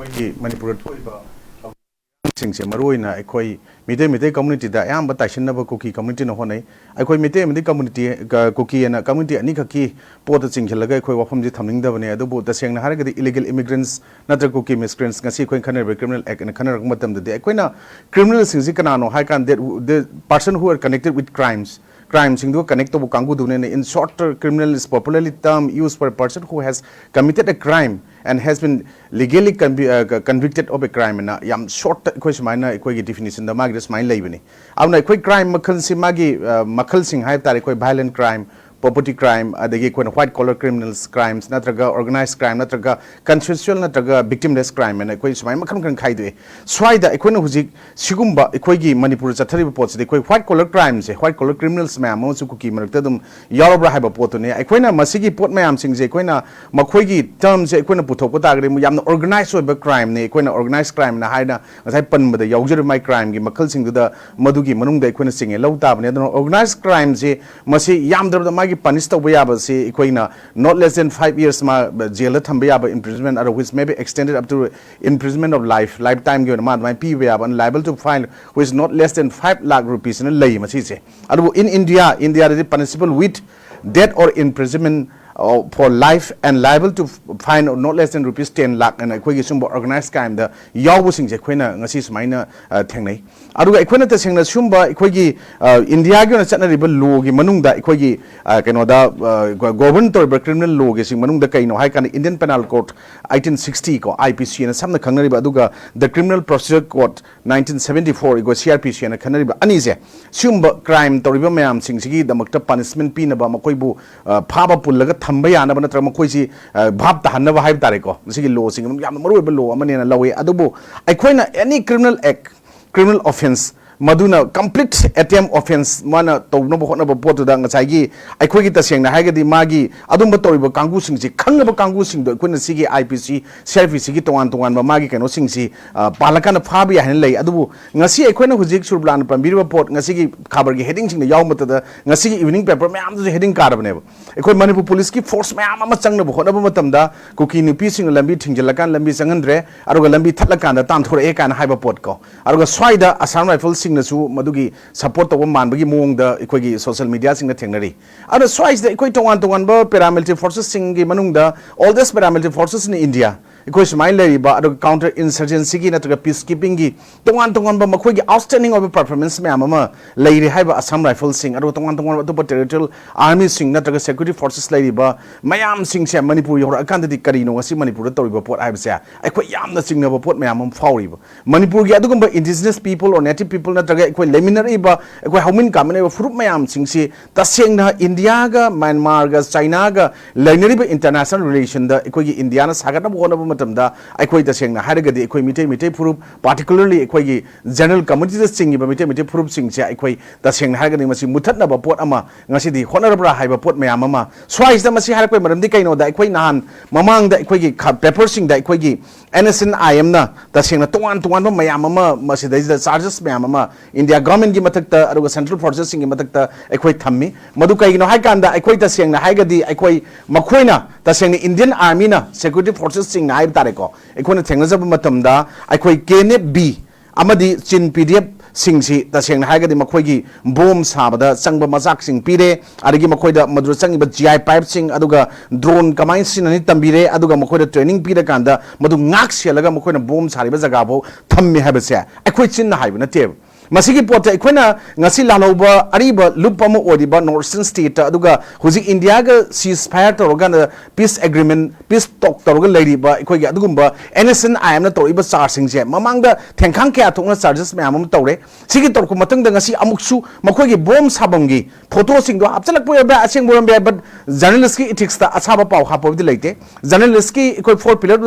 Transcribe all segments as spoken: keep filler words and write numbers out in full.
ꯑꯩꯈꯣꯏꯒꯤ ꯃꯅꯤꯄꯨꯔꯗ ꯊꯣꯛꯏꯕ ꯁꯤꯡꯁꯦ ꯃꯔꯨꯑꯣꯏꯅ ꯑꯩꯈꯣꯏ ꯃꯤꯇꯩ ꯃꯩꯇꯩ ꯀꯝꯃ꯭ꯌꯨꯅꯤꯇꯤꯗ ꯑꯌꯥꯝꯕ ꯇꯥꯏꯁꯤꯟꯅꯕ ꯀꯨꯀꯤ ꯀꯝꯃ꯭ꯌꯨꯅꯤꯇꯤꯅ ꯍꯣꯠꯅꯩ꯫ ꯑꯩꯈꯣꯏ ꯃꯤꯇꯩ ꯑꯃꯗꯤ ꯀꯝꯃ꯭ꯌꯨꯅꯤꯇꯤ, ꯀ-, ꯀꯨꯀꯤ ꯑꯅ ꯀꯝꯃ꯭ꯌꯨꯅꯤꯇꯤ ꯑꯅꯤꯈꯛꯀꯤ ꯄꯣꯠꯇ ꯆꯤꯡꯁꯤꯜꯂꯒ ꯑꯩꯈꯣꯏ ꯋꯥꯐꯝꯁꯤ ꯊꯝꯅꯤꯡꯗꯕꯅꯤ꯫ ꯑꯗꯨꯕꯨ ꯇꯁꯦꯡꯅ ꯍꯥꯏꯔꯒꯗꯤ illegal immigrants ꯅꯠꯇ꯭ꯔꯒ ꯀꯨꯀꯤ miscreants, ꯉꯁꯤ ꯑꯩꯈꯣꯏꯅ ꯈꯟꯅꯔꯤꯕ criminal act ꯑꯅ ꯈꯟꯅꯔꯛꯄ ꯃꯇꯝꯗꯗꯤ ꯑꯩꯈꯣꯏꯅ criminalꯁꯤꯡꯁꯤ ꯀꯅꯥꯅꯣ ꯍꯥꯏ ꯀꯥꯟꯗ, the person who are connected with crimes, crimeꯁꯤꯡꯗꯨꯒ connect ꯇꯧꯕ ꯀꯥꯡꯕꯨꯗꯨꯅꯦꯅ꯫ In short, criminal is popularly term used for a person who has committed a crime and has been legally convi-, uh, convicted of a crime ꯑꯅ ꯌꯥꯝ shortꯇ ꯑꯩꯈꯣꯏ ꯁꯨꯃꯥꯏꯅ ꯑꯩꯈꯣꯏꯒꯤ definitionꯗ ꯃꯥꯒꯤꯗ ꯁꯨꯃꯥꯏꯅ ꯂꯩꯕꯅꯤ꯫ ꯑꯗꯨꯅ ꯑꯩꯈꯣꯏ crime ꯃꯈꯜꯁꯤ ꯃꯥꯒꯤ, ꯑ, ꯃꯈꯜꯁꯤꯡ ꯍꯥꯏꯕ ꯇꯥꯔꯦ, ꯑꯩꯈꯣꯏ violent crime, property crime, ꯑꯗꯒꯤ ꯑꯩꯈꯣꯏꯅ white collar criminals crimes, ꯅꯠꯇ꯭ꯔꯒ organized crime, ꯅꯠꯇ꯭ꯔꯒ consensual ꯅꯠꯇ꯭ꯔꯒ victimless crime ꯍꯥꯏꯅ ꯑꯩꯈꯣꯏ ꯁꯨꯃꯥꯏꯅ ꯃꯈꯜ ꯃꯈꯜ ꯈꯥꯏꯗꯣꯛꯑꯦ꯫ ꯁ꯭ꯋꯥꯏꯗ ꯑꯩꯈꯣꯏꯅ ꯍꯧꯖꯤꯛ ꯁꯤꯒꯨꯝꯕ ꯑꯩꯈꯣꯏꯒꯤ ꯃꯅꯤꯄꯨꯔꯗ ꯆꯠꯊꯔꯤꯕ ꯄꯣꯠꯁꯤꯗꯤ ꯑꯩꯈꯣꯏ white collar crimeꯁꯦ, white collar criminals ꯃꯌꯥꯝ ꯑꯃꯁꯨ ꯀꯨꯀꯤ ꯃꯔꯛꯇ ꯑꯗꯨꯝ ꯌꯥꯎꯔꯕ꯭ꯔꯥ ꯍꯥꯏꯕ ꯄꯣꯠꯇꯨꯅꯤ꯫ ꯑꯩꯈꯣꯏꯅ ꯃꯁꯤꯒꯤ ꯄꯣꯠ ꯃꯌꯥꯝꯁꯤꯡꯁꯦ ꯑꯩꯈꯣꯏꯅ ꯃꯈꯣꯏꯒꯤ termꯁꯦ ꯑꯩꯈꯣꯏꯅ ꯄꯨꯊꯣꯛꯄ ꯇꯥꯔꯒꯗꯤ ꯌꯥꯝꯅ organized ꯑꯣꯏꯕ crimeꯅꯤ꯫ ꯑꯩꯈꯣꯏꯅ organized crimeꯅ ꯍꯥꯏꯅ ꯉꯁꯥꯏ ꯄꯟꯕꯗ ꯌꯥꯎꯖꯔꯤꯕ ꯃꯥꯏ crimeꯒꯤ ꯃꯈꯜꯁꯤꯡꯗꯨꯗ ꯃꯗꯨꯒꯤ ꯃꯅꯨꯡꯗ ꯑꯩꯈꯣꯏꯅ ꯆꯤꯡꯉꯦ ꯂꯧ ꯇꯥꯕꯅꯤ꯫ ꯑꯗꯨꯅ organized crimeꯁꯤ ꯃꯁꯤ ꯌꯥꯝꯗ꯭ꯔꯕꯗ ꯃꯥꯒꯤ punish ꯇꯧꯕ ꯌꯥꯕꯁꯤ ꯑꯩꯈꯣꯏꯅ not less than five years ꯃꯥ ꯖꯦꯜꯗ ꯊꯝꯕ ꯌꯥꯕ imprisonment ꯑꯗꯨ which may be extended up to imprisonment of life, lifetimeꯒꯤ ꯑꯣꯏꯅ ꯃꯥ ꯑꯗꯨꯃꯥꯏꯅ ꯄꯤꯕ ꯌꯥꯕ, and liable to fine which is not less than five lakh rupeesꯅ ꯂꯩ ꯃꯁꯤꯁꯦ꯫ ꯑꯗꯨꯕꯨ in India, ꯏꯟꯗꯤꯌꯥꯗꯗꯤ punishable with death or imprisonment, uh, for life and liable to fine not less than rupees ten lakh ꯍꯥꯏꯅ ꯑꯩꯈꯣꯏꯒꯤ ꯁꯨꯝꯕ organized crimeꯗ ꯌꯥꯎꯕꯁꯤꯡꯁꯦ ꯑꯩꯈꯣꯏꯅ ꯉꯁꯤ ꯁꯨꯃꯥꯏꯅ, ꯑ, ꯊꯦꯡꯅꯩ꯫ ꯑꯗꯨꯒ ꯑꯩꯈꯣꯏꯅ ꯇꯁꯦꯡꯅ ꯁꯨꯝꯕ ꯑꯩꯈꯣꯏꯒꯤ, ꯑ, ꯏꯟꯗꯤꯌꯥꯒꯤ ꯑꯣꯏꯅ ꯆꯠꯅꯔꯤꯕ lawꯒꯤ ꯃꯅꯨꯡꯗ ꯑꯩꯈꯣꯏꯒꯤ, ꯑ, ꯀꯩꯅꯣꯗ, ꯑ, govern ꯇꯧꯔꯤꯕ criminal lawꯒꯤꯁꯤꯡ ꯃꯅꯨꯡꯗ ꯀꯩꯅꯣ ꯍꯥꯏ ꯀꯥꯟꯗ Indian Penal Code eighteen sixty ꯀꯣ, I P C ꯑꯅ ꯁꯝꯅ ꯈꯪꯅꯔꯤꯕ, ꯑꯗꯨꯒ The Criminal Procedure Code nineteen seventy-four ego C R P C ꯑꯅ ꯈꯟꯅꯔꯤꯕ ꯑꯅꯤꯁꯦ, ꯁꯤꯒꯨꯝꯕ crime ꯇꯧꯔꯤꯕ ꯃꯌꯥꯝꯁꯤꯡꯁꯤꯒꯤꯗꯃꯛꯇ punishment ꯄꯤꯅꯕ, ꯃꯈꯣꯏꯕꯨ, ꯑ, ꯐꯥꯕ ꯄꯨꯜꯂꯒ ꯊꯝꯕ ꯌꯥꯅꯕ ꯅꯠꯇ꯭ꯔꯒ ꯃꯈꯣꯏꯁꯤ, ꯑ, ꯚꯥꯞ ꯇꯥꯍꯟꯅꯕ ꯍꯥꯏꯕ ꯇꯥꯔꯦꯀꯣ, ꯃꯁꯤꯒꯤ lawꯁꯤꯡꯒꯤ ꯃꯅꯨꯡꯗ ꯌꯥꯝꯅ ꯃꯔꯨꯑꯣꯏꯕ law ꯑꯃꯅꯦꯅ ꯂꯧꯏ꯫ ꯑꯗꯨꯕꯨ ꯑꯩꯈꯣꯏꯅ any criminal act, criminal offence ꯃꯗꯨꯅ complete attempt offence ꯃꯥꯅ ꯇꯧꯅꯕ ꯍꯣꯠꯅꯕ ꯄꯣꯠꯇꯨꯗ ꯉꯁꯥꯏꯒꯤ ꯑꯩꯈꯣꯏꯒꯤ ꯇꯁꯦꯡꯅ ꯍꯥꯏꯔꯒꯗꯤ ꯃꯥꯒꯤ ꯑꯗꯨꯝꯕ ꯇꯧꯔꯤꯕ ꯀꯥꯡꯕꯨꯁꯤꯡꯁꯤ ꯈꯪꯉꯕ ꯀꯥꯡꯕꯨꯁꯤꯡꯗꯣ ꯑꯩꯈꯣꯏꯅ ꯁꯤꯒꯤ I P C, C R P Cꯒꯤ ꯇꯣꯉꯥꯟ ꯇꯣꯉꯥꯟꯕ ꯃꯥꯒꯤ ꯀꯩꯅꯣꯁꯤꯡꯁꯤ, ꯑ, ꯄꯥꯜꯂꯀꯥꯟꯗ ꯐꯥꯕ ꯌꯥꯏ ꯍꯥꯏꯅ ꯂꯩ꯫ ꯑꯗꯨꯕꯨ ꯉꯁꯤ ꯑꯩꯈꯣꯏꯅ ꯍꯧꯖꯤꯛ ꯁꯨꯔꯕꯤꯂꯥꯅ ꯄꯟꯕꯤꯔꯤꯕ ꯄꯣꯠ, ꯉꯁꯤꯒꯤ ꯈꯕꯔꯒꯤ headingꯁꯤꯡꯗ ꯌꯥꯎꯕ ꯃꯇꯝꯗ ꯉꯁꯤꯒꯤ evening paper ꯃꯌꯥꯝꯗꯨꯁꯨ heading ꯀꯥꯔꯕꯅꯦꯕ꯫ ꯑꯩꯈꯣꯏ ꯃꯅꯤꯄꯨꯔ ꯄꯨꯂꯤꯁꯀꯤ force ꯃꯌꯥꯝ ꯑꯃ ꯆꯪꯅꯕ ꯍꯣꯠꯅꯕ ꯃꯇꯝꯗ ꯀꯨꯀꯤ ꯅꯨꯄꯤꯁꯤꯡꯅ ꯂꯝꯕꯤ ꯊꯤꯡꯖꯤꯜꯂꯀꯥꯟꯗ ꯂꯝꯕꯤ ꯆꯪꯍꯟꯗ꯭ꯔꯦ, ꯑꯗꯨꯒ ꯂꯝꯕꯤ ꯊꯠꯂꯀꯥꯟꯗ ꯇꯥꯟꯊꯣꯔꯛꯑꯦ ꯀꯥꯏꯅ ꯍꯥꯏꯕ ꯄꯣꯠ ꯀꯣ꯫ ꯑꯗꯨꯒ ꯁ꯭ꯋꯥꯏꯗ Assam Riflesꯁꯤꯡꯅꯁꯨ ꯃꯗꯨꯒꯤ support ꯇꯧꯕ ꯃꯥꯟꯕꯒꯤ ꯃꯑꯣꯡꯗ ꯑꯩꯈꯣꯏꯒꯤ social mediaꯁꯤꯡꯗ ꯊꯦꯡꯅꯔꯤ꯫ ꯑꯗꯣ ꯁ꯭ꯋꯥꯏꯁꯤꯗ ꯑꯩꯈꯣꯏ ꯇꯣꯉꯥꯟ ꯇꯣꯉꯥꯟꯕ paramilitary forcesꯁꯤꯡꯒꯤ ꯃꯅꯨꯡꯗ oldest paramilitary forces in India, ꯑꯩꯈꯣꯏ ꯁꯨꯃꯥꯏꯅ ꯂꯩꯔꯤꯕ, ꯑꯗꯨꯒ counter insurgencyꯒꯤ ꯅꯠꯇ꯭ꯔꯒ peace keepingꯒꯤ ꯇꯣꯉꯥꯟ ꯇꯣꯉꯥꯟꯕ ꯃꯈꯣꯏꯒꯤ outstanding ꯑꯣꯏꯕ performance ꯃꯌꯥꯝ ꯑꯃ ꯂꯩꯔꯤ ꯍꯥꯏꯕ Assam Riflesꯁꯤꯡ, ꯑꯗꯨꯒ ꯇꯣꯉꯥꯟ ꯇꯣꯉꯥꯟꯕ ꯑꯇꯣꯞꯄ territorial armyꯁꯤꯡ ꯅꯠꯇ꯭ꯔꯒ security forces ꯂꯩꯔꯤꯕ ꯃꯌꯥꯝꯁꯤꯡꯁꯦ ꯃꯅꯤꯄꯨꯔ ꯌꯧꯔꯛꯑꯀꯥꯟꯗꯗꯤ ꯀꯔꯤꯅꯣ ꯉꯁꯤ ꯃꯅꯤꯄꯨꯔꯗ ꯇꯧꯔꯤꯕ ꯄꯣꯠ ꯍꯥꯏꯕꯁꯦ ꯑꯩꯈꯣꯏ ꯌꯥꯝꯅ ꯆꯤꯡꯅꯕ ꯄꯣꯠ ꯃꯌꯥꯝ ꯑꯃ ꯐꯥꯎꯔꯤꯕ꯫ ꯃꯅꯤꯄꯨꯔꯒꯤ ꯑꯗꯨꯒꯨꯝꯕ indigenous people or native people ꯅꯠꯇ꯭ꯔꯒ ꯑꯩꯈꯣꯏ ꯂꯩꯃꯤꯟꯅꯔꯛꯏꯕ, ꯑꯩꯈꯣꯏ ꯍꯧꯃꯤꯟ ꯀꯥꯃꯤꯟꯅꯔꯤꯕ ꯐꯨꯔꯨꯞ ꯃꯌꯥꯝꯁꯤꯡꯁꯤ ꯇꯁꯦꯡꯅ ꯏꯟꯗꯤꯌꯥꯒ, ꯃ꯭ꯌꯥꯟꯃꯥꯔꯒ, ꯆꯥꯏꯅꯥꯒ ꯂꯩꯅꯔꯤꯕ international relationꯗ ꯑꯩꯈꯣꯏꯒꯤ ꯏꯟꯗꯤꯌꯥꯅ ꯁꯥꯒꯠꯅꯕ ꯍꯣꯠꯅꯕ ꯃꯇꯝꯗ ꯑꯩꯈꯣꯏ ꯇꯁꯦꯡꯅ ꯍꯥꯏꯔꯒꯗꯤ ꯑꯩꯈꯣꯏ ꯃꯤꯇꯩ, ꯃꯤꯇꯩ ꯐꯨꯔꯨꯞ, particularly ꯑꯩꯈꯣꯏꯒꯤ general communityꯗ ꯆꯤꯡꯉꯤꯕ ꯃꯤꯇꯩ, ꯃꯤꯇꯩ ꯐꯨꯔꯨꯞꯁꯤꯡꯁꯦ ꯑꯩꯈꯣꯏ ꯇꯁꯦꯡꯅ ꯍꯥꯏꯔꯒꯗꯤ ꯃꯁꯤ ꯃꯨꯊꯠꯅꯕ ꯄꯣꯠ ꯑꯃ ꯉꯁꯤꯗꯤ ꯍꯣꯠꯅꯔꯕ꯭ꯔꯥ ꯍꯥꯏꯕ ꯄꯣꯠ ꯃꯌꯥꯝ ꯑꯃ꯫ ꯁ꯭ꯋꯥꯏꯁꯤꯗ ꯃꯁꯤ ꯍꯥꯏꯔꯛꯄꯒꯤ ꯃꯔꯝꯗꯤ ꯀꯩꯅꯣꯗ, ꯑꯩꯈꯣꯏ ꯅꯍꯥꯟ ꯃꯃꯥꯡꯗ ꯑꯩꯈꯣꯏꯒꯤ ꯈ-, paperꯁꯤꯡꯗ ꯑꯩꯈꯣꯏꯒꯤ N S N I Mꯅ ꯇꯁꯦꯡꯅ ꯇꯣꯉꯥꯟ ꯇꯣꯉꯥꯟꯕ ꯃꯌꯥꯝ ꯑꯃ ꯃꯁꯤꯗꯩꯁꯤꯗ charges ꯃꯌꯥꯝ ꯑꯃ India governmentꯀꯤ ꯃꯊꯛꯇ ꯑꯗꯨꯒ central forcesꯁꯤꯡꯒꯤ ꯃꯊꯛꯇ ꯑꯩꯈꯣꯏ ꯊꯝꯃꯤ꯫ ꯃꯗꯨ ꯀꯩꯒꯤꯅꯣ ꯍꯥꯏ ꯀꯥꯟꯗ, ꯑꯩꯈꯣꯏ ꯇꯁꯦꯡꯅ ꯍꯥꯏꯔꯒꯗꯤ ꯑꯩꯈꯣꯏ ꯃꯈꯣꯏꯅ ꯇꯁꯦꯡꯅ Indian Armyꯅ, security forcesꯁꯤꯡꯅ ꯍꯥꯏꯕ ꯇꯥꯔꯦꯀꯣ, ꯑꯩꯈꯣꯏꯅ ꯊꯦꯡꯅꯖꯕ ꯃꯇꯝꯗ ꯑꯩꯈꯣꯏ K N F B ꯑꯃꯗꯤ Chin P D Fꯁꯤꯡꯁꯤ ꯇꯁꯦꯡꯅ ꯍꯥꯏꯔꯒꯗꯤ ꯃꯈꯣꯏꯒꯤ bomb ꯁꯥꯕꯗ ꯆꯪꯕ ꯃꯆꯥꯛꯁꯤꯡ ꯄꯤꯔꯦ, ꯑꯗꯒꯤ ꯃꯈꯣꯏꯗ ꯃꯗꯨꯗ ꯆꯪꯉꯤꯕ G I pipeꯁꯤꯡ, ꯑꯗꯨꯒ drone ꯀꯃꯥꯏꯅ ꯁꯤꯖꯤꯟꯅꯅꯤ ꯇꯝꯕꯤꯔꯦ, ꯑꯗꯨꯒ ꯃꯈꯣꯏꯗ training ꯄꯤꯔꯀꯥꯟꯗ ꯃꯗꯨ ꯉꯥꯛ ꯁꯦꯜꯂꯒ ꯃꯈꯣꯏꯅ bomb ꯁꯥꯔꯤꯕ ꯖꯒꯥꯐꯥꯎ ꯊꯝꯃꯤ ꯍꯥꯏꯕꯁꯦ ꯑꯩꯈꯣꯏ ꯆꯤꯟꯅ ꯍꯥꯏꯕ ꯅꯠꯇꯦꯕ꯫ ꯃꯁꯤꯒꯤ ꯄꯣꯠꯇ ꯑꯩꯈꯣꯏꯅ ꯉꯁꯤ ꯂꯥꯜꯍꯧꯕ ꯑꯔꯤꯕ ꯂꯨꯞ ꯑꯃ ꯑꯣꯏꯔꯤꯕ North Eastern stateꯇ, ꯑꯗꯨꯒ ꯍꯧꯖꯤꯛ ꯏꯟꯗꯤꯌꯥꯒ ceasefire ꯇꯧꯔꯀꯥꯟꯗ peace agreement, peace talk ꯇꯧꯔꯒ ꯂꯩꯔꯤꯕ ꯑꯩꯈꯣꯏꯒꯤ ꯑꯗꯨꯒꯨꯝꯕ N S N I Mꯅ ꯇꯧꯔꯛꯏꯕ chargeꯁꯤꯡꯁꯦ, ꯃꯃꯥꯡꯗ ꯊꯦꯡꯈꯥꯡ ꯀꯌꯥ ꯊꯣꯛꯅ charges ꯃꯌꯥꯝ ꯑꯃ ꯇꯧꯔꯦ꯫ ꯁꯤꯒꯤ ꯇꯧꯔꯛꯄ ꯃꯇꯨꯡꯗ ꯉꯁꯤ ꯑꯃꯨꯛꯁꯨ ꯃꯈꯣꯏꯒꯤ bomb ꯁꯥꯐꯝꯒꯤ photoꯁꯤꯡꯗꯣ ꯍꯥꯞꯆꯤꯜꯂꯛꯄ ꯑꯣꯏꯔꯝꯕ ꯌꯥꯏ, ꯑꯁꯦꯡꯕ ꯑꯣꯏꯔꯝꯕ ꯌꯥꯏ, but journalistꯀꯤ ethicsta ꯑꯁꯥꯕ ꯄꯥꯎ ꯍꯥꯞꯄꯕꯨꯗꯤ ꯂꯩꯇꯦ꯫ Journalistꯀꯤ ꯑꯩꯈꯣꯏ four pillar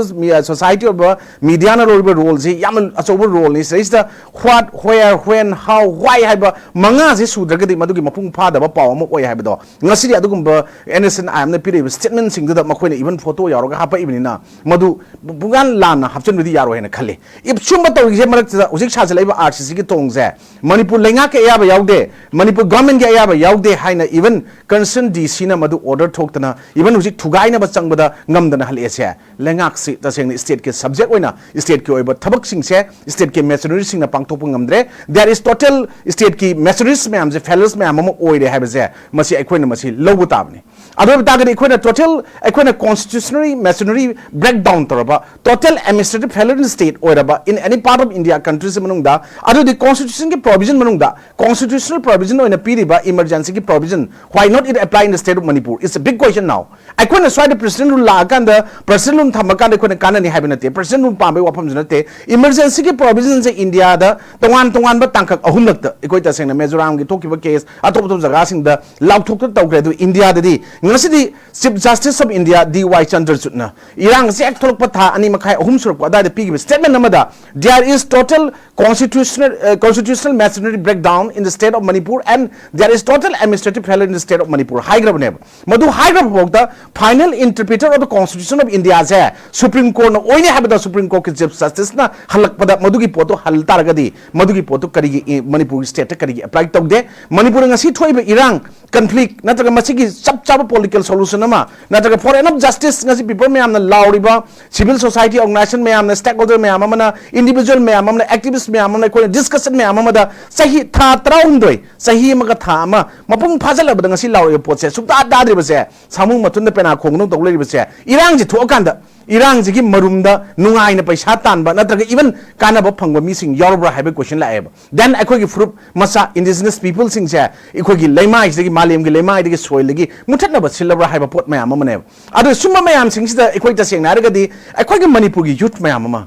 society ꯑꯣꯏꯕ mediaꯅ ꯂꯧꯔꯤꯕ roleꯁꯤ ꯌꯥꯝꯅ ꯑꯆꯧꯕ roleꯅꯤ꯫ ꯁꯤꯗꯩꯁꯤꯗ what, where, when When, how, why ꯍꯥꯏꯕ ꯃꯉꯥꯁꯦ ꯁꯨꯗ꯭ꯔꯒꯗꯤ ꯃꯗꯨꯒꯤ ꯃꯄꯨꯡ ꯐꯥꯗꯕ ꯄꯥꯎ ꯑꯃ ꯑꯣꯏ ꯍꯥꯏꯕꯗꯣ ꯉꯁꯤꯗꯤ ꯑꯗꯨꯒꯨꯝꯕ N S N I M ꯅ ꯄꯤꯔꯛꯏꯕ statement ꯁꯤꯡꯗꯨꯗ ꯃꯈꯣꯏꯅ even photo ꯌꯥꯎꯔꯒ ꯍꯥꯞꯄꯛꯏꯕꯅꯤꯅ ꯃꯗꯨ ꯄꯨꯡꯒꯥꯟ ꯂꯥꯟꯅ ꯍꯥꯞꯆꯤꯟꯕꯗꯤ ꯌꯥꯔꯣꯏ ꯍꯥꯏꯅ ꯈꯜꯂꯤ꯫ ꯏꯞ ꯁꯨꯝꯕ ꯇꯧꯔꯤꯁꯦ ꯃꯔꯛꯁꯤꯗ ꯍꯧꯖꯤꯛ ꯁꯥꯖꯤꯜꯂꯛꯏꯕ R C C ꯒꯤ ꯊꯣꯡꯁꯦ ꯃꯅꯤꯄꯨꯔ ꯂꯩꯉꯥꯛꯀꯤ ꯑꯌꯥꯕ ꯌꯥꯎꯗꯦ, ꯃꯅꯤꯄꯨꯔ government ꯀꯤ ꯑꯌꯥꯕ ꯌꯥꯎꯗꯦ ꯍꯥꯏꯅ even concerned D C ꯅ ꯃꯗꯨ order ꯊꯣꯛꯇꯅ even ꯍꯧꯖꯤꯛ ꯊꯨꯒꯥꯏꯅꯕ ꯆꯪꯕꯗ ꯉꯝꯗꯅ ꯍꯜꯂꯛꯑꯦꯁꯦ꯫ ꯂꯩꯉꯥꯛꯁꯤ ꯇꯁꯦꯡꯅ state ꯀꯤ subject ꯑꯣꯏꯅ state ꯀꯤ ꯑꯣꯏꯕ ꯊꯕꯛꯁꯤꯡꯁꯦ state ꯀꯤ machinery ꯁꯤꯡꯅ ꯄꯥꯡꯊꯣꯛꯄ ꯉꯝꯗ꯭ꯔꯦ꯫ There is total state ꯀꯤ machineries ꯃꯌꯥꯝꯁꯦ failures ꯃꯌꯥꯝ ꯑꯃ ꯑꯣꯏꯔꯦ ꯍꯥꯏꯕꯁꯦ ꯃꯁꯤ ꯑꯩꯈꯣꯏꯅ ꯃꯁꯤ ꯂꯧꯕ ꯇꯥꯕꯅꯤ꯫ ꯑꯗꯨ ꯑꯣꯏꯕ ꯇꯥꯔꯒꯗꯤ ꯑꯩꯈꯣꯏꯅ total ꯑꯩꯈꯣꯏꯅ constitutional machinery breakdown ꯇꯧꯔꯕ, total administrative failure in state ꯑꯣꯏꯔꯕ in any part of India countries ꯃꯅꯨꯡꯗ, ꯑꯗꯨꯗꯤ constitution ꯒꯤ provision ꯃꯅꯨꯡꯗ constitutional provision ꯑꯣꯏꯅ ꯄꯤꯔꯤꯕ emergency ꯒꯤ provision, why not it apply in the state of Manipur? It's a big question now. ꯑꯩꯈꯣꯏꯅ ꯁ꯭ꯋꯥꯏꯗ president rule ꯂꯥꯛꯑꯀꯥꯟꯗ president rule ꯊꯝꯃꯀꯥꯟꯗ ꯑꯩꯈꯣꯏꯅ ꯀꯥꯟꯅꯅꯤ ꯍꯥꯏꯕ ꯅꯠꯇꯦ, president rule ꯄꯥꯝꯕꯩ ꯋꯥꯐꯝꯁꯨ ꯅꯠꯇꯦ꯫ Emergency ꯒꯤ provision ꯁꯦ India ꯗ ꯇꯣꯉꯥꯟ ꯇꯣꯉꯥꯟꯕ ꯇꯥꯡꯀꯛ ꯑꯍꯨꯝꯂꯛꯇ ꯑꯩꯈꯣꯏ ꯇꯁꯦꯡꯅ ꯃꯤꯖꯣꯔꯥꯝꯒꯤ ꯊꯣꯛꯈꯤꯕ case ꯑꯇꯣꯞ ꯑꯇꯣꯞꯄ ꯖꯒꯥꯁꯤꯡꯗ ꯂꯥꯎꯊꯣꯛꯇꯅ ꯇꯧꯈ꯭ꯔꯦ꯫ ꯑꯗꯨ India ꯗꯗꯤ ꯉꯁꯤꯗꯤ Chief Justice of India D Y Chandrachudꯅ ꯏꯔꯥꯡꯁꯦ ꯍꯦꯛ ꯊꯣꯛꯂꯛꯄ ꯊꯥ ꯑꯅꯤ ꯃꯈꯥꯏ ꯑꯍꯨꯝ ꯁꯨꯔꯛꯄ ꯑꯗꯨꯋꯥꯏꯗ ꯄꯤꯈꯤꯕ statement ꯑꯃꯗ there is total constitutional, uh, constitutional machinery breakdown in the state of Manipur and there is total administrative failure in the state of Manipur ꯍꯥꯏꯈ꯭ꯔꯕꯅꯦꯕ꯫ ꯃꯗꯨ ꯍꯥꯏꯈ꯭ꯔꯕ ꯐꯥꯎꯗ final interpreter of the Constitution of India say Supreme Court ꯅ ꯑꯣꯏꯅꯤ ꯍꯥꯏꯕꯗ Supreme Court ꯀꯤ Chief Justice ꯅ ꯍꯜꯂꯛꯄꯗ ꯃꯗꯨꯒꯤ ꯄꯣꯠꯇꯣ ꯍꯜ ꯇꯥꯔꯒꯗꯤ ꯃꯗꯨꯒꯤ ꯄꯣꯠꯇꯣ ꯀꯔꯤꯒꯤ ꯏ-, ꯃꯅꯤꯄꯨꯔꯒꯤ state ꯇ ꯀꯔꯤꯒꯤ apply ꯇꯧꯗꯦ? ꯃꯅꯤꯄꯨꯔꯗ ꯉꯁꯤ ꯊꯣꯛꯏꯕ ꯏꯔꯥꯡ, conflict ꯅꯠꯇ꯭ꯔꯒ ꯃꯁꯤꯒꯤ ꯆꯞ ꯆꯥꯕ political solution ꯑꯃ ꯅꯠꯇ꯭ꯔꯒ for end of justice ꯉꯁꯤ people ꯃꯌꯥꯝꯅ ꯂꯥꯎꯔꯤꯕ, civil society organization ꯃꯌꯥꯝꯅ, stakeholder ꯃꯌꯥꯝ ꯑꯃꯅ, individual ꯃꯌꯥꯝ ꯑꯃꯅ, activist ꯃꯌꯥꯝ ꯑꯃꯅ ꯑꯩꯈꯣꯏꯅ discussion ꯃꯌꯥꯝ ꯑꯃꯗ ꯆꯍꯤ ꯊꯥ ꯇꯔꯥꯍꯨꯝꯗꯣꯏ, ꯆꯍꯤ ꯑꯃꯒ ꯊꯥ ꯑꯃ ꯃꯄꯨꯡ ꯐꯥꯖꯜꯂꯕꯗ ꯉꯁꯤ ꯂꯥꯎꯔꯤꯕ ꯄꯣꯠꯁꯦ ꯁꯨꯡꯇꯥ ꯇꯥꯗ꯭ꯔꯤꯕꯁꯦ, ꯁꯥꯃꯨ ꯃꯊꯨꯟꯗ ꯄꯦꯅꯥ ꯈꯣꯡꯗꯧ ꯇꯧ ꯂꯩꯔꯤꯕꯁꯦ, ꯏꯔꯥꯡꯁꯦ ꯊꯣꯛꯑꯀꯥꯟꯗ ꯏꯔꯥꯡꯁꯤꯒꯤ ꯃꯔꯨꯝꯗ ꯅꯨꯡꯉꯥꯏꯅ ꯄꯩꯁꯥ ꯇꯥꯟꯕ ꯅꯠꯇ꯭ꯔꯒ even ꯀꯥꯟꯅꯕ ꯐꯪꯕ ꯃꯤꯁꯤꯡ ꯌꯥꯎꯔꯕ꯭ꯔꯥ ꯍꯥꯏꯕ question ꯂꯥꯛꯑꯦꯕ꯫ Then ꯑꯩꯈꯣꯏꯒꯤ ꯐꯨꯔꯨꯞ ꯃꯆꯥ indigenous people ꯁꯤꯡꯁꯦ ꯑꯩꯈꯣꯏꯒꯤ ꯂꯩꯃꯥꯏꯁꯤꯗꯒꯤ, ꯃꯥꯂꯦꯝꯒꯤ ꯂꯩꯃꯥꯏꯗꯒꯤ soil ꯗꯒꯤ ꯃꯨꯊꯠꯅꯕ ꯁꯤꯜꯂꯕ꯭ꯔꯥ ꯍꯥꯏꯕ ꯄꯣꯠ ꯃꯌꯥꯝ ꯑꯃꯅꯦꯕ꯫ ꯑꯗꯣ ꯁꯨꯝꯕ ꯃꯌꯥꯝꯁꯤꯡꯁꯤꯗ ꯑꯩꯈꯣꯏ ꯇꯁꯦꯡꯅ ꯍꯥꯏꯔꯒꯗꯤ ꯑꯩꯈꯣꯏꯒꯤ ꯃꯅꯤꯄꯨꯔꯒꯤ youth ꯃꯌꯥꯝ ꯑꯃ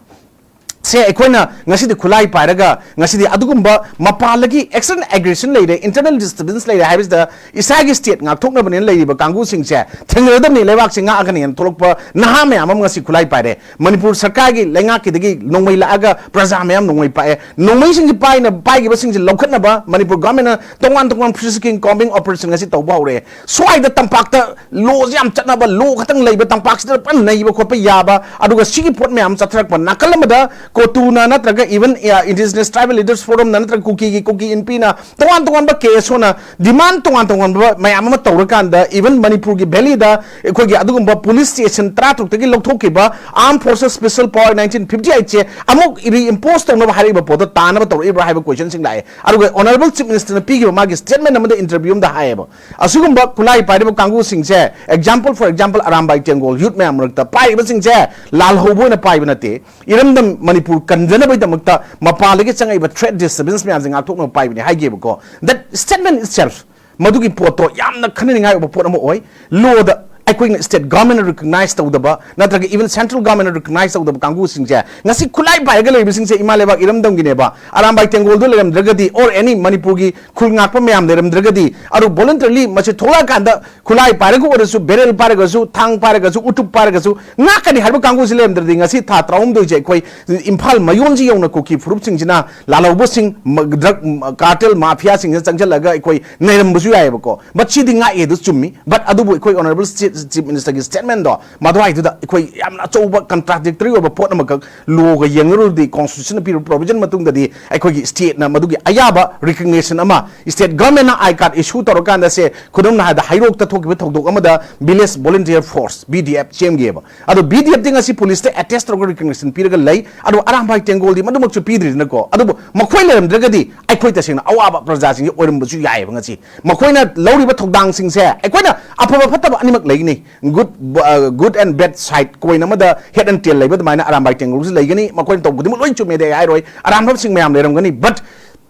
ꯁꯦ ꯑꯩꯈꯣꯏꯅ ꯉꯁꯤꯗꯤ ꯈꯨꯠꯂꯥꯏ ꯄꯥꯏꯔꯒ ꯉꯁꯤꯗꯤ ꯑꯗꯨꯒꯨꯝꯕ ꯃꯄꯥꯟꯗꯒꯤ external aggression ꯂꯩꯔꯦ, internal disturbance ꯂꯩꯔꯦ ꯍꯥꯏꯕꯁꯤꯗ ꯏꯁꯥꯒꯤ state ꯉꯥꯛꯊꯣꯛꯅꯕꯅꯦꯅ ꯂꯩꯔꯤꯕ ꯀꯥꯡꯕꯨꯁꯤꯡꯁꯦ ꯊꯦꯡꯅꯔꯗꯕꯅꯤ, ꯂꯩꯕꯥꯛꯁꯦ ꯉꯥꯛꯑꯒꯅꯦꯅ ꯊꯣꯛꯂꯛꯄ ꯅꯍꯥ ꯃꯌꯥꯝ ꯑꯃ ꯉꯁꯤ ꯈꯨꯠꯂꯥꯏ ꯄꯥꯏꯔꯦ꯫ ꯃꯅꯤꯄꯨꯔ ꯁꯔꯀꯥꯔꯒꯤ ꯂꯩꯉꯥꯛꯀꯤꯗꯒꯤ ꯅꯣꯡꯃꯩ ꯂꯥꯛꯑꯒ ꯄ꯭ꯔꯖꯥ ꯃꯌꯥꯝ ꯅꯣꯡꯃꯩ ꯄꯥꯛꯑꯦ꯫ ꯅꯣꯡꯃꯩꯁꯤꯡꯁꯤ ꯄꯥꯏꯅ ꯄꯥꯏꯈꯤꯕꯁꯤꯡꯁꯤ ꯂꯧꯈꯠꯅꯕ ꯃꯅꯤꯄꯨꯔ government ꯅ ꯇꯣꯉꯥꯟ ꯇꯣꯉꯥꯟ precision combing operation ꯉꯁꯤ ꯇꯧꯕ ꯍꯧꯔꯛꯑꯦ꯫ ꯁ꯭ꯋꯥꯏꯗ ꯇꯝꯄꯥꯛꯇ ꯂꯣꯁꯦ ꯌꯥꯝ ꯆꯠꯅꯕ, ꯂꯣ ꯈꯛꯇꯪ ꯂꯩꯕ ꯇꯝꯄꯥꯛꯁꯤꯗ ꯄꯨꯔꯥ ꯅꯩꯕ ꯈꯣꯠꯄ ꯌꯥꯕ, ꯑꯗꯨꯒ ꯁꯤꯒꯤ ꯄꯣꯠ ꯃꯌꯥꯝ ꯆꯠꯊꯔꯛꯄ ꯅꯥꯀꯜ ꯑꯃꯗ ꯀꯣꯇꯨꯅ ꯅꯠꯇ꯭ꯔꯒ even, ꯑ, Indigenous Tribal Leaders Forum ꯅ ꯅꯠꯇ꯭ꯔꯒ ꯀꯨꯀꯤꯒꯤ, ꯀꯨꯀꯤ ꯏꯟꯄꯤꯅ ꯇꯣꯉꯥꯟ ꯇꯣꯉꯥꯟꯕ K S O ꯅ demand ꯇꯣꯉꯥꯟ ꯇꯣꯉꯥꯟꯕ ꯃꯌꯥꯝ ꯑꯃ ꯇꯧꯔꯀꯥꯟꯗ even ꯃꯅꯤꯄꯨꯔꯒꯤ valley ꯗ ꯑꯩꯈꯣꯏꯒꯤ ꯑꯗꯨꯒꯨꯝꯕ police station ꯇꯔꯥꯇꯔꯨꯛꯇꯒꯤ ꯂꯧꯊꯣꯛꯈꯤꯕ Armed Forces Special Power nineteen fifty eight ꯁꯦ ꯑꯃꯨꯛ reimpose ꯇꯧꯅꯕ ꯍꯥꯏꯔꯛꯏꯕ ꯄꯣꯠꯇꯣ ꯇꯥꯅꯕ ꯇꯧꯔꯛꯏꯕ꯭ꯔꯥ ꯍꯥꯏꯕ question ꯁꯤꯡ ꯂꯥꯛꯑꯦ꯫ ꯑꯗꯨꯒ Honourable Chief Minister ꯅ ꯄꯤꯈꯤꯕ ꯃꯥꯒꯤ statement ꯑꯃꯗ, interview ꯑꯃꯗ ꯍꯥꯏꯌꯦꯕ, ꯑꯁꯤꯒꯨꯝꯕ ꯈꯨꯠꯂꯥꯏ ꯄꯥꯏꯔꯤꯕ ꯀꯥꯡꯕꯨꯁꯤꯡꯁꯦ, example, for example, Arambai ꯇꯦꯡꯒꯣꯜ youth ꯃꯌꯥꯝ ꯃꯔꯛꯇ ꯄꯥꯏꯔꯤꯕꯁꯤꯡꯁꯦ ꯂꯥꯜꯍꯧꯕ ꯑꯣꯏꯅ ꯄꯥꯏꯕ ꯅꯠꯇꯦ, ꯏꯔꯝꯗꯝ ꯃꯅꯤꯄꯨꯔ ꯀꯟꯖꯅꯕꯒꯤꯗꯃꯛꯇ ꯃꯄꯥꯟꯗꯒꯤ ꯆꯪꯉꯛꯏꯕ threat disturbance ꯃꯌꯥꯝꯁꯦ ꯉꯥꯛꯊꯣꯛꯅꯕ ꯄꯥꯏꯕꯅꯦ ꯍꯥꯏꯒꯦꯕꯀꯣ꯫ That statement itself, ꯃꯗꯨꯒꯤ ꯄꯣꯠꯇꯣ ꯌꯥꯝꯅ ꯈꯟꯅꯅꯤꯡꯉꯥꯏ ꯑꯣꯏꯕ ꯄꯣꯠ ꯑꯃ ꯑꯣꯏ꯫ Law ꯗ ꯑꯩꯈꯣꯏꯅ state government ꯅ recognise ꯇꯧꯗꯕ, ꯅꯠꯇ꯭ꯔꯒ even central government ꯅ recognise ꯇꯧꯗꯕ ꯀꯥꯡꯕꯨꯁꯤꯡꯁꯦ ꯉꯁꯤ ꯈꯨꯠꯂꯥꯏ ꯄꯥꯏꯔꯒ ꯂꯩꯕꯁꯤꯡꯁꯦ ꯏꯃꯥ ꯂꯩꯕꯥꯛ ꯏꯔꯝꯗꯝꯒꯤꯅꯦꯕ꯫ ꯑꯔꯥꯝꯕꯥꯏ ꯇꯦꯡꯒꯣꯜꯗꯣ ꯂꯩꯔꯝꯗ꯭ꯔꯒꯗꯤ, or any ꯃꯅꯤꯄꯨꯔꯒꯤ ꯈꯨꯜ ꯉꯥꯛꯄ ꯃꯌꯥꯝ ꯂꯩꯔꯝꯗ꯭ꯔꯒꯗꯤ, ꯑꯗꯨ voluntarily ꯃꯁꯤ ꯊꯣꯛꯂꯛꯑꯀꯥꯟꯗ ꯈꯨꯠꯂꯥꯏ ꯄꯥꯏꯔꯒ ꯑꯣꯏꯔꯁꯨ, barrel ꯄꯥꯏꯔꯒꯁꯨ, ꯊꯥꯡ ꯄꯥꯏꯔꯒꯁꯨ, ꯎꯇꯨꯞ ꯄꯥꯏꯔꯒꯁꯨ ꯉꯥꯛꯀꯅꯤ ꯍꯥꯏꯕ ꯀꯥꯡꯕꯨꯁꯤ ꯂꯩꯔꯝꯗ꯭ꯔꯗꯤ ꯉꯁꯤ ꯊꯥ ꯇꯔꯥꯍꯨꯝꯗꯣꯏꯁꯦ ꯑꯩꯈꯣꯏ ꯏꯝꯐꯥꯜ ꯃꯌꯣꯟꯁꯤ ꯌꯧꯅ ꯀꯨꯀꯤ ꯐꯨꯔꯨꯞꯁꯤꯡꯁꯤꯅ ꯂꯥꯜꯍꯧꯕꯁꯤꯡ, ꯃ-, drug, ꯃ-, cartel mafia ꯁꯤꯡꯁꯤꯅ ꯆꯪꯁꯤꯜꯂꯒ ꯑꯩꯈꯣꯏ ꯅꯩꯔꯝꯕꯁꯨ ꯌꯥꯏꯑꯕꯀꯣ꯫ But ꯁꯤꯗꯤ ꯉꯥꯛꯑꯦ, ꯑꯗꯨ ꯆꯨꯝꯃꯤ꯫ But ꯑꯗꯨꯕꯨ ꯑꯩꯈꯣꯏ Honourable Chief, Chief Minister ꯒꯤ statement ꯗꯣ, ꯃꯗꯨꯋꯥꯏꯗꯨꯗ ꯑꯩꯈꯣꯏ ꯌꯥꯝꯅ ꯑꯆꯧꯕ contradictory ꯑꯣꯏꯕ ꯄꯣꯠ ꯑꯃꯈꯛ law ꯒ ꯌꯦꯡꯅꯔꯨꯔꯗꯤ, constitution ꯅ ꯄꯤꯔꯤꯕ provision ꯃꯇꯨꯡꯗꯗꯤ ꯑꯩꯈꯣꯏꯒꯤ state ꯅ ꯃꯗꯨꯒꯤ ꯑꯌꯥꯕ recognition ꯑꯃ, state government ꯅ I card issue ꯇꯧꯔꯀꯥꯟꯗ, ꯁꯦ ꯈꯨꯗꯝ ꯍꯥꯏꯔꯕꯗ ꯍꯩꯔꯣꯛꯇ ꯊꯣꯛꯈꯤꯕ ꯊꯧꯗꯣꯛ ꯑꯃꯗ Village Volunteer Force, V D F, ꯁꯦꯝꯈꯤꯑꯕ꯫ ꯑꯗꯣ V D F ꯇꯤ ꯉꯁꯤ ꯄꯨꯂꯤꯁꯇ attach ꯇꯧꯔꯒ recognition ꯄꯤꯔꯒ ꯂꯩ꯫ ꯑꯗꯣ ꯑꯔꯥꯝꯕꯥꯏ ꯇꯦꯡꯒꯣꯜꯗꯤ ꯃꯗꯨꯃꯛꯁꯨ ꯄꯤꯗ꯭ꯔꯤꯗꯅꯀꯣ꯫ ꯑꯗꯨꯕꯨ ꯃꯈꯣꯏ ꯂꯩꯔꯝꯗ꯭ꯔꯒꯗꯤ ꯑꯩꯈꯣꯏ ꯇꯁꯦꯡꯅ ꯑꯋꯥꯕ ꯄ꯭ꯔꯖꯥꯁꯤꯡꯁꯦ ꯑꯣꯏꯔꯝꯕꯁꯨ ꯌꯥꯏꯑꯕ꯫ ꯉꯁꯤ ꯃꯈꯣꯏꯅ ꯂꯧꯔꯤꯕ ꯊꯧꯗꯥꯡꯁꯤꯡꯁꯦ ꯑꯩꯈꯣꯏꯅ ꯑꯐꯕ ꯐꯠꯇꯕ ꯑꯅꯤꯃꯛ ꯂꯩꯒꯅꯤ꯫ Good, uh, good and bad side coin ꯑꯃꯗ head and tail ꯂꯩꯕ ꯑꯗꯨꯃꯥꯏꯅ ꯑꯔꯥꯝꯕꯥꯏ ꯇꯦꯡꯒꯣꯜꯁꯨ ꯂꯩꯒꯅꯤ꯫ ꯃꯈꯣꯏꯅ ꯇꯧꯕ ꯈꯨꯗꯤꯡꯃꯛ ꯂꯣꯏ ꯆꯨꯝꯃꯦꯗꯤ ꯑꯩ ꯍꯥꯏꯔꯣꯏ, ꯑꯔꯥꯟꯕꯁꯤꯡ ꯃꯌꯥꯝ ꯂꯩꯔꯝꯒꯅꯤ꯫ But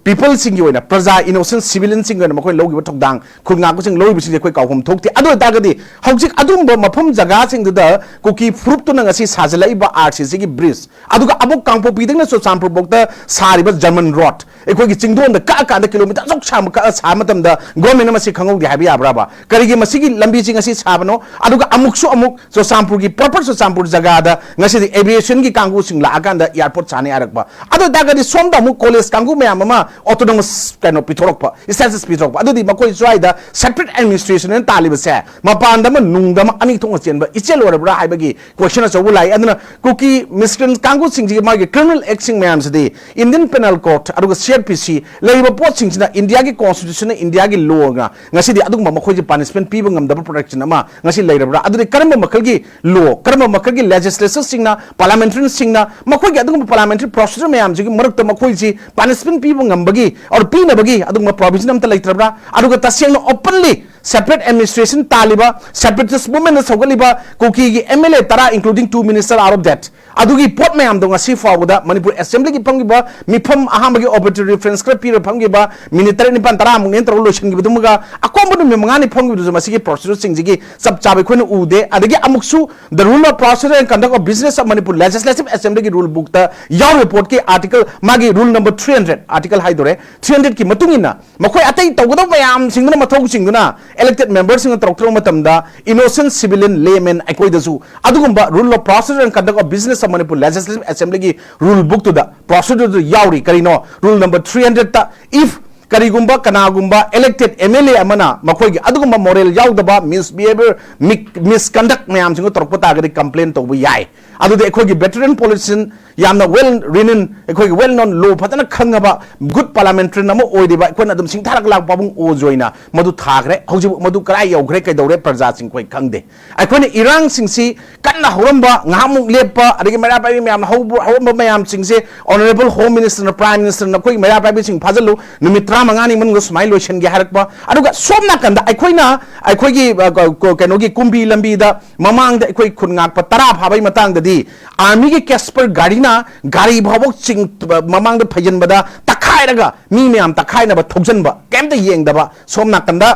ꯄꯤꯄꯜꯁꯤꯡꯒꯤ ꯑꯣꯏꯅ, ꯄ꯭ꯔꯖꯥ, ꯏꯅꯣꯁꯦꯟ ꯁꯤꯚꯤꯂꯤꯌꯟꯁꯤꯡꯒꯤ ꯑꯣꯏꯅ ꯃꯈꯣꯏꯅ ꯂꯧꯈꯤꯕ ꯊꯧꯗꯥꯡ, ꯈꯨꯟ ꯉꯥꯛꯄꯁꯤꯡ ꯂꯧꯔꯤꯕꯁꯤꯡꯁꯦ ꯑꯩꯈꯣꯏ ꯀꯥꯎꯐꯝ ꯊꯣꯛꯇꯦ꯫ ꯑꯗꯨ ꯑꯣꯏꯇꯥꯔꯒꯗꯤ ꯍꯧꯖꯤꯛ ꯑꯗꯨꯝꯕ ꯃꯐꯝ ꯖꯒꯥꯁꯤꯡꯗꯨꯗ ꯀꯨꯀꯤ ꯐꯨꯔꯨꯞꯇꯨꯅ ꯉꯁꯤ ꯁꯥꯖꯤꯜꯂꯛꯏꯕ ꯑꯥꯔ ꯁꯤ ꯁꯤꯒꯤ ꯕ꯭ꯔꯤꯖ, ꯑꯗꯨꯒ ꯑꯃꯨꯛ ꯀꯥꯡꯄꯣꯛꯄꯤꯗꯒꯤꯅ ꯆꯨꯔꯆꯥꯟꯄꯨꯔꯐꯥꯎꯗ ꯁꯥꯔꯤꯕ ꯖꯔꯃꯟ ꯔꯣꯗ, ꯑꯩꯈꯣꯏꯒꯤ ꯆꯤꯡꯗꯣꯟꯗ ꯀꯛꯑꯀꯥꯟꯗ ꯀꯤꯂꯣꯃꯤꯇꯔ ꯑꯁꯨꯛ ꯁꯥꯡꯕ ꯀꯛꯑ ꯁꯥꯕ ꯃꯇꯝꯗ ꯒꯣꯔꯃꯦꯟꯅ ꯃꯁꯤ ꯈꯪꯍꯧꯗꯦ ꯍꯥꯏꯕ ꯌꯥꯕ꯭ꯔꯥꯕ? ꯀꯔꯤꯒꯤ ꯃꯁꯤꯒꯤ ꯂꯝꯕꯤꯁꯤ ꯉꯁꯤ ꯁꯥꯕꯅꯣ? ꯑꯗꯨꯒ ꯑꯃꯨꯛꯁꯨ ꯑꯃꯨꯛ ꯆꯨꯔꯆꯥꯟꯄꯨꯔꯒꯤ, ꯄ꯭ꯔꯣꯄꯔ ꯆꯨꯔꯆꯥꯟꯄꯨꯔ ꯖꯒꯥꯗ ꯉꯁꯤꯗꯤ ꯑꯦꯚꯤꯌꯦꯁꯟꯒꯤ ꯀꯥꯡꯕꯨꯁꯤꯡ ꯂꯥꯛꯑꯀꯥꯟꯗ ꯑꯦꯌꯥꯔꯄꯣꯔꯠ ꯁꯥꯅꯤ ꯍꯥꯏꯔꯛꯄ꯫ ꯑꯗꯨ ꯑꯣꯏꯇꯥꯔꯒꯗꯤ ꯁꯣꯝꯗ ꯑꯃꯨꯛ ꯀꯣꯂꯦꯖ ꯀꯥꯡꯕꯨ ꯃꯌꯥꯝ ꯑꯃ ꯑꯣꯇꯣꯅꯣꯃꯁ ꯀꯩꯅꯣ ꯄꯤꯊꯣꯔꯛꯄ, ꯁ꯭ꯇꯦꯇꯁ ꯄꯤꯊꯣꯔꯛꯄ, ꯑꯗꯨꯗꯤ ꯃꯈꯣꯏ ꯁ꯭ꯋꯥꯏꯗ ꯁꯦꯄꯔꯦꯠ ꯑꯦꯗꯃꯤꯅꯤꯁꯇ꯭ꯔꯦꯁꯟ ꯇꯥꯜꯂꯤꯕꯁꯦ ꯃꯄꯥꯟꯗ ꯑꯃ ꯅꯨꯡꯗ ꯑꯃ ꯑꯅꯤ ꯊꯣꯛꯅ ꯆꯦꯟꯕ ꯏꯆꯦꯜ ꯑꯣꯏꯔꯕ꯭ꯔꯥ ꯍꯥꯏꯕꯒꯤ ꯀꯣꯏꯁꯟ ꯑꯆꯧꯕ ꯂꯥꯛꯏ꯫ ꯑꯗꯨꯅ ꯀꯨꯀꯤ ꯃꯤꯁꯀ꯭ꯔꯤꯃꯤꯅꯦꯁꯟ ꯀꯥꯡꯕꯨꯁꯤꯡꯁꯤꯒꯤ ꯃꯥꯒꯤ ꯀ꯭ꯔꯤꯃꯤꯅꯦꯜ ꯑꯦꯛꯁꯤꯡ ꯃꯌꯥꯝꯁꯤꯗꯤ ꯏꯟꯗꯤꯌꯟ ꯄꯦꯅꯦꯜ ꯀꯣꯗ ꯑꯗꯨꯒ ꯁꯤ ꯑꯥꯔ ꯄꯤ ꯁꯤ ꯂꯩꯔꯤꯕ ꯄꯣꯠꯁꯤꯡꯁꯤꯅ ꯏꯟꯗꯤꯌꯥꯒꯤ ꯀꯣꯟꯁꯇꯤꯇ꯭ꯌꯨꯁꯟꯅ, ꯏꯟꯗꯤꯌꯥꯒꯤ ꯂꯣꯅ ꯉꯁꯤꯗꯤ ꯑꯗꯨꯒꯨꯝꯕ ꯃꯈꯣꯏꯁꯦ ꯄꯥꯅꯤꯁꯃꯦꯟ ꯄꯤꯕ ꯉꯝꯗꯕ ꯄ꯭ꯔꯣꯇꯦꯛꯁꯟ ꯑꯃ ꯉꯁꯤ ꯂꯩꯔꯕ꯭ꯔꯥ? ꯑꯗꯨꯗꯤ ꯀꯔꯝꯕ ꯃꯈꯜꯒꯤ ꯂꯣ, ꯀꯔꯝꯕ ꯃꯈꯜꯒꯤ ꯂꯦꯖꯤꯁꯂꯦꯆꯔꯁꯤꯡꯅ, ꯄꯥꯔꯂꯥꯃꯦꯟꯇꯔꯤꯁꯤꯡꯅ ꯃꯈꯣꯏꯒꯤ ꯑꯗꯨꯒꯨꯝꯕ ꯄꯥꯔꯂꯥꯃꯦꯟꯇꯔꯤ ꯄ꯭ꯔꯣꯁꯤꯖꯔ ꯃꯌꯥꯝꯁꯤꯒꯤ ꯃꯔꯛꯇ ꯃꯈꯣꯏꯁꯤ ꯄꯥꯅꯤꯁꯃꯦꯟ ꯄꯤꯕ ꯉꯝꯕꯒꯤ ꯑꯣꯔ ꯄꯤꯅꯕꯒꯤ ꯑꯗꯨꯒꯨꯝꯕ ꯄ꯭ꯔꯣꯚꯤꯖꯟ ꯑꯝꯇ ꯂꯩꯇ꯭ꯔꯕ꯭ꯔꯥ? ꯑꯗꯨꯒ ꯇꯁꯦꯡꯅ ꯑꯣꯄꯟꯂꯤ ꯁꯦꯄꯔꯦꯠ ꯑꯦꯗꯃꯤꯅꯤꯁꯇ꯭ꯔꯦꯁꯟ ꯇꯥꯜꯂꯤꯕ, ꯁꯦꯄꯔꯦꯇꯤꯁ ꯃꯨꯚꯃꯦꯟꯠꯅ ꯁꯧꯒꯠꯂꯤꯕ ꯀꯨꯀꯤꯒꯤ ꯑꯦꯝ ꯑꯦꯜ ꯑꯦ ꯇꯔꯥ, including two minister out of that, ꯑꯗꯨꯒꯤ ꯄꯣꯠ ꯃꯌꯥꯝꯗꯣ ꯉꯁꯤ ꯐꯥꯎꯕꯗ ꯃꯅꯤꯄꯨꯔ ꯑꯦꯁꯦꯝꯕ꯭ꯂꯤꯒꯤ ꯐꯝꯈꯤꯕ ꯃꯤꯐꯝ, ꯑꯍꯥꯟꯕꯒꯤ ꯑꯣꯗꯤꯇꯣꯔꯤ ꯔꯤꯐꯔꯦꯟꯁ ꯈꯔ ꯄꯤꯔ ꯐꯝꯈꯤꯕ, ꯃꯤꯅꯤꯠ ꯇꯔꯦꯠ, ꯅꯤꯄꯥꯟ, ꯇꯔꯥꯃꯨꯛꯅꯦꯅ ꯇꯧꯔꯒ ꯂꯣꯏꯁꯤꯟꯈꯤꯕꯗꯨꯃꯒ ꯑꯀꯣꯟꯕ ꯅꯨꯃꯤꯠ ꯃꯉꯥꯅꯤ ꯐꯝꯈꯤꯕꯗꯨꯁꯨ ꯃꯁꯤꯒꯤ ꯄ꯭ꯔꯣꯁꯤꯖꯔꯁꯤꯡꯁꯤꯒꯤ ꯆꯞ ꯆꯥꯕ ꯑꯩꯈꯣꯏꯅ ꯎꯗꯦ꯫ ꯑꯗꯒꯤ ꯑꯃꯨꯛꯁꯨ the rule of procedure and conduct of business of Manipur Legislative Assemblyꯒꯤ ꯔꯨꯜ ꯕꯨꯛꯇ ꯌꯥꯎꯔꯤꯕ ꯄꯣꯠꯀꯤ ꯑꯥꯔꯇꯤꯀꯜ, ꯃꯥꯒꯤ rule number three hundred article ꯍꯥꯏꯗꯣꯔꯦ, ꯊ꯭ꯔꯤ ꯍꯟꯗ꯭ꯔꯦꯠꯀꯤ ꯃꯇꯨꯡ ꯏꯟꯅ ꯃꯈꯣꯏ ꯑꯇꯩ ꯇꯧꯒꯗꯕ ꯃꯌꯥꯝꯁꯤꯡꯗꯨꯅ, ꯃꯊꯧꯁꯤꯡꯗꯨꯅ elected memberꯁꯤꯡꯅ ꯇꯧꯔꯛꯇ꯭ꯔꯕ ꯃꯇꯝꯗ innocent civilian laymen ꯑꯩꯈꯣꯏꯗꯁꯨ ꯑꯗꯨꯒꯨꯝꯕ rule of procedure and conduct of business of Manipur Legislative Assemblyꯒꯤ ꯔꯨꯜ ꯕꯨꯛꯇꯨꯗ, ꯄ꯭ꯔꯣꯁꯤꯗꯔꯗꯨ ꯌꯥꯎꯔꯤ꯫ ꯀꯔꯤꯅꯣ? ꯔꯨꯜ ꯅꯝꯕꯔ ꯊ꯭ꯔꯤ ꯍꯟꯗ꯭ꯔꯦꯠꯇ, if ꯀꯔꯤꯒꯨꯝꯕ ꯀꯅꯥꯒꯨꯝꯕ elected M L A ꯑꯃꯅ ꯃꯈꯣꯏꯒꯤ ꯑꯗꯨꯒꯨꯝꯕ ꯃꯣꯔꯦꯜ ꯌꯥꯎꯗꯕ, ꯃꯤꯁꯕꯤꯍꯦꯕꯤꯌꯔ, ꯃꯤꯁꯀꯟꯗꯛ ꯃꯌꯥꯝꯁꯤꯡꯗꯣ ꯇꯧꯔꯛꯄ ꯇꯥꯔꯒꯗꯤ ꯀꯝꯄ꯭ꯂꯦꯟ ꯇꯧꯕ ꯌꯥꯏ꯫ ꯑꯗꯨꯗꯤ ꯑꯩꯈꯣꯏꯒꯤ veteran politician, ꯌꯥꯝꯅ well renowned, ꯑꯩꯈꯣꯏꯒꯤ well known law ꯐꯖꯅ ꯈꯪꯉꯕ good parliamentarian ꯑꯃ ꯑꯣꯏꯔꯤꯕ ꯑꯩꯈꯣꯏꯅ ꯑꯗꯨꯝ ꯁꯤꯡꯊꯥꯔꯛ ꯂꯥꯛꯄ ꯄꯥꯕꯨꯡ ꯑꯣ ꯖꯣꯏꯅ ꯃꯗꯨ ꯊꯥꯈ꯭ꯔꯦ꯫ ꯍꯧꯖꯤꯛ ꯃꯗꯨ ꯀꯗꯥꯏ ꯌꯧꯈ꯭ꯔꯦ, ꯀꯩꯗꯧꯔꯦ, ꯄ꯭ꯔꯖꯥꯁꯤꯡ ꯑꯩꯈꯣꯏ ꯈꯪꯗꯦ꯫ ꯑꯩꯈꯣꯏꯅ ꯏꯔꯥꯡꯁꯤꯡꯁꯤ ꯀꯟꯅ ꯍꯧꯔꯝꯕ, ꯉꯥꯏꯍꯥꯛꯃꯨꯛ ꯂꯦꯞꯄ, ꯑꯗꯒꯤ ꯃꯩꯔꯥ ꯄꯥꯏꯕꯤ ꯃꯌꯥꯝꯅ ꯍꯧꯕ-, ꯍꯧꯔꯝꯕ ꯃꯌꯥꯝꯁꯤꯡꯁꯦ honourable home ministerꯅ, prime ministerꯅ ꯑꯩꯈꯣꯏꯒꯤ ꯃꯩꯔꯥ ꯄꯥꯏꯕꯤꯁꯤꯡ ꯐꯥꯖꯤꯜꯂꯨ, ꯅꯨꯃꯤꯠ ꯇꯔꯥꯃꯉꯥꯅꯤ ꯃꯅꯨꯡꯗ ꯁꯨꯃꯥꯏꯅ ꯂꯣꯏꯁꯤꯟꯒꯦ ꯍꯥꯏꯔꯛꯄ꯫ ꯑꯗꯨꯒ ꯁꯣꯝ ꯅꯥꯀꯟꯗ ꯑꯩꯈꯣꯏꯅ, ꯑꯩꯈꯣꯏꯒꯤ, ꯑ, ꯀ-, ꯀ-, ꯀꯩꯅꯣꯒꯤ ꯀꯨꯝꯕꯤ ꯂꯝꯕꯤꯗ ꯃꯃꯥꯡꯗ ꯑꯩꯈꯣꯏ ꯈꯨꯟ ꯉꯥꯛꯄ ꯇꯔꯥ ꯐꯥꯕꯒꯤ ꯃꯇꯥꯡꯗꯗꯤ armyꯒꯤ Casper ꯒꯥꯔꯤꯅ ꯒꯥꯔꯤ ꯐꯥꯎꯕ ꯆꯤꯡ-, ꯃꯃꯥꯡꯗ ꯐꯩꯖꯤꯟꯕꯗ ꯇꯛꯈꯥꯏ ꯍꯥꯏꯔꯒ ꯃꯤ ꯃꯌꯥꯝ ꯇꯛꯈꯥꯏꯅꯕ ꯊꯧꯖꯟꯕ, ꯀꯩꯝꯇ ꯌꯦꯡꯗꯕ꯫ ꯁꯣꯝ ꯅꯥꯀꯟꯗ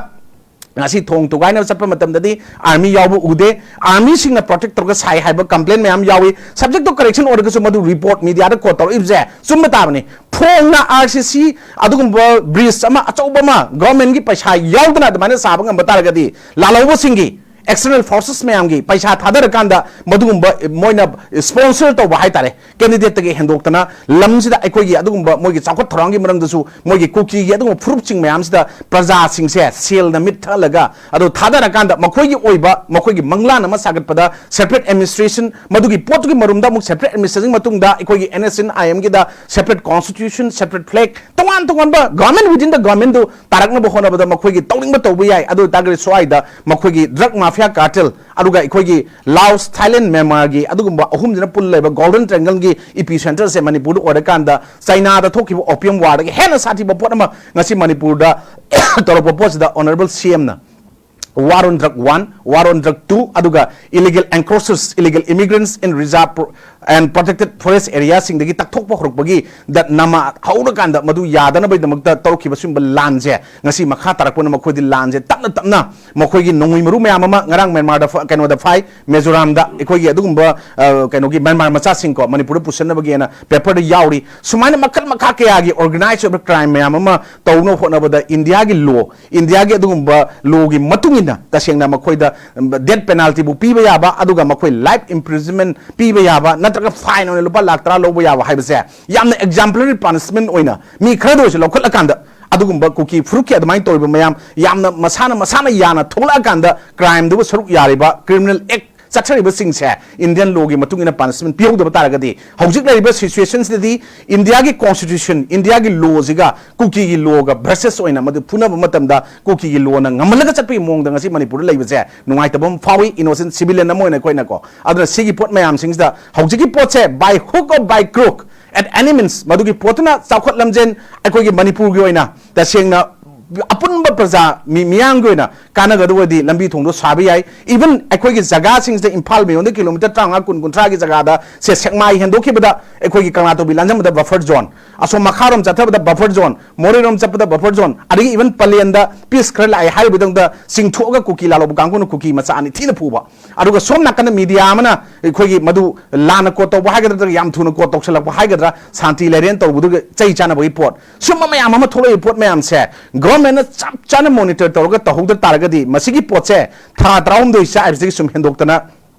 ꯉꯁꯤ ꯊꯣꯡ ꯊꯨꯒꯥꯏꯅꯕ ꯆꯠꯄ ꯃꯇꯝꯗꯗꯤ ꯑꯥꯔꯃꯤꯁꯤꯡꯅ ꯄ꯭ꯔꯣꯇꯦꯛ ꯇꯧꯔꯒ ꯁꯥꯏ ꯍꯥꯏꯕ ꯀꯝꯄ꯭ꯂꯦꯟ ꯃꯌꯥꯝ ꯌꯥꯎꯏ꯫ ꯁꯕꯖꯦꯛꯇꯣ ꯀꯔꯦꯛꯁꯟ ꯑꯣꯏꯔꯒꯁꯨ ꯃꯗꯨ ꯔꯤꯄꯣꯔꯠ ꯃꯤꯗꯤꯌꯥꯗ ꯀꯣꯠ ꯇꯧꯔꯛꯏꯕꯁꯦ ꯆꯨꯝꯕ ꯇꯥꯕꯅꯤ꯫ ꯐꯣꯡꯅ ꯑꯥꯔ ꯁꯤ ꯁꯤ ꯑꯗꯨꯒꯨꯝꯕ ꯕ꯭ꯔꯤꯖ ꯑꯃ ꯑꯆꯧꯕ ꯑꯃ ꯒꯚꯔꯟꯃꯦꯟꯠꯀꯤ ꯄꯩꯁꯥ ꯌꯥꯎꯗꯅ ꯑꯗꯨꯃꯥꯏꯅ ꯁꯥꯕ ꯉꯝꯕ ꯇꯥꯔꯒꯗꯤ ꯂꯥꯜꯍꯧꯕꯁꯤꯡꯒꯤ, ꯑꯦꯛꯁꯇꯔꯅꯦꯜ ꯐꯣꯔꯁꯦꯁ ꯃꯌꯥꯝꯒꯤ ꯄꯩꯁꯥ ꯊꯥꯗꯔꯀꯥꯟꯗ ꯃꯗꯨꯒꯨꯝꯕ ꯃꯣꯏꯅ ꯁ꯭ꯄꯣꯟꯁꯔ ꯇꯧꯕ ꯍꯥꯏꯇꯥꯔꯦ, ꯀꯦꯟꯗꯤꯗꯦꯠꯇꯒꯤ ꯍꯦꯟꯗꯣꯛꯇꯅ ꯂꯝꯁꯤꯗ ꯑꯩꯈꯣꯏꯒꯤ ꯑꯗꯨꯒꯨꯝꯕ ꯃꯣꯏꯒꯤ ꯆꯥꯎꯈꯠ ꯊꯧꯔꯥꯡꯒꯤ ꯃꯔꯝꯗꯁꯨ, ꯃꯣꯏꯒꯤ ꯀꯨꯀꯤꯒꯤ ꯑꯗꯨꯒꯨꯝꯕ ꯐꯨꯔꯨꯞꯁꯤꯡ ꯃꯌꯥꯝꯁꯤꯗ ꯄ꯭ꯔꯖꯥꯁꯤꯡꯁꯦ ꯁꯦꯜꯅ ꯃꯤꯠ ꯊꯛꯍꯜꯂꯒ ꯑꯗꯨ ꯊꯥꯗꯔꯀꯥꯟꯗ ꯃꯈꯣꯏꯒꯤ ꯑꯣꯏꯕ, ꯃꯈꯣꯏꯒꯤ ꯃꯪꯂꯥꯟ ꯑꯃ ꯁꯥꯒꯠꯄꯗ ꯁꯦꯄꯔꯦꯠ ꯑꯦꯗꯃꯤꯅꯤꯁꯇ꯭ꯔꯦꯁꯟ, ꯃꯗꯨꯒꯤ ꯄꯣꯠꯇꯨꯒꯤ ꯃꯔꯨꯝꯗ ꯑꯃꯨꯛ ꯁꯦꯄꯔꯦꯠ ꯑꯦꯗꯃꯤꯅꯤꯁꯇ꯭ꯔꯦꯁꯟꯒꯤ ꯃꯇꯨꯡꯗ ꯑꯩꯈꯣꯏꯒꯤ ꯑꯦꯟ ꯑꯦꯁ ꯑꯦꯟ ꯑꯥꯏ ꯑꯦꯝꯒꯤꯗ ꯁꯦꯄꯔꯦꯠ ꯀꯣꯟꯁꯇꯤꯇ꯭ꯌꯨꯁꯟ, ꯁꯦꯄꯔꯦꯠ ꯐ꯭ꯂꯦꯛ, ꯇꯣꯉꯥꯟ ꯇꯣꯉꯥꯟꯕ ꯒꯚꯔꯟꯃꯦꯟꯠ ꯋꯤꯗꯤꯟ ꯗ ꯒꯚꯔꯟꯃꯦꯟꯠꯇꯨ ꯇꯥꯔꯛꯅꯕ ꯍꯣꯠꯅꯕꯗ ꯃꯈꯣꯏꯒꯤ ꯇꯧꯅꯤꯡꯕ ꯇꯧꯕ ꯌꯥꯏ꯫ ꯑꯗꯨ ꯑꯣꯏꯇꯥꯔꯒꯗꯤ ꯁ꯭ꯋꯥꯏꯗ ꯃꯈꯣꯏꯒꯤ ꯗ꯭ꯔꯒ ꯃꯥꯐꯤꯌꯥ ꯀꯥꯔꯇꯦꯜ, ꯑꯗꯨꯒ ꯑꯩꯈꯣꯏꯒꯤ ꯂꯥꯑꯣꯁ, ꯊꯥꯏꯂꯦꯟ, ꯃ꯭ꯌꯥꯟꯃꯥꯔꯒꯤ ꯑꯗꯨꯒꯨꯝꯕ ꯑꯍꯨꯝꯁꯤꯅ ꯄꯨꯜꯂ ꯂꯩꯕ ꯒꯣꯜꯗꯟ ꯇ꯭ꯔꯥꯏꯡꯒꯜꯒꯤ ꯏꯄꯤ ꯁꯦꯟꯇꯔꯁꯦ ꯃꯅꯤꯄꯨꯔꯗ ꯑꯣꯏꯔꯀꯥꯟꯗ ꯆꯩꯅꯥꯗ ꯊꯣꯛꯈꯤꯕ ꯑꯣꯄꯤꯌꯝ ꯋꯥꯔꯗꯒꯤ ꯍꯦꯟꯅ ꯁꯥꯊꯤꯕ ꯄꯣꯠ ꯑꯃ ꯉꯁꯤ ꯃꯅꯤꯄꯨꯔꯗ ꯇꯧꯔꯛꯄ ꯄꯣꯠꯁꯤꯗ Honourable C M ꯅ War on Drug one, War on Drug two, ꯑꯗꯨꯒ Illegal Encroachers, Illegal Immigrants in Reserve Pro-, and Protected Forest Areaꯁꯤꯡꯗꯒꯤ ꯇꯛꯊꯣꯛꯄ ꯍꯧꯔꯛꯄꯒꯤ ꯗ ꯅꯃꯥ ꯍꯧꯔꯀꯥꯟꯗ ꯃꯗꯨ ꯌꯥꯗꯅꯕꯒꯤꯗꯃꯛꯇ ꯇꯧꯔꯛꯈꯤꯕ ꯁꯤꯒꯨꯝꯕ ꯂꯥꯟꯁꯦ ꯉꯁꯤ ꯃꯈꯥ ꯇꯥꯔꯛꯄꯅ ꯃꯈꯣꯏꯗꯤ ꯂꯥꯟꯁꯦ ꯇꯞꯅ ꯇꯞꯅ ꯃꯈꯣꯏꯒꯤ ꯅꯣꯡꯃꯩ ꯃꯔꯨ ꯃꯌꯥꯝ ꯑꯃ ꯉꯔꯥꯡ ꯃ꯭ꯌꯥꯟꯃꯥꯔꯗ ꯐ-, ꯀꯩꯅꯣꯗ ꯐꯥꯏ, ꯃꯤꯖꯣꯔꯥꯝꯗ ꯑꯩꯈꯣꯏꯒꯤ ꯑꯗꯨꯒꯨꯝꯕ, ꯑ, ꯀꯩꯅꯣꯒꯤ ꯃ꯭ꯌꯥꯟꯃꯥꯔ ꯃꯆꯥꯁꯤꯡꯀꯣ ꯃꯅꯤꯄꯨꯔꯗ ꯄꯨꯁꯟꯅꯕꯒꯤꯅ ꯄꯦꯄꯔꯗ ꯌꯥꯎꯔꯤ꯫ ꯁꯨꯃꯥꯏꯅ ꯃꯈꯜ ꯃꯈꯥ ꯀꯌꯥꯒꯤ ꯑꯣꯔꯒꯅꯥꯏꯖ ꯑꯣꯏꯕ ꯀ꯭ꯔꯥꯏꯝ ꯃꯌꯥꯝ ꯑꯃ ꯇꯧꯅꯕ ꯍꯣꯠꯅꯕꯗ ꯏꯟꯗꯤꯌꯥꯒꯤ ꯂꯣ, ꯏꯟꯗꯤꯌꯥꯒꯤ ꯑꯗꯨꯒꯨꯝꯕ ꯂꯣꯒꯤ ꯃꯇꯨꯡ ꯏꯟꯅ ꯇꯁꯦꯡꯅ ꯃꯈꯣꯏꯗ ꯗꯦꯠ ꯄꯦꯅꯥꯜꯇꯤꯕꯨ ꯄꯤꯕ ꯌꯥꯕ, ꯑꯗꯨꯒ ꯃꯈꯣꯏ ꯂꯥꯏꯐ ꯏꯝꯄ꯭ꯔꯤꯖꯟꯃꯦꯟ ꯄꯤꯕ ꯌꯥꯕ, ꯅꯠꯇ꯭ꯔꯒ ꯐꯥꯏꯟ ꯑꯣꯏꯅ ꯂꯨꯄꯥ ꯂꯥꯈ ꯇꯔꯥ ꯂꯧꯕ ꯌꯥꯕ ꯍꯥꯏꯕꯁꯦ ꯌꯥꯝꯅ ꯑꯦꯛꯖꯥꯝꯄꯂꯔꯤ ꯄꯥꯅꯤꯁꯃꯦꯟ ꯑꯣꯏꯅ ꯃꯤ ꯈꯔꯗ ꯑꯣꯏꯔꯁꯨ ꯂꯧꯈꯠꯂꯀꯥꯟꯗ ꯑꯗꯨꯒꯨꯝꯕ ꯀꯨꯀꯤ ꯐꯨꯔꯨꯞꯀꯤ ꯑꯗꯨꯃꯥꯏꯅ ꯇꯧꯔꯤꯕ ꯃꯌꯥꯝ, ꯌꯥꯝꯅ ꯃꯁꯥꯅ, ꯃꯁꯥꯅ ꯌꯥꯅ ꯊꯣꯛꯂꯛꯑꯀꯥꯟꯗ ꯀ꯭ꯔꯥꯏꯝꯗꯨꯕꯨ ꯁꯔꯨꯛ ꯌꯥꯔꯤꯕ ꯀ꯭ꯔꯤꯃꯤꯅꯦꯜ ꯑꯦꯛ ꯆꯠꯆꯔꯤꯕꯁꯤꯡꯁꯦ ꯏꯟꯗꯤꯌꯟ ꯂꯣꯒꯤ ꯃꯇꯨꯡ ꯏꯟꯅ ꯄꯥꯅꯤꯁꯃꯦꯟ ꯄꯤꯍꯧꯗꯕ ꯇꯥꯔꯒꯗꯤ ꯍꯧꯖꯤꯛ ꯂꯩꯔꯤꯕ ꯁꯤꯆꯨꯋꯦꯁꯟꯁꯤꯗꯗꯤ ꯏꯟꯗꯤꯌꯥꯒꯤ ꯀꯣꯟꯁꯇꯤꯇ꯭ꯌꯨꯁꯟ, ꯏꯟꯗꯤꯌꯥꯒꯤ ꯂꯣꯁꯤꯒ ꯀꯨꯀꯤꯒꯤ ꯂꯣꯒ ꯚꯔꯁꯦꯁ ꯑꯣꯏꯅ ꯃꯗꯨ ꯐꯨꯅꯕ ꯃꯇꯝꯗ ꯀꯨꯀꯤꯒꯤ ꯂꯣꯅ ꯉꯝꯍꯜꯂꯒ ꯆꯠꯄꯒꯤ ꯃꯑꯣꯡꯗ ꯉꯁꯤ ꯃꯅꯤꯄꯨꯔꯗ ꯂꯩꯕꯁꯦ ꯅꯨꯡꯉꯥꯏꯇꯕ ꯑꯃ ꯐꯥꯎꯏ, ꯏꯅꯣꯁꯦꯟ ꯁꯤꯚꯤꯂꯤꯌꯟ ꯑꯃ ꯑꯣꯏꯅ ꯑꯩꯈꯣꯏꯅꯀꯣ꯫ ꯑꯗꯨꯅ ꯁꯤꯒꯤ ꯄꯣꯠ ꯃꯌꯥꯝꯁꯤꯡꯁꯤꯗ ꯍꯧꯖꯤꯛꯀꯤ ꯄꯣꯠꯁꯦ by hook or by crook, at any means, ꯃꯗꯨꯒꯤ ꯄꯣꯠꯇꯨꯅ ꯆꯥꯎꯈꯠ ꯂꯝꯖꯦꯟ ꯑꯩꯈꯣꯏꯒꯤ ꯃꯅꯤꯄꯨꯔꯒꯤ ꯑꯣꯏꯅ ꯇꯁꯦꯡꯅ ꯑꯄꯨꯟꯕ ꯄ꯭ꯔꯖꯥ ꯃꯤ ꯃꯤꯌꯥꯝꯒꯤ ꯑꯣꯏꯅ ꯀꯥꯟꯅꯒꯗꯕꯗꯤ ꯂꯝꯕꯤ ꯊꯣꯡꯗꯣ ꯁꯥꯕ ꯌꯥꯏ꯫ Even ꯑꯩꯈꯣꯏꯒꯤ ꯖꯒꯥꯁꯤꯡꯁꯤꯗ ꯏꯝꯐꯥꯜ ꯃꯌꯣꯟꯗ ꯀꯤꯂꯣꯃꯤꯇꯔ ꯇꯔꯥꯃꯉꯥ, ꯀꯨꯟ, ꯀꯨꯟꯊ꯭ꯔꯥꯒꯤ ꯖꯒꯥꯗ ꯁꯦ ꯁꯦꯛꯃꯥꯏ ꯍꯦꯟꯗꯣꯛꯈꯤꯕꯗ ꯑꯩꯈꯣꯏꯒꯤ ꯀꯪꯂꯥꯇꯣꯕꯤ ꯂꯥꯟꯖꯝꯕꯗ buffer zone, ꯑꯁꯣꯝ ꯃꯈꯥꯔꯣꯝ ꯆꯠꯊꯕꯗ buffer zone, ꯃꯣꯔꯦꯔꯣꯝ ꯆꯠꯄꯗ buffer zone, ꯑꯗꯒꯤ even ꯄꯂꯦꯟꯗ peace ꯈꯔ ꯂꯥꯛꯑꯦ ꯍꯥꯏꯔꯤꯕꯗꯧꯗ ꯆꯤꯡꯊꯣꯛꯑꯒ ꯀꯨꯀꯤ ꯂꯥꯂꯣꯕ ꯀꯥꯡꯕꯨꯅ ꯀꯨꯀꯤ ꯃꯆꯥ ꯑꯅꯤ ꯊꯤꯅ ꯐꯨꯕ꯫ ꯑꯗꯨꯒ ꯁꯣꯝ ꯅꯥꯀꯟꯗ media ꯑꯃꯅ ꯑꯩꯈꯣꯏꯒꯤ ꯃꯗꯨ ꯂꯥꯟꯅ ꯀꯣꯠ ꯇꯧꯕ ꯍꯥꯏꯒꯗ꯭ꯔꯥ, ꯌꯥꯝ ꯊꯨꯅ ꯀꯣꯠ ꯇꯧꯁꯜꯂꯛꯄ ꯍꯥꯏꯒꯗ꯭ꯔꯥ, ꯁꯥꯟꯇꯤ ꯂꯩꯔꯦꯟ ꯇꯧꯕꯗꯨꯒ ꯆꯩ ꯆꯥꯅꯕꯒꯤ ꯄꯣꯠ, ꯁꯨꯝꯕ ꯃꯌꯥꯝ ꯑꯃ ꯊꯣꯛꯂꯛꯏꯕ ꯄꯣꯠ ꯃꯌꯥꯝꯁꯦ governmentꯅ ꯆꯞ ꯆꯥꯅ monitor ꯇꯧꯔꯒ ꯇꯧꯍꯧꯗ ꯇꯥꯔꯒꯗꯤ ꯃꯁꯤꯒꯤ ꯄꯣꯠꯁꯦ ꯊꯥ ꯇꯔꯥꯍꯨꯝꯗꯣꯏ ꯆꯥꯛꯏꯕꯁꯤꯗꯒꯤ ꯁꯨꯝ ꯍꯦꯟꯗꯣꯛꯇꯅ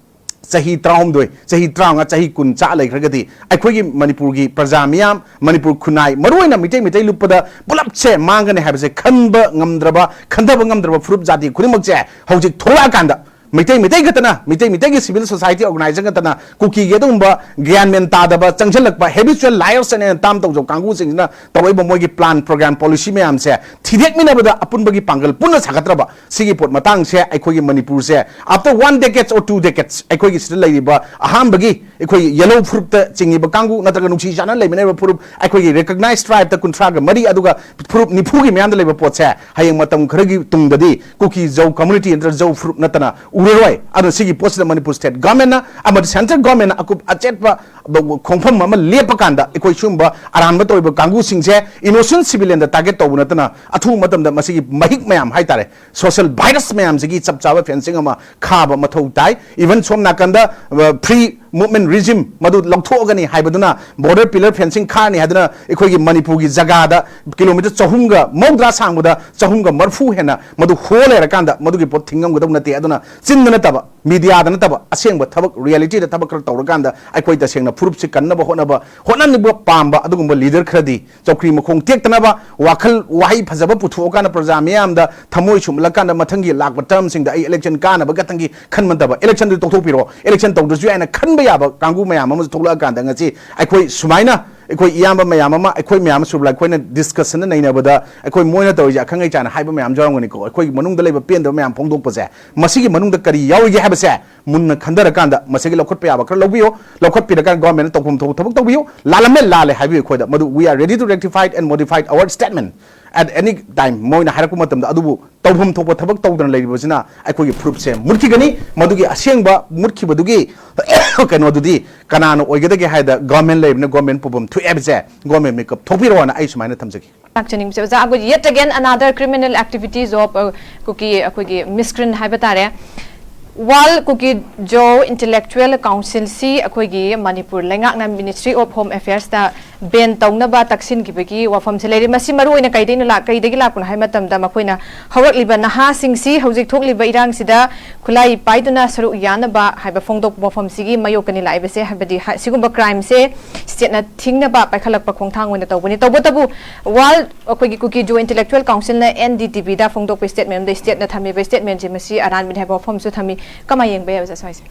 ꯆꯍꯤ ꯇꯔꯥꯍꯨꯝꯗꯣꯏ, ꯆꯍꯤ ꯇꯔꯥꯃꯉꯥ, ꯆꯍꯤ ꯀꯨꯟ ꯆꯥꯛ ꯂꯩꯈ꯭ꯔꯒꯗꯤ ꯑꯩꯈꯣꯏꯒꯤ ꯃꯅꯤꯄꯨꯔꯒꯤ ꯄ꯭ꯔꯖꯥ ꯃꯤꯌꯥꯝ, ꯃꯅꯤꯄꯨꯔ ꯈꯨꯟꯅꯥꯏ, ꯃꯔꯨꯑꯣꯏꯅ ꯃꯤꯇꯩ ꯃꯤꯇꯩ ꯂꯨꯞꯄꯗ ꯄꯨꯂꯞꯁꯦ ꯃꯥꯡꯒꯅꯤ ꯍꯥꯏꯕꯁꯦ ꯈꯟꯕ ꯉꯝꯗ꯭ꯔꯕ, ꯈꯟꯊꯕ ꯉꯝꯗ꯭ꯔꯕ ꯐꯨꯔꯨꯞ ꯖꯥꯇꯤ ꯈꯨꯗꯤꯡꯃꯛꯁꯦ ꯍꯧꯖꯤꯛ ꯊꯣꯛꯂꯛꯑꯀꯥꯟꯗ ꯃꯩꯇꯩ ꯃꯩꯇꯩ ꯈꯛꯇꯅ, ꯃꯩꯇꯩ ꯃꯩꯇꯩꯒꯤ civil society organization ꯈꯛꯇꯅ ꯀꯨꯀꯤꯒꯤ ꯑꯗꯨꯒꯨꯝꯕ ꯒ꯭ꯌꯥꯟ ꯃꯦꯟ ꯇꯥꯗꯕ, ꯆꯪꯁꯤꯜꯂꯛꯄ habitual liars and ꯇꯥꯝ ꯇꯧꯖꯧ ꯀꯥꯡꯕꯨꯁꯤꯡꯁꯤꯅ ꯇꯧꯔꯛꯏꯕ ꯃꯣꯏꯒꯤ plan, program, policy ꯃꯌꯥꯝꯁꯦ ꯊꯤꯗꯦꯛꯃꯤꯟꯅꯕꯗ ꯑꯄꯨꯟꯕꯒꯤ ꯄꯥꯡꯒꯜ ꯄꯨꯟꯅ ꯁꯥꯒꯠꯇ꯭ꯔꯕ, ꯁꯤꯒꯤ ꯄꯣꯠ ꯃꯇꯥꯡꯁꯦ ꯑꯩꯈꯣꯏꯒꯤ ꯃꯅꯤꯄꯨꯔꯁꯦ after one decades or two decades ꯑꯩꯈꯣꯏꯒꯤ ꯁꯤꯗ ꯂꯩꯔꯤꯕ ꯑꯍꯥꯟꯕꯒꯤ ꯑꯩꯈꯣꯏ yellow ꯐꯨꯔꯨꯞꯇ ꯆꯤꯡꯉꯤꯕ ꯀꯥꯡꯕꯨ ꯅꯠꯇ꯭ꯔꯒ ꯅꯨꯡꯁꯤ ꯆꯥꯟꯅꯅ ꯂꯩꯃꯤꯟꯅꯔꯤꯕ ꯐꯨꯔꯨꯞ ꯑꯩꯈꯣꯏꯒꯤ recognized tribeꯇ ꯀꯨꯟꯊ꯭ꯔꯥꯒ ꯃꯔꯤ ꯑꯗꯨꯒ ꯐꯨꯔꯨꯞ ꯅꯤꯐꯨꯒꯤ ꯃꯌꯥꯝꯗ ꯂꯩꯕ ꯄꯣꯠꯁꯦ ꯍꯌꯦꯡ ꯃꯇꯝ ꯈꯔꯒꯤ ꯇꯨꯡꯗꯗꯤ ꯀꯨꯀꯤ ꯖꯧ community ꯅꯠꯇ꯭ꯔꯒ ꯖꯧ ꯐꯨꯔꯨꯞ ꯅꯠꯇꯅ ꯎꯔꯔꯣꯏ꯫ ꯑꯗꯨꯅ ꯁꯤꯒꯤ ꯄꯣꯠꯁꯤꯗ ꯃꯅꯤꯄꯨꯔ state governmentꯅ ꯑꯃꯗꯤ central governmentꯅ ꯑꯀꯨꯞ ꯑꯆꯦꯠꯄ ꯈꯣꯡꯐꯝ ꯑꯃ ꯂꯦꯞꯄ ꯀꯥꯟꯗ ꯑꯩꯈꯣꯏ ꯁꯤꯒꯨꯝꯕ ꯑꯔꯥꯟꯕ ꯇꯧꯔꯤꯕ ꯀꯥꯡꯕꯨꯁꯤꯡꯁꯦ innocent civilianꯗ target ꯇꯧꯕ ꯅꯠꯇꯅ ꯑꯊꯨꯕ ꯃꯇꯝꯗ ꯃꯁꯤꯒꯤ ꯃꯍꯤꯛ ꯃꯌꯥꯝ ꯍꯥꯏꯇꯥꯔꯦ, social virus ꯃꯌꯥꯝꯁꯤꯒꯤ ꯆꯞ ꯆꯥꯕ fencing ꯑꯃ ꯈꯥꯕ ꯃꯊꯧ ꯇꯥꯏ꯫ Even ꯁꯣꯝ ꯅꯥꯀꯟꯗ free movement regime ꯃꯗꯨ ꯂꯧꯊꯣꯛꯑꯒꯅꯤ ꯍꯥꯏꯕꯗꯨꯅ border pillar fencing ꯈꯥꯔꯅꯤ ꯍꯥꯏꯗꯨꯅ ꯑꯩꯈꯣꯏꯒꯤ ꯃꯅꯤꯄꯨꯔꯒꯤ ꯖꯒꯥꯗ ꯀꯤꯂꯣꯃꯤꯇꯔ ꯆꯍꯨꯝꯒ ꯃꯧꯗ꯭ꯔꯥ ꯁꯥꯡꯕꯗ ꯆꯍꯨꯝꯒ ꯃꯔꯐꯨ ꯍꯦꯟꯅ ꯃꯗꯨ ꯍꯣ ꯂꯩꯔꯀꯥꯟꯗ ꯃꯗꯨꯒꯤ ꯄꯣꯠ ꯊꯤꯡꯉꯝꯒꯗꯕ ꯅꯠꯇꯦ꯫ ꯑꯗꯨꯅ ꯆꯤꯟꯗ ꯅꯠꯇꯕ, mediaꯗ ꯅꯠꯇꯕ, ꯑꯁꯦꯡꯕ ꯊꯕꯛ realityꯗ ꯊꯕꯛ ꯈꯔ ꯇꯧꯔꯀꯥꯟꯗ ꯑꯩꯈꯣꯏ ꯇꯁꯦꯡꯅ ꯐꯨꯔꯨꯞꯁꯤ ꯀꯟꯅꯕ ꯍꯣꯠꯅꯕ, ꯍꯣꯠꯅꯅꯤꯡꯕ ꯄꯥꯝꯕ ꯑꯗꯨꯒꯨꯝꯕ leader ꯈꯔꯗꯤ ꯆꯧꯀ꯭ꯔꯤ ꯃꯈꯣꯡ ꯇꯦꯛꯇꯅꯕ, ꯋꯥꯈꯜ ꯋꯥꯍꯩ ꯐꯖꯕ ꯄꯨꯊꯣꯛꯑꯀꯥꯟꯗ ꯄ꯭ꯔꯖꯥ ꯃꯤꯌꯥꯝꯗ ꯊꯃꯣꯏ ꯁꯨꯝꯂꯀꯥꯟꯗ ꯃꯊꯪꯒꯤ ꯂꯥꯛꯄ termꯁꯤꯡꯗ ꯑꯩ election ꯀꯥꯅꯕ ꯈꯛꯇꯪꯒꯤ ꯈꯟꯕ ꯅꯠꯇꯕ, electionꯗꯨ ꯇꯣꯛꯊꯣꯛꯄꯤꯔꯣ, election ꯇꯧꯗ꯭ꯔꯁꯨ ꯌꯥꯏꯅ ꯈꯟꯕ ꯌꯥꯕ ꯀꯥꯡꯕꯨ ꯃꯌꯥꯝ ꯑꯃꯁꯨ ꯊꯣꯛꯂꯛꯑꯀꯥꯟꯗ ꯉꯁꯤ ꯑꯩꯈꯣꯏ ꯁꯨꯃꯥꯏꯅ ꯑꯩꯈꯣꯏ ꯏꯌꯥꯝꯕ ꯃꯌꯥꯝ ꯑꯃ, ꯑꯩꯈꯣꯏ ꯃꯌꯥꯝ ꯑꯃꯁꯨ ꯑꯩꯈꯣꯏꯅ discussionꯗ ꯅꯩꯅꯕꯗ ꯑꯩꯈꯣꯏ ꯃꯣꯏꯅ ꯇꯧꯔꯤꯁꯦ ꯑꯈꯪ ꯑꯍꯩ ꯆꯥꯅ ꯍꯥꯏꯕ ꯃꯌꯥꯝꯁꯨ ꯌꯥꯎꯔꯝꯒꯅꯤꯀꯣ꯫ ꯑꯩꯈꯣꯏꯒꯤ ꯃꯅꯨꯡꯗ ꯂꯩꯕ ꯄꯦꯟꯗꯕ ꯃꯌꯥꯝ ꯐꯣꯡꯗꯣꯛꯄꯁꯦ ꯃꯁꯤꯒꯤ ꯃꯅꯨꯡꯗ ꯀꯔꯤ ꯌꯥꯎꯔꯤꯒꯦ ꯍꯥꯏꯕꯁꯦ ꯃꯨꯟꯅ ꯈꯟꯊꯔꯀꯥꯟꯗ ꯃꯁꯤꯒꯤ ꯂꯧꯈꯠꯄ ꯌꯥꯕ ꯈꯔ ꯂꯧꯕꯤꯌꯨ꯫ ꯂꯧꯈꯠꯄꯤꯔꯀꯥꯟꯗ governmentꯅ ꯇꯧꯐꯝ ꯊꯣꯛꯄ ꯊꯕꯛ ꯇꯧꯕꯤꯌꯨ꯫ ꯂꯥꯜꯂꯝꯃꯦ, ꯂꯥꯜꯂꯦ ꯍꯥꯏꯕꯤꯌꯨ ꯑꯩꯈꯣꯏꯗ꯫ ꯃꯗꯨ we are ready to rectify it and modify it our statement꯫ at any time ꯃꯣꯏꯅ ꯍꯥꯏꯔꯛꯄ ꯃꯇꯝꯗ ꯑꯗꯨꯕꯨ ꯇꯧꯐꯝ ꯊꯣꯛꯄ ꯊꯕꯛ ꯇꯧꯗꯅ ꯂꯩꯔꯤꯕꯁꯤꯅ ꯑꯩꯈꯣꯏꯒꯤ ꯐꯨꯔꯨꯞꯁꯦ ꯃꯨꯠꯈꯤꯒꯅꯤ꯫ ꯃꯗꯨꯒꯤ ꯑꯁꯦꯡꯕ ꯃꯨꯠꯈꯤꯕꯗꯨꯒꯤ ꯀꯩꯅꯣꯗꯨꯗꯤ ꯀꯅꯥꯅ ꯑꯣꯏꯒꯗꯒꯦ ꯍꯥꯏꯗ ꯒꯣꯔꯃꯦꯟ ꯂꯩꯔꯤꯕꯅ ꯒꯣꯔꯃꯦꯟ ꯄꯨꯐꯝ ꯊꯣꯛꯑꯦ ꯍꯥꯏꯕꯁꯦ ꯒꯣꯔꯃꯦꯟ ꯃꯤꯀꯞ ꯊꯣꯛꯄꯤꯔꯣꯅ ꯑꯩ ꯁꯨꯃꯥꯏꯅ ꯊꯝꯖꯒꯦ꯫ ꯂꯥꯛꯆꯅꯤꯡꯕꯁꯦ ꯑꯣꯖꯥ, ꯑꯩꯈꯣꯏ yet again another criminal activity of, ꯑ, ꯀꯨꯀꯤ ꯑꯩꯈꯣꯏꯒꯤ ꯃꯤꯁꯀ꯭ꯔꯤꯟ ꯍꯥꯏꯕ ꯇꯥꯔꯦ꯫ ꯋꯥꯔꯜ ꯀꯨꯀꯤ ꯖꯣ ꯏꯟꯇꯦꯂꯦꯛꯆꯨꯋꯦꯜ ꯀꯥꯎꯟꯁꯤꯜꯁꯤ ꯑꯩꯈꯣꯏꯒꯤ ꯃꯅꯤꯄꯨꯔ ꯂꯩꯉꯥꯛꯅ Ministry of Home Affairsꯇ ꯕꯦꯟ ꯇꯧꯅꯕ ꯇꯛꯁꯤꯟꯈꯤꯕꯒꯤ ꯋꯥꯐꯝꯁꯦ ꯂꯩꯔꯦ꯫ ꯃꯁꯤ ꯃꯔꯨ ꯑꯣꯏꯅ ꯀꯩꯗꯩꯅ ꯂꯥꯛ-, ꯀꯩꯗꯒꯤ ꯂꯥꯛꯄꯅꯣ ꯍꯥꯏꯕ ꯃꯇꯝꯗ ꯃꯈꯣꯏꯅ ꯍꯧꯔꯛꯂꯤꯕ ꯅꯍꯥꯁꯤꯡꯁꯤ ꯍꯧꯖꯤꯛ ꯊꯣꯛꯂꯤꯕ ꯏꯔꯥꯡꯁꯤꯗ ꯈꯨꯠꯂꯥꯏ ꯄꯥꯏꯗꯨꯅ ꯁꯔꯨꯛ ꯌꯥꯅꯕ ꯍꯥꯏꯕ ꯐꯣꯡꯗꯣꯛꯄ ꯋꯥꯐꯝꯁꯤꯒꯤ ꯃꯥꯌꯣꯛꯇꯅꯤ ꯂꯥꯛꯏꯕꯁꯦ꯫ ꯍꯥꯏꯕꯗꯤ ꯍꯥ-, ꯁꯤꯒꯨꯝꯕ ꯀ꯭ꯔꯥꯏꯝꯁꯦ ꯁ꯭ꯇꯦꯠꯅ ꯊꯤꯡꯅꯕ ꯄꯥꯏꯈꯠꯂꯛꯄ ꯈꯣꯡꯊꯥꯡ ꯑꯣꯏꯅ ꯇꯧꯕꯅꯤ꯫ ꯇꯧꯕꯇꯕꯨ ꯋꯥꯔꯜ ꯑꯩꯈꯣꯏꯒꯤ ꯀꯨꯀꯤ ꯖꯣ ꯏꯟꯇꯦꯂꯦꯛꯆꯨꯋꯦꯜ ꯀꯥꯎꯟꯁꯤꯜꯅ N D T Vꯗ ꯐꯣꯡꯗꯣꯛꯄ ꯁ꯭ꯇꯦꯠꯃꯦꯟ ꯑꯃꯗ ꯁ꯭ꯇꯦꯠꯅ ꯊꯝꯃꯤꯕ ꯁ꯭ꯇꯦꯠꯃꯦꯟꯁꯦ ꯃꯁꯤ ꯑꯔꯥꯟꯕꯅꯤ ꯍꯥꯏꯕ ꯋꯥꯐꯝꯁꯨ ꯊꯝꯃꯤ꯫ ꯀꯃꯥꯏꯅ ꯌꯦꯡꯕ ꯌꯥꯏ ꯑꯣꯖꯥ ꯁ꯭ꯋꯥꯏꯁꯦ?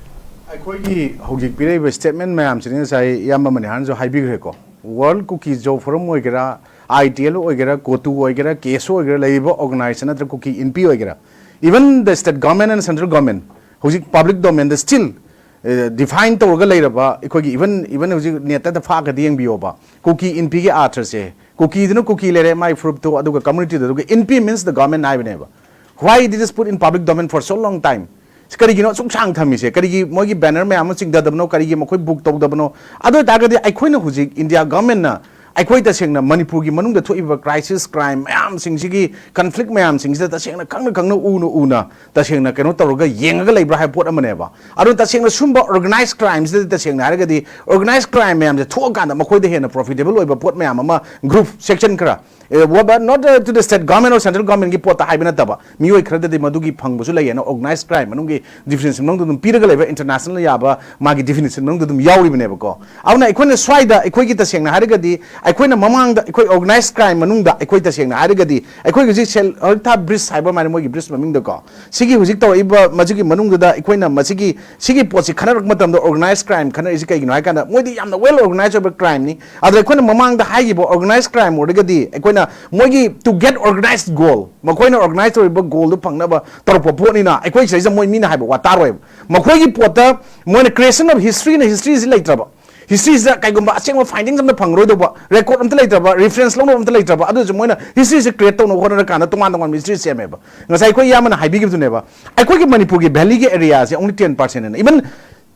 ꯑꯩꯈꯣꯏꯒꯤ ꯍꯧꯖꯤꯛ ꯄꯤꯔꯛꯏꯕ ꯁ꯭ꯇꯦꯠꯃꯦꯟ ꯃꯌꯥꯝꯁꯤꯅ ꯉꯁꯥꯏ ꯏꯌꯥꯝꯕ ꯃꯅꯤꯍꯥꯟꯁꯨ ꯍꯥꯏꯕꯤꯈ꯭ꯔꯦꯀꯣ꯫ ꯋꯥꯔꯜ ꯀꯨꯀꯤ ꯖꯣ ꯐꯣꯔꯝ ꯑꯣꯏꯒꯦꯔꯥ, I T L ꯑꯣꯏꯒꯦꯔꯥ, ꯀꯣꯇꯨ ꯑꯣꯏꯒꯦꯔꯥ, ꯀꯦꯁꯣ ꯑꯣꯏꯒꯦꯔꯥ, ꯂꯩꯔꯤꯕ organization ꯅꯠꯇ꯭ꯔꯒ ꯀꯨꯀꯤ ꯏꯟꯄꯤ ꯑꯣꯏꯒꯦꯔꯥ, even the state government and central government ꯍꯧꯖꯤꯛ public domainꯗ still define ꯇꯧꯔꯒ ꯂꯩꯔꯕ ꯑꯩꯈꯣꯏꯒꯤ even, even ꯍꯧꯖꯤꯛ ꯅꯦꯠꯇ ꯐꯥꯛꯑꯒꯗꯤ ꯌꯦꯡꯕꯤꯌꯣꯕ꯫ ꯀꯨꯀꯤ ꯏꯟꯄꯤꯒꯤ ꯑꯥꯔꯊꯁꯦ, ꯀꯨꯀꯤꯗꯨꯅ ꯀꯨꯀꯤ ꯂꯩꯔꯦ, ꯃꯥꯏ ꯐꯨꯔꯨꯞꯇꯣ, ꯑꯗꯨꯒ communityꯗꯣ, ꯑꯗꯨꯒ ꯏꯟꯄꯤ means the government ꯍꯥꯏꯕꯅꯦꯕ꯫ Why it is put in public domain for so long time? ꯀꯔꯤꯒꯤꯅꯣ ꯑꯁꯨꯛ ꯁꯥꯡ ꯊꯝꯃꯤꯁꯦ? ꯀꯔꯤꯒꯤ ꯃꯣꯏꯒꯤ banner ꯃꯌꯥꯝ ꯑꯃ ꯆꯤꯡꯊꯗꯕꯅꯣ? ꯀꯔꯤꯒꯤ ꯃꯈꯣꯏ book ꯇꯧꯗꯕꯅꯣ? ꯑꯗꯨ ꯑꯣꯏꯇꯥꯔꯒꯗꯤ ꯑꯩꯈꯣꯏꯅ ꯍꯧꯖꯤꯛ India governmentꯅ ꯑꯩꯈꯣꯏ ꯇꯁꯦꯡꯅ ꯃꯅꯤꯄꯨꯔꯒꯤ ꯃꯅꯨꯡꯗ ꯊꯣꯛꯏꯕ crisis crime ꯃꯌꯥꯝꯁꯤꯡꯁꯤꯒꯤ, conflict ꯃꯌꯥꯝꯁꯤꯡꯁꯤꯗ ꯇꯁꯦꯡꯅ ꯈꯪꯅ ꯈꯪꯅ, ꯎꯅ ꯎꯅ, ꯇꯁꯦꯡꯅ ꯀꯩꯅꯣ ꯇꯧꯔꯒ ꯌꯦꯡꯉꯒ ꯂꯩꯕ꯭ꯔꯥ ꯍꯥꯏꯕ ꯄꯣꯠ ꯑꯃꯅꯦꯕ꯫ ꯑꯗꯨ ꯇꯁꯦꯡꯅ ꯁꯨꯝꯕ organized crimeꯁꯤꯗꯗꯤ, ꯇꯁꯦꯡꯅ ꯍꯥꯏꯔꯒꯗꯤ organized crime ꯃꯌꯥꯝꯁꯦ ꯊꯣꯛꯑꯀꯥꯟꯗ ꯃꯈꯣꯏꯗ ꯍꯦꯟꯅ profitable ꯑꯣꯏꯕ ꯄꯣꯠ ꯃꯌꯥꯝ ꯑꯃ, group section ꯈꯔ, ꯑꯦ, what about not, uh, to the state government or central governmentꯒꯤ ꯄꯣꯠꯇ ꯍꯥꯏꯕ ꯅꯠꯇꯕ, ꯃꯤꯑꯣꯏ ꯈꯔꯗꯗꯤ ꯃꯗꯨꯒꯤ ꯐꯪꯕꯁꯨ ꯂꯩꯌꯦꯅ, organized crime ꯃꯅꯨꯡꯒꯤ definition ꯃꯅꯨꯡꯗ ꯑꯗꯨꯝ ꯄꯤꯔꯒ ꯂꯩꯕ, international ꯌꯥꯕ ꯃꯥꯒꯤ definition ꯃꯅꯨꯡꯗ ꯑꯗꯨꯝ ꯌꯥꯎꯔꯤꯕꯅꯦꯕꯀꯣ꯫ ꯑꯗꯨꯅ ꯑꯩꯈꯣꯏꯅ ꯁ꯭ꯋꯥꯏꯗ, ꯑꯩꯈꯣꯏꯒꯤ ꯇꯁꯦꯡꯅ ꯍꯥꯏꯔꯒꯗꯤ, ꯑꯩꯈꯣꯏꯅ ꯃꯃꯥꯡꯗ ꯑꯩꯈꯣꯏ organized crime ꯃꯅꯨꯡꯗ ꯑꯩꯈꯣꯏ ꯇꯁꯦꯡꯅ ꯍꯥꯏꯔꯒꯗꯤ, ꯑꯩꯈꯣꯏ ꯍꯧꯖꯤꯛ ꯁꯦꯜ, ꯍꯧꯖꯤꯛ ꯊꯥ ꯕ꯭ꯔꯤꯖ ꯍꯥꯏꯕ ꯃꯥꯅ ꯃꯣꯏꯒꯤ ꯕ꯭ꯔꯤꯖ ꯃꯃꯤꯡꯗꯀꯣ, ꯁꯤꯒꯤ ꯍꯧꯖꯤꯛ ꯇꯧꯔꯛꯏꯕ ꯃꯁꯤꯒꯤ ꯃꯅꯨꯡꯗꯨꯗ ꯑꯩꯈꯣꯏꯅ ꯃꯁꯤꯒꯤ, ꯁꯤꯒꯤ ꯄꯣꯠꯁꯤ ꯈꯟꯅꯔꯛꯄ ꯃꯇꯝꯗ organized crime ꯈꯟꯅꯔꯤꯁꯤ ꯀꯩꯒꯤꯅꯣ ꯍꯥꯏ ꯀꯥꯟꯗ, ꯃꯣꯏꯗꯤ ꯌꯥꯝꯅ well organized ꯑꯣꯏꯕ crimeꯅꯤ꯫ ꯑꯗ ꯑꯩꯈꯣꯏꯅ ꯃꯃꯥꯡꯗ ꯍꯥꯏꯈꯤꯕ organized crime ꯑꯣꯏꯔꯒꯗꯤ, ꯑꯩꯈꯣꯏꯅ ꯃꯣꯏꯒꯤ to get organized goal, ꯃꯈꯣꯏꯅ organize ꯇꯧꯔꯤꯕ goalꯗꯨ ꯐꯪꯅꯕ ꯇꯧꯔꯛꯄ ꯄꯣꯠꯅꯤꯅ, ꯑꯩꯈꯣꯏ ꯁꯤꯗꯩꯁꯤꯗ ꯃꯣꯏ ꯃꯤꯅ ꯍꯥꯏꯕ ꯋꯥ ꯇꯥꯔꯣꯏꯕ꯫ ꯃꯈꯣꯏꯒꯤ ꯄꯣꯠꯇ ꯃꯣꯏꯅ creation of historyꯅ historyꯁꯤ ꯂꯩꯇ꯭ꯔꯕ, ꯍꯤꯁꯇ꯭ꯔꯤꯁꯤꯗ ꯀꯩꯒꯨꯝꯕ ꯑꯁꯦꯡꯕ ꯐꯥꯏꯟꯗꯤꯡꯁ ꯑꯝꯇ ꯐꯪꯉꯔꯣꯏꯗꯧꯕ, ꯔꯦꯀꯣꯔꯗ ꯑꯝꯇ ꯂꯩꯇ꯭ꯔꯕ, ꯔꯤꯐꯔꯦꯟꯁ ꯂꯧꯅꯕ ꯑꯝꯇ ꯂꯩꯇ꯭ꯔꯕ, ꯑꯗꯨꯁꯨ ꯃꯣꯏꯅ ꯍꯤꯁꯇ꯭ꯔꯤꯁꯦ ꯀ꯭ꯔꯤꯌꯦꯠ ꯇꯧꯅꯕ ꯍꯣꯠꯅꯔꯀꯥꯟꯗ ꯇꯣꯉꯥꯟ ꯇꯣꯉꯥꯟꯕ ꯍꯤꯁꯇ꯭ꯔꯤ ꯁꯦꯝꯃꯦꯕ꯫ ꯉꯁꯥꯏ ꯑꯩꯈꯣꯏ ꯏꯌꯥꯝꯕꯅ ꯍꯥꯏꯕꯤꯈꯤꯕꯗꯨꯅꯦꯕ, ꯑꯩꯈꯣꯏꯒꯤ ꯃꯅꯤꯄꯨꯔꯒꯤ ꯚꯦꯂꯤꯒꯤ ꯑꯦꯔꯤꯌꯥꯁꯦ only ten percent ꯅ, ꯏꯚꯟ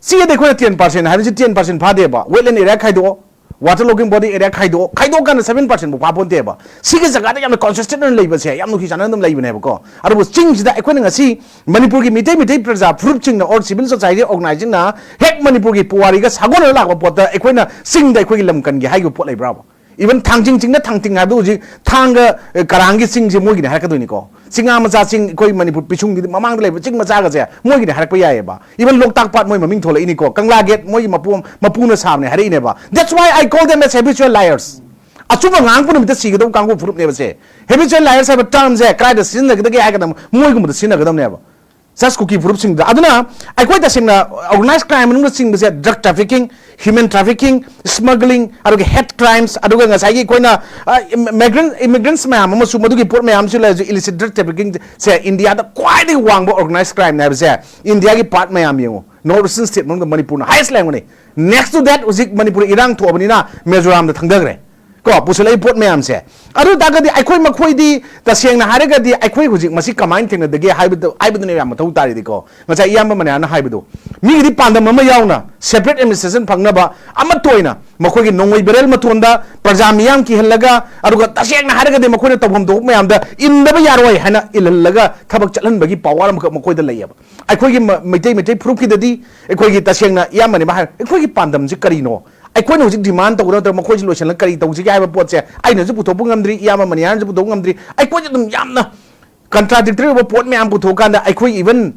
ꯆꯦꯗ ꯑꯩꯈꯣꯏꯅ ten percent ꯍꯥꯏꯕꯁꯤ ten percent ꯐꯥꯗꯦꯕ, ꯋꯦꯠꯂꯦꯟ ꯑꯦꯔꯤꯌꯥ ꯈꯥꯏꯗꯣꯛꯑꯣ, ꯋꯥꯇꯔ ꯂꯣꯀꯤꯡ ꯕꯣꯗꯤ ꯑꯦꯔꯤꯌꯥ ꯈꯥꯏꯗꯣꯛꯑꯣ, ꯈꯥꯏꯗꯣꯛꯑꯀꯥꯟꯗ seven percent ꯐꯥꯎ ꯐꯥꯄꯣꯟꯇꯦꯕ꯫ ꯁꯤꯒꯤ ꯖꯒꯥꯗ ꯌꯥꯝꯅ ꯀꯟꯁꯤꯁꯇꯦꯟ ꯑꯣꯏꯅ ꯂꯩꯕꯁꯦ ꯌꯥꯝ ꯅꯨꯡꯁꯤ ꯆꯥꯟꯅꯅ ꯑꯗꯨꯝ ꯂꯩꯕꯅꯦꯕꯀꯣ꯫ ꯑꯗꯨꯕꯨ ꯆꯤꯡꯁꯤꯗ ꯑꯩꯈꯣꯏꯅ ꯉꯁꯤ ꯃꯅꯤꯄꯨꯔꯒꯤ ꯃꯤꯇꯩ ꯃꯤꯇꯩ ꯄ꯭ꯔꯖꯥ ꯐꯨꯔꯨꯞꯁꯤꯡꯅ ꯑꯣꯔ ꯁꯤꯚꯤꯜ ꯁꯣꯁꯥꯏꯇꯤ ꯑꯣꯔꯒꯅꯥꯏꯖꯦꯁꯟꯅ ꯍꯦꯛ ꯃꯅꯤꯄꯨꯔꯒꯤ ꯄꯨꯋꯥꯔꯤꯒ ꯁꯥꯒꯣꯟꯅꯔ ꯂꯥꯛꯄ ꯄꯣꯠꯇ ꯑꯩꯈꯣꯏꯅ ꯆꯤꯡꯗ ꯑꯩꯈꯣꯏꯒꯤ ꯂꯝ ꯀꯟꯒꯦ ꯍꯥꯏꯈꯤꯕ ꯄꯣꯠ ꯂꯩꯕ꯭ꯔꯥꯕ? ꯏꯚꯟ ꯊꯥꯡꯖꯤꯡ ꯆꯤꯡꯅ ꯊꯥꯡꯇꯤꯡ ꯍꯥꯏꯕꯗꯣ ꯍꯧꯖꯤꯛ ꯊꯥꯡꯒ, ꯑꯦ, ꯀꯔꯥꯡꯒꯤ ꯆꯤꯡꯁꯦ ꯃꯣꯏꯒꯤꯅꯦ ꯍꯥꯏꯔꯛꯀꯗꯣꯏꯅꯤꯀꯣ꯫ ꯆꯤꯡꯉꯥ ꯃꯆꯥ ꯆꯤꯡ, ꯑꯩꯈꯣꯏ ꯃꯅꯤꯄꯨꯔ ꯄꯤꯁꯨꯝꯒꯤꯗꯤ ꯃꯃꯥꯡꯗ ꯂꯩꯕ ꯆꯤꯡ ꯃꯆꯥꯒꯁꯦ ꯃꯣꯏꯒꯤꯅꯦ ꯍꯥꯏꯔꯛꯄ ꯌꯥꯏꯑꯕ꯫ ꯏꯚꯟ ꯂꯣꯛꯇꯥꯛ ꯄꯥꯠ ꯃꯣꯏ ꯃꯃꯤꯡ ꯊꯣꯛꯂꯛꯏꯅꯤꯀꯣ, ꯀꯪꯂꯥ ꯒꯦꯠ ꯃꯣꯏꯒꯤ ꯃꯄꯨ, ꯃꯄꯨꯅ ꯁꯥꯕꯅꯦ ꯍꯥꯏꯔꯛꯏꯅꯦꯕ꯫ That's why I call them as habitual liars. ꯑꯆꯨꯝꯕ ꯉꯥꯡꯉꯛꯄ ꯅꯨꯃꯤꯠꯇ ꯁꯤꯒꯗꯧꯕ ꯀꯥꯡꯕꯨ ꯐꯨꯔꯨꯞꯅꯦꯕ ꯁꯦ꯫ Habitual liars ꯍꯥꯏꯕ ꯇꯔꯝꯁꯦ ꯀꯗꯥꯏꯗ ꯁꯤꯖꯤꯟꯅꯒꯗꯒꯦ ꯍꯥꯏꯔꯒꯅ ꯃꯣꯏꯒꯨꯝꯕꯗ ꯁꯤꯖꯤꯟꯅꯒꯗꯕꯅꯦꯕ꯫ ꯖꯁ ꯀꯨꯀꯤ ꯐꯨꯔꯨꯞꯁꯤꯡꯗ꯫ ꯑꯗꯨꯅ ꯑꯩꯈꯣꯏ ꯇꯁꯦꯡꯅ ꯑꯣꯔꯒꯅꯥꯏꯖ ꯀ꯭ꯔꯥꯏꯝ ꯃꯅꯨꯡꯗ ꯆꯤꯡꯕꯁꯦ drug trafficking, human trafficking, smuggling, ꯑꯗꯨꯒ hate crimes, ꯑꯗꯨꯒ ꯉꯁꯥꯏꯒꯤ ꯑꯩꯈꯣꯏꯅ, ꯑ, ꯏꯝ-, migrant, immigrants ꯃꯌꯥꯝ ꯑꯃꯁꯨ ꯃꯗꯨꯒꯤ ꯄꯣꯠ ꯃꯌꯥꯝꯁꯨ ꯂꯩꯔꯁꯨ illicit drug trafficking ꯁꯦ ꯏꯟꯗꯤꯌꯥꯗ ꯈ꯭ꯋꯥꯏꯗꯒꯤ ꯋꯥꯡꯕ ꯑꯣꯔꯒꯅꯥꯏꯖ ꯀ꯭ꯔꯥꯏꯝꯅꯦ ꯍꯥꯏꯕꯁꯦ ꯏꯟꯗꯤꯌꯥꯒꯤ ꯄꯥꯔꯠ ꯃꯌꯥꯝ ꯌꯦꯡꯉꯨ꯫ North Eastern state ꯃꯅꯨꯡꯗ ꯃꯅꯤꯄꯨꯔꯅ highest ꯂꯩꯔꯝꯒꯅꯤ꯫ Next to that ꯍꯧꯖꯤꯛ ꯃꯅꯤꯄꯨꯔ ꯏꯔꯥꯡ ꯊꯣꯛꯑꯕꯅꯤꯅ ꯃꯤꯖꯣꯔꯥꯝꯗ ꯊꯪꯊꯈ꯭ꯔꯦ꯫ ꯀꯣ, ꯄꯨꯁꯜꯂꯛꯏ ꯄꯣꯠ ꯃꯌꯥꯝꯁꯦ꯫ ꯑꯗꯨ ꯇꯥꯔꯒꯗꯤ ꯑꯩꯈꯣꯏ ꯃꯈꯣꯏꯗꯤ ꯇꯁꯦꯡꯅ ꯍꯥꯏꯔꯒꯗꯤ ꯑꯩꯈꯣꯏ ꯍꯧꯖꯤꯛ ꯃꯁꯤ ꯀꯃꯥꯏꯅ ꯊꯦꯡꯅꯗꯒꯦ ꯍꯥꯏꯕꯗ-, ꯍꯥꯏꯕꯗꯨꯅ ꯌꯥꯝ ꯃꯊꯧ ꯇꯥꯔꯤꯗꯤꯀꯣ꯫ ꯉꯁꯥꯏ ꯏꯌꯥꯝꯕ ꯃꯅꯤꯍꯥꯔꯅ ꯍꯥꯏꯕꯗꯣ, ꯃꯤꯒꯤꯗꯤ ꯄꯥꯟꯗꯝ ꯑꯃ ꯌꯥꯎꯅ separate administration ꯐꯪꯅꯕ ꯑꯃꯠꯇ ꯑꯣꯏꯅ ꯃꯈꯣꯏꯒꯤ ꯅꯣꯡꯃꯩ ꯕꯦꯔꯦꯜ ꯃꯊꯣꯟꯗ ꯄ꯭ꯔꯖꯥ ꯃꯤꯌꯥꯝ ꯀꯤꯍꯜꯂꯒ, ꯑꯗꯨꯒ ꯇꯁꯦꯡꯅ ꯍꯥꯏꯔꯒꯗꯤ ꯃꯈꯣꯏꯅ ꯇꯧꯐꯝ ꯊꯣꯛꯄ ꯃꯌꯥꯝꯗ ꯏꯟꯗꯕ ꯌꯥꯔꯣꯏ ꯍꯥꯏꯅ ꯏꯜꯍꯜꯂꯒ ꯊꯕꯛ ꯆꯠꯍꯟꯕꯒꯤ power ꯑꯃꯈꯛ ꯃꯈꯣꯏꯗ ꯂꯩꯌꯦꯕ꯫ ꯑꯩꯈꯣꯏꯒꯤ ꯃ-, ꯃꯩꯇꯩ, ꯃꯩꯇꯩ ꯐꯨꯔꯨꯞꯀꯤꯗꯗꯤ ꯑꯩꯈꯣꯏꯒꯤ ꯇꯁꯦꯡꯅ ꯏꯌꯥꯝꯕꯅꯦꯕ ꯍꯥꯏ, ꯑꯩꯈꯣꯏꯒꯤ ꯄꯥꯟꯗꯝꯁꯤ ꯀꯔꯤꯅꯣ? ꯑꯩꯈꯣꯏꯅ ꯍꯧꯖꯤꯛ demand ꯇꯧꯒꯗꯕ ꯅꯠꯇ꯭ꯔꯒ ꯃꯈꯣꯏꯁꯤ ꯂꯣꯏꯁꯤꯜꯂꯒ ꯀꯔꯤ ꯇꯧꯁꯤꯒꯦ ꯍꯥꯏꯕ ꯄꯣꯠꯁꯦ ꯑꯩꯅꯁꯨ ꯄꯨꯊꯣꯛꯄ ꯉꯝꯗ꯭ꯔꯤ, ꯏꯌꯥꯝꯕ ꯃꯅꯤꯍꯥꯔꯅꯁꯨ ꯄꯨꯊꯣꯛꯄ ꯉꯝꯗ꯭ꯔꯤ꯫ ꯑꯩꯈꯣꯏꯁꯦ ꯑꯗꯨꯝ ꯌꯥꯝꯅ contradictory ꯑꯣꯏꯕ ꯄꯣꯠ ꯃꯌꯥꯝ ꯄꯨꯊꯣꯛꯑꯀꯥꯟꯗ ꯑꯩꯈꯣꯏ even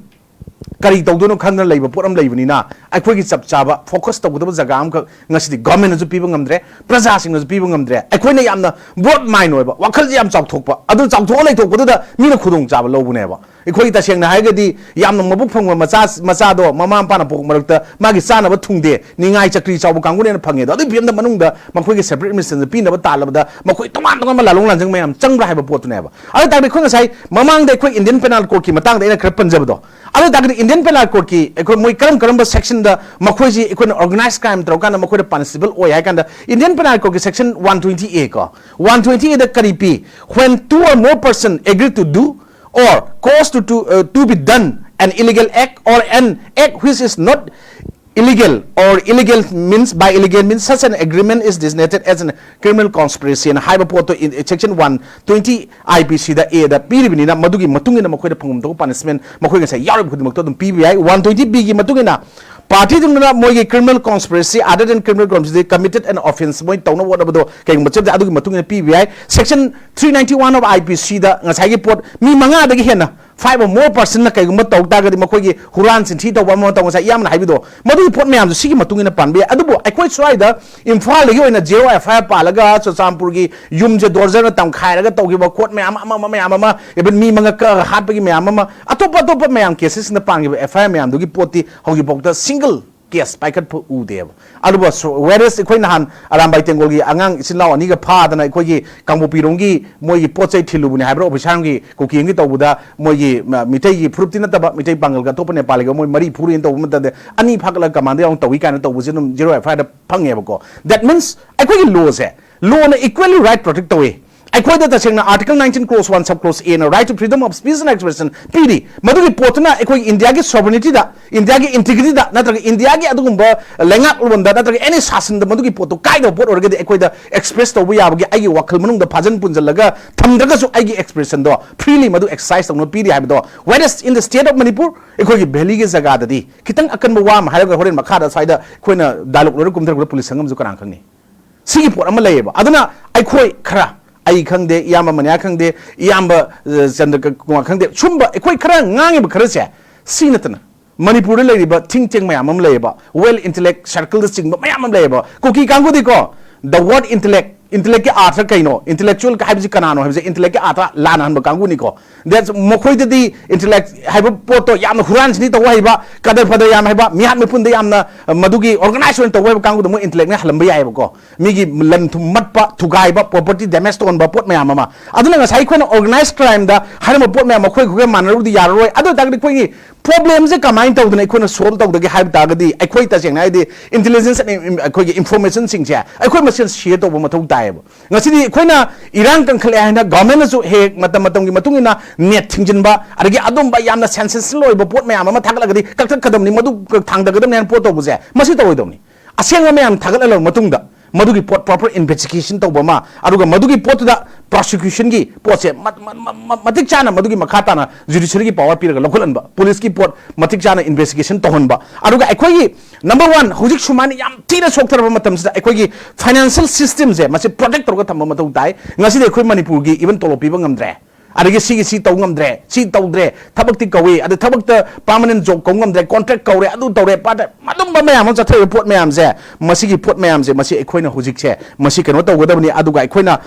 ꯀꯔꯤ ꯇꯧꯗꯣꯏꯅꯣ ꯈꯪꯗꯅ ꯂꯩꯕ ꯄꯣꯠ ꯑꯃ ꯂꯩꯕꯅꯤꯅ ꯑꯩꯈꯣꯏꯒꯤ ꯆꯞ ꯆꯥꯕ focus ꯇꯧꯒꯗꯕ ꯖꯒꯥ ꯑꯃꯈꯛ ꯉꯁꯤꯗꯤ government ꯅꯁꯨ ꯄꯤꯕ ꯉꯝꯗ꯭ꯔꯦ, ꯄ꯭ꯔꯖꯥꯁꯤꯡꯅꯁꯨ ꯄꯤꯕ ꯉꯝꯗ꯭ꯔꯦ꯫ ꯑꯩꯈꯣꯏꯅ ꯌꯥꯝꯅ broad mind ꯑꯣꯏꯕ, ꯋꯥꯈꯜꯁꯦ ꯌꯥꯝ ꯆꯥꯎꯊꯣꯛꯄ, ꯑꯗꯨ ꯆꯥꯎꯊꯣꯛꯑ ꯂꯩꯊꯣꯛꯄꯗꯨꯗ ꯃꯤꯅ ꯈꯨꯗꯣꯡꯆꯥꯕ ꯂꯧꯕꯅꯦꯕ꯫ ꯑꯩꯈꯣꯏ ꯇꯁꯦꯡꯅ ꯍꯥꯏꯔꯒꯗꯤ ꯌꯥꯝꯅ ꯃꯕꯨꯛ ꯐꯪꯕ ꯃꯆꯥ, ꯃꯆꯥꯗꯣ ꯃꯃꯥ ꯃꯄꯥꯅ ꯄꯣꯛꯄ ꯃꯔꯛꯇ ꯃꯥꯒꯤ ꯆꯥꯅꯕ ꯊꯨꯡꯗꯦ, ꯅꯤꯡꯉꯥꯏ ꯆꯀ꯭ꯔꯤ ꯆꯥꯎꯕ ꯀꯥꯡꯕꯨꯅ ꯍꯦꯟꯅ ꯐꯪꯉꯦ꯫ ꯑꯗꯣ ꯑꯗꯨꯒꯤ ꯐꯤꯕꯝꯗ ꯃꯅꯨꯡꯗ ꯃꯈꯣꯏꯒꯤ separate administration ꯄꯤꯅꯕ ꯇꯥꯜꯂꯕꯗ ꯃꯈꯣꯏ ꯇꯣꯉꯥꯟ ꯇꯣꯉꯥꯟꯕ ꯂꯥꯂꯣꯡ ꯂꯥꯟꯖꯪ ꯃꯌꯥꯝ ꯆꯪꯕ꯭ꯔꯥ ꯍꯥꯏꯕ ꯄꯣꯠꯇꯨꯅꯦꯕ꯫ ꯑꯗꯨ ꯇꯥꯔꯗꯤ ꯑꯩꯈꯣꯏ ꯉꯁꯥꯏ ꯃꯃꯥꯡꯗ ꯑꯩꯈꯣꯏ Indian Penal Code ꯀꯤ ꯃꯇꯥꯡꯗ ꯑꯩꯅ ꯈꯔ ꯄꯟꯖꯕꯗꯣ, ꯑꯗꯨ ꯑꯣꯏꯇꯥꯔꯒꯗꯤ Indian Penal Code ꯀꯤ ꯑꯩꯈꯣꯏ ꯃꯣꯏ ꯀꯔꯝ ꯀꯔꯝꯕ section ꯗ ꯃꯈꯣꯏꯁꯤ ꯑꯩꯈꯣꯏꯅ organized crime ꯇꯧꯔꯀꯥꯟꯗ ꯃꯈꯣꯏꯗ punishable ꯑꯣꯏ ꯍꯥꯏ ꯀꯥꯟꯗ, Indian Penal Code ꯀꯤ section one twenty A ꯀꯣ, one twenty A ꯗ ꯀꯔꯤ ꯄꯤ? When two or more person agree to do or cause to, to, uh, to be done an illegal act or an act which is not illegal or illegal means, by illegal means such an agreement is designated as a criminal conspiracy ꯅ ꯍꯥꯏꯕ ꯄꯣꯠꯇꯣ in section one twenty I P C the A ꯗ ꯄꯤꯔꯤꯕꯅꯤꯅ, ꯃꯗꯨꯒꯤ ꯃꯇꯨꯡ ꯏꯟꯅ ꯃꯈꯣꯏꯗ ꯐꯪꯐꯝ ꯊꯣꯛꯄ punishment ꯃꯈꯣꯏ ꯉꯁꯥꯏ ꯌꯥꯎꯔꯤꯕ ꯈꯨꯗꯤꯡꯃꯛꯇꯣ ꯑꯗꯨꯝ ꯄꯤꯕ ꯌꯥꯏ꯫ One twenty B ꯒꯤ ꯃꯇꯨꯡ ꯏꯟꯅ party ꯗꯨꯅ ꯃꯣꯏꯒꯤ criminal conspiracy, other than criminal conspiracy committed an offence, ꯃꯣꯏ ꯇꯧꯅꯕ ꯍꯣꯠꯅꯕꯗꯣ ꯀꯩꯒꯨꯝꯕ ꯆꯠꯇꯦ, ꯑꯗꯨꯒꯤ ꯃꯇꯨꯡ ꯏꯟꯅ ꯄꯤꯕ ꯌꯥꯏ꯫ Section three ninety one of I P C ꯗ ꯉꯁꯥꯏꯒꯤ ꯄꯣꯠ ꯃꯤ ꯃꯉꯥꯗꯒꯤ ꯍꯦꯟꯅ five or more person ꯅ ꯀꯩꯒꯨꯝꯕ ꯇꯧ ꯇꯥꯔꯒꯗꯤ, ꯃꯈꯣꯏꯒꯤ ꯍꯨꯔꯥꯟ ꯆꯤꯟꯊꯤ ꯇꯧꯕ ꯑꯃ ꯇꯧ, ꯉꯁꯥꯏ ꯏꯌꯥꯝꯕꯅ ꯍꯥꯏꯕꯗꯣ, ꯃꯗꯨꯒꯤ ꯄꯣꯠ ꯃꯌꯥꯝꯗꯣ ꯁꯤꯒꯤ ꯃꯇꯨꯡ ꯏꯟꯅ ꯄꯥꯟꯕ ꯌꯥꯏ꯫ ꯑꯗꯨꯕꯨ ꯑꯩꯈꯣꯏ ꯁ꯭ꯋꯥꯏꯗ ꯏꯝꯐꯥꯜꯗꯒꯤ ꯑꯣꯏꯅ zero F I R ꯄꯥꯜꯂꯒ ꯆꯨꯔꯆꯥꯟꯄꯨꯔꯒꯤ ꯌꯨꯝꯁꯦ ꯗꯣꯔꯖꯔꯅ ꯇꯝꯈꯥꯏꯔꯒ ꯇꯧꯈꯤꯕ ꯈꯣꯠ ꯃꯌꯥꯝ ꯑꯃ, ꯑꯃ ꯃꯌꯥꯝ ꯑꯃ, even ꯃꯤ ꯃꯉꯥ ꯀꯛꯑꯒ ꯍꯥꯠꯄꯒꯤ ꯃꯌꯥꯝ ꯑꯃ, ꯑꯇꯣꯞꯄ ꯑꯇꯣꯞꯄ ꯃꯌꯥꯝ cases ꯁꯤꯡꯗ ꯄꯥꯟꯈꯤꯕ F I R ꯃꯌꯥꯝꯗꯨꯒꯤ ꯄꯣꯠꯇꯤ ꯍꯧꯖꯤꯛꯐꯥꯎꯗ single case ꯄꯥꯏꯈꯠꯄ ꯎꯗꯦꯕ꯫ ꯑꯗꯨꯕꯨ ꯁꯨ-, whereas ꯑꯩꯈꯣꯏ ꯅꯍꯥꯟ ꯑꯔꯥꯝꯕꯥꯏ ꯇꯦꯡꯒꯣꯜꯒꯤ ꯑꯉꯥꯡ ꯏꯆꯤꯟ ꯏꯅꯥꯎ ꯑꯅꯤꯒ ꯐꯥꯗꯅ ꯑꯩꯈꯣꯏꯒꯤ ꯀꯥꯡꯄꯣꯛꯄꯤꯔꯣꯝꯒꯤ ꯃꯣꯏꯒꯤ ꯄꯣꯠ ꯆꯩ ꯊꯤꯜꯂꯨꯕꯅꯦ ꯍꯥꯏꯕ꯭ꯔꯥ, ꯑꯣꯐꯤꯁꯥꯔꯒꯤ ꯀꯨꯀꯤ ꯑꯃꯒꯤ ꯇꯧꯕꯗ ꯃꯣꯏꯒꯤ, ꯃ-, ꯃꯤꯇꯩꯒꯤ ꯐꯨꯔꯨꯞꯇꯤ ꯅꯠꯇꯕ, ꯃꯤꯇꯩ ꯄꯥꯡꯒꯜꯒ ꯑꯇꯣꯞꯄ ꯅꯦꯄꯥꯂꯤꯒ ꯃꯣꯏ ꯃꯔꯤ ꯐꯨꯔꯦꯅ ꯇꯧꯕ ꯃꯇꯝꯗ ꯑꯅꯤ ꯐꯥꯒꯠꯂꯒ ꯀꯃꯥꯟꯗ ꯌꯥꯎꯅ ꯇꯧꯏ ꯀꯥꯏꯅ ꯇꯧꯕꯁꯦ ꯑꯗꯨꯝ zero F I R the ꯐꯪꯉꯦꯕꯀꯣ꯫ That means ꯑꯩꯈꯣꯏꯒꯤ law ꯁꯦ, law ꯅ equally right protect ꯇꯧꯏ꯫ ꯑꯩꯈꯣꯏꯗ ꯇꯁꯦꯡꯅ Article nineteen clause one sub clause A ꯅ right to freedom of speech and expression ꯄꯤꯔꯤ꯫ ꯃꯗꯨꯒꯤ ꯄꯣꯠꯇꯨꯅ ꯑꯩꯈꯣꯏ ꯏꯟꯗꯤꯌꯥꯒꯤ sovereignty ꯗ, ꯏꯟꯗꯤꯌꯥꯒꯤ integrity ꯗ, ꯅꯠꯇ꯭ꯔꯒ ꯏꯟꯗꯤꯌꯥꯒꯤ ꯑꯗꯨꯒꯨꯝꯕ ꯂꯩꯉꯥꯛꯂꯣꯟꯗ ꯅꯠꯇ꯭ꯔꯒ any ꯁꯥꯁꯟꯗ ꯃꯗꯨꯒꯤ ꯄꯣꯠꯇꯨ ꯀꯥꯏꯗꯕ ꯄꯣꯠ ꯑꯣꯏꯔꯒꯗꯤ, ꯑꯩꯈꯣꯏꯗ express ꯇꯧꯕ ꯌꯥꯕꯒꯤ, ꯑꯩꯒꯤ ꯋꯥꯈꯜ ꯃꯅꯨꯡꯗ ꯐꯥꯖꯤꯟ ꯄꯨꯟꯁꯤꯜꯂꯒ ꯊꯝꯗ꯭ꯔꯒꯁꯨ ꯑꯩꯒꯤ expression ꯗꯣ freely ꯃꯗꯨ exercise ꯇꯧꯅꯕ ꯄꯤꯔꯤ ꯍꯥꯏꯕꯗꯣ꯫ Whereas in the state of Manipur, ꯑꯩꯈꯣꯏꯒꯤ valley ꯒꯤ ꯖꯒꯥꯗꯗꯤ ꯈꯤꯇꯪ ꯑꯀꯟꯕ ꯋꯥ ꯑꯃ ꯍꯥꯏꯔꯒ ꯍꯣꯔꯦꯟ ꯃꯈꯥꯗ ꯁ꯭ꯋꯥꯏꯗ ꯑꯩꯈꯣꯏꯅ dialogue ꯂꯣꯏꯔ ꯀꯨꯝꯊꯔꯛꯄꯗ police ꯁꯪꯉꯝꯁꯨ ꯀꯅꯥ ꯈꯪꯅꯤ? ꯁꯤꯒꯤ ꯄꯣꯠ ꯑꯃ ꯂꯩꯌꯦꯕ꯫ ꯑꯗꯨꯅ ꯑꯩꯈꯣꯏ ꯈꯔ, ꯑꯩ ꯈꯪꯗꯦ, ꯏꯌꯥꯝꯕ ꯃꯅꯤꯌꯥ ꯈꯪꯗꯦ, ꯏꯌꯥꯝꯕ, ꯑ, ꯆꯟꯗ꯭ꯔ ꯀ-, ꯀꯨꯃꯥꯔ ꯈꯪꯗꯦ, ꯁꯨꯝꯕ ꯑꯩꯈꯣꯏ ꯈꯔ ꯉꯥꯡꯉꯤꯕ ꯈꯔꯁꯦ, ꯁꯤ ꯅꯠꯇꯅ ꯃꯅꯤꯄꯨꯔꯗ ꯂꯩꯔꯤꯕ think tank ꯃꯌꯥꯝ ꯑꯃ ꯂꯩꯌꯦꯕ, well intellect circle ꯗ ꯆꯤꯡꯕ ꯃꯌꯥꯝ ꯑꯃ ꯂꯩꯌꯦꯕ꯫ ꯀꯨꯀꯤ ꯀꯥꯡꯕꯨꯗꯤꯀꯣ, the word intellect, intellect ꯀꯤ ꯑꯥꯔꯊ ꯀꯩꯅꯣ, intellectual ꯍꯥꯏꯕꯁꯤ ꯀꯅꯥꯅꯣ ꯍꯥꯏꯕꯁꯦ intellect ꯀꯤ ꯑꯥꯔꯊ ꯂꯥꯟꯅ ꯍꯟꯕ ꯀꯥꯡꯕꯨꯅꯤꯀꯣ꯫ That's, ꯃꯈꯣꯏꯗꯗꯤ intellect ꯍꯥꯏꯕ ꯄꯣꯠꯇꯣ ꯌꯥꯝꯅ ꯍꯨꯔꯥꯟ ꯆꯤꯟꯊꯤ ꯇꯧꯕ ꯍꯩꯕ, ꯀꯗꯔ ꯐꯗꯔ ꯌꯥꯝ ꯍꯩꯕ, ꯃꯤꯍꯥꯠ ꯃꯤꯄꯨꯟꯗ ꯌꯥꯝꯅ, ꯑ, ꯃꯗꯨꯒꯤ organize ꯑꯣꯏꯅ ꯇꯧꯕ ꯍꯩꯕ ꯀꯥꯡꯕꯨꯗꯣ ꯃꯣꯏ intellect ꯅ ꯍꯜꯂꯝꯕ ꯌꯥꯏꯑꯕꯀꯣ꯫ ꯃꯤꯒꯤ ꯂꯟ ꯊꯨꯝ ꯃꯠꯄ, ꯊꯨꯒꯥꯏꯕ, property damage ꯇꯧꯍꯟꯕ ꯄꯣꯠ ꯃꯌꯥꯝ ꯑꯃ꯫ ꯑꯗꯨꯅ ꯉꯁꯥꯏ ꯑꯩꯈꯣꯏꯅ organized crime ꯗ ꯍꯥꯏꯔꯝꯕ ꯄꯣꯠ ꯃꯌꯥꯝ ꯃꯈꯣꯏ ꯑꯩꯈꯣꯏꯒ ꯃꯥꯟꯅꯔꯨꯕꯗꯤ ꯌꯥꯔꯔꯣꯏ꯫ ꯑꯗꯨ ꯑꯣꯏꯇꯥꯔꯒꯗꯤ ꯑꯩꯈꯣꯏꯒꯤ ꯄ꯭ꯔꯣꯕ꯭ꯂꯦꯝꯁꯦ ꯀꯃꯥꯏꯅ ꯇꯧꯗꯅ ꯑꯩꯈꯣꯏꯅ ꯁꯣꯜꯕ ꯇꯧꯗꯒꯦ ꯍꯥꯏꯕ ꯇꯥꯔꯒꯗꯤ, ꯑꯩꯈꯣꯏ ꯇꯁꯦꯡꯅ ꯍꯥꯏꯗꯤ ꯏꯟꯇꯦꯂꯤꯖꯦꯟꯁ ꯑꯩꯈꯣꯏꯒꯤ ꯏꯟꯐꯣꯔꯃꯦꯁꯟꯁꯤꯡꯁꯦ ꯑꯩꯈꯣꯏ ꯃꯁꯦꯟ ꯁꯤꯌꯔ ꯇꯧꯕ ꯃꯊꯧ ꯇꯥꯏꯌꯦꯕ꯫ ꯉꯁꯤꯗꯤ ꯑꯩꯈꯣꯏꯅ ꯏꯔꯥꯡ ꯀꯟꯈꯠꯂꯛꯑꯦ ꯍꯥꯏꯅ ꯒꯚꯔꯟꯃꯦꯟꯅꯁꯨ ꯍꯦꯛ ꯃꯇꯝ ꯃꯇꯝꯒꯤ ꯃꯇꯨꯡ ꯏꯟꯅ ꯅꯦꯠ ꯊꯤꯡꯖꯤꯟꯕ, ꯑꯗꯒꯤ ꯑꯗꯨꯝꯕ ꯌꯥꯝꯅ ꯁꯦꯟꯁꯦꯁꯅꯦꯜ ꯑꯣꯏꯕ ꯄꯣꯠ ꯃꯌꯥꯝ ꯑꯃ ꯊꯥꯒꯠꯂꯒꯗꯤ ꯀꯛꯊꯠꯀꯗꯕꯅꯤ, ꯃꯗꯨ ꯊꯥꯡꯗꯒꯗꯕꯅꯤ ꯍꯥꯏꯅ ꯄꯣꯠ ꯇꯧꯕꯁꯦ, ꯃꯁꯤ ꯇꯧꯔꯣꯏꯗꯕꯅꯤ꯫ ꯑꯁꯦꯡꯕ ꯃꯌꯥꯝ ꯊꯥꯒꯠꯍꯜꯂꯕ ꯃꯇꯨꯡꯗ ꯃꯗꯨꯒꯤ ꯄꯣꯠ ꯄ꯭ꯔꯣꯄꯔ ꯏꯟꯚꯦꯁꯇꯤꯒꯦꯁꯟ ꯇꯧꯕ ꯑꯃ, ꯑꯗꯨꯒ ꯃꯗꯨꯒꯤ ꯄꯣꯠꯇꯨꯗ ꯄ꯭ꯔꯣꯁꯤꯀ꯭ꯌꯨꯁꯟꯒꯤ ꯄꯣꯠꯁꯦ ꯃ- ꯃ- ꯃ- ꯃ- ꯃꯇꯤꯛ ꯆꯥꯅ ꯃꯗꯨꯒꯤ ꯃꯈꯥ ꯇꯥꯅ ꯖꯨꯗꯤꯁꯤꯌꯔꯤꯒꯤ ꯄꯋꯥꯔ ꯄꯤꯔꯒ ꯂꯧꯈꯠꯍꯟꯕ, ꯄꯨꯂꯤꯁꯀꯤ ꯄꯣꯠ ꯃꯇꯤꯛ ꯆꯥꯅ ꯏꯟꯚꯦꯁꯇꯤꯒꯦꯁꯟ ꯇꯧꯍꯟꯕ꯫ ꯑꯗꯨꯒ ꯑꯩꯈꯣꯏꯒꯤ ꯅꯝꯕꯔ ꯋꯥꯟ, ꯍꯧꯖꯤꯛ ꯁꯨꯃꯥꯏꯅ ꯌꯥꯝ ꯊꯤꯅ ꯁꯣꯛꯊꯔꯕ ꯃꯇꯝꯁꯤꯗ ꯑꯩꯈꯣꯏꯒꯤ ꯐꯥꯏꯅꯥꯟꯁꯤꯌꯦꯜ ꯁꯤꯁꯇꯦꯝꯁꯦ ꯃꯁꯤ ꯄ꯭ꯔꯣꯇꯦꯛ ꯇꯧꯔꯒ ꯊꯝꯕ ꯃꯊꯧ ꯇꯥꯏ꯫ ꯉꯁꯤꯗꯤ ꯑꯩꯈꯣꯏ ꯃꯅꯤꯄꯨꯔꯒꯤ ꯏꯚꯟ ꯇꯣꯂꯣꯞ ꯄꯤꯕ ꯉꯝꯗ꯭ꯔꯦ, ꯑꯗꯒꯤ ꯁꯤꯒꯤ ꯁꯤ ꯇꯧ ꯉꯝꯗ꯭ꯔꯦ, ꯁꯤ ꯇꯧꯗ꯭ꯔꯦ, ꯊꯕꯛꯇꯤ ꯀꯧꯏ, ꯑꯗ ꯊꯕꯛꯇ ꯄꯥꯔꯃꯅꯦꯟ ꯖꯣꯕ ꯀꯧ ꯉꯝꯗ꯭ꯔꯦ, ꯀꯣꯟꯇ꯭ꯔꯦꯛ ꯀꯧꯔꯦ, ꯑꯗꯨ ꯇꯧꯔꯦ, ꯄꯥꯔꯠ ꯇꯥꯏꯝ, ꯑꯗꯨꯝꯕ ꯃꯌꯥꯝ ꯑꯃ ꯆꯠꯊꯔꯤꯕ ꯄꯣꯠ ꯃꯌꯥꯝꯁꯦ, ꯃꯁꯤꯒꯤ ꯄꯣꯠ ꯃꯌꯥꯝꯁꯦ, ꯃꯁꯤ ꯑꯩꯈꯣꯏꯅ ꯍꯧꯖꯤꯛꯁꯦ ꯃꯁꯤ ꯀꯩꯅꯣ ꯇꯧꯒꯗꯕꯅꯤ꯫ ꯑꯗꯨꯒ ꯑꯩꯈꯣꯏꯅ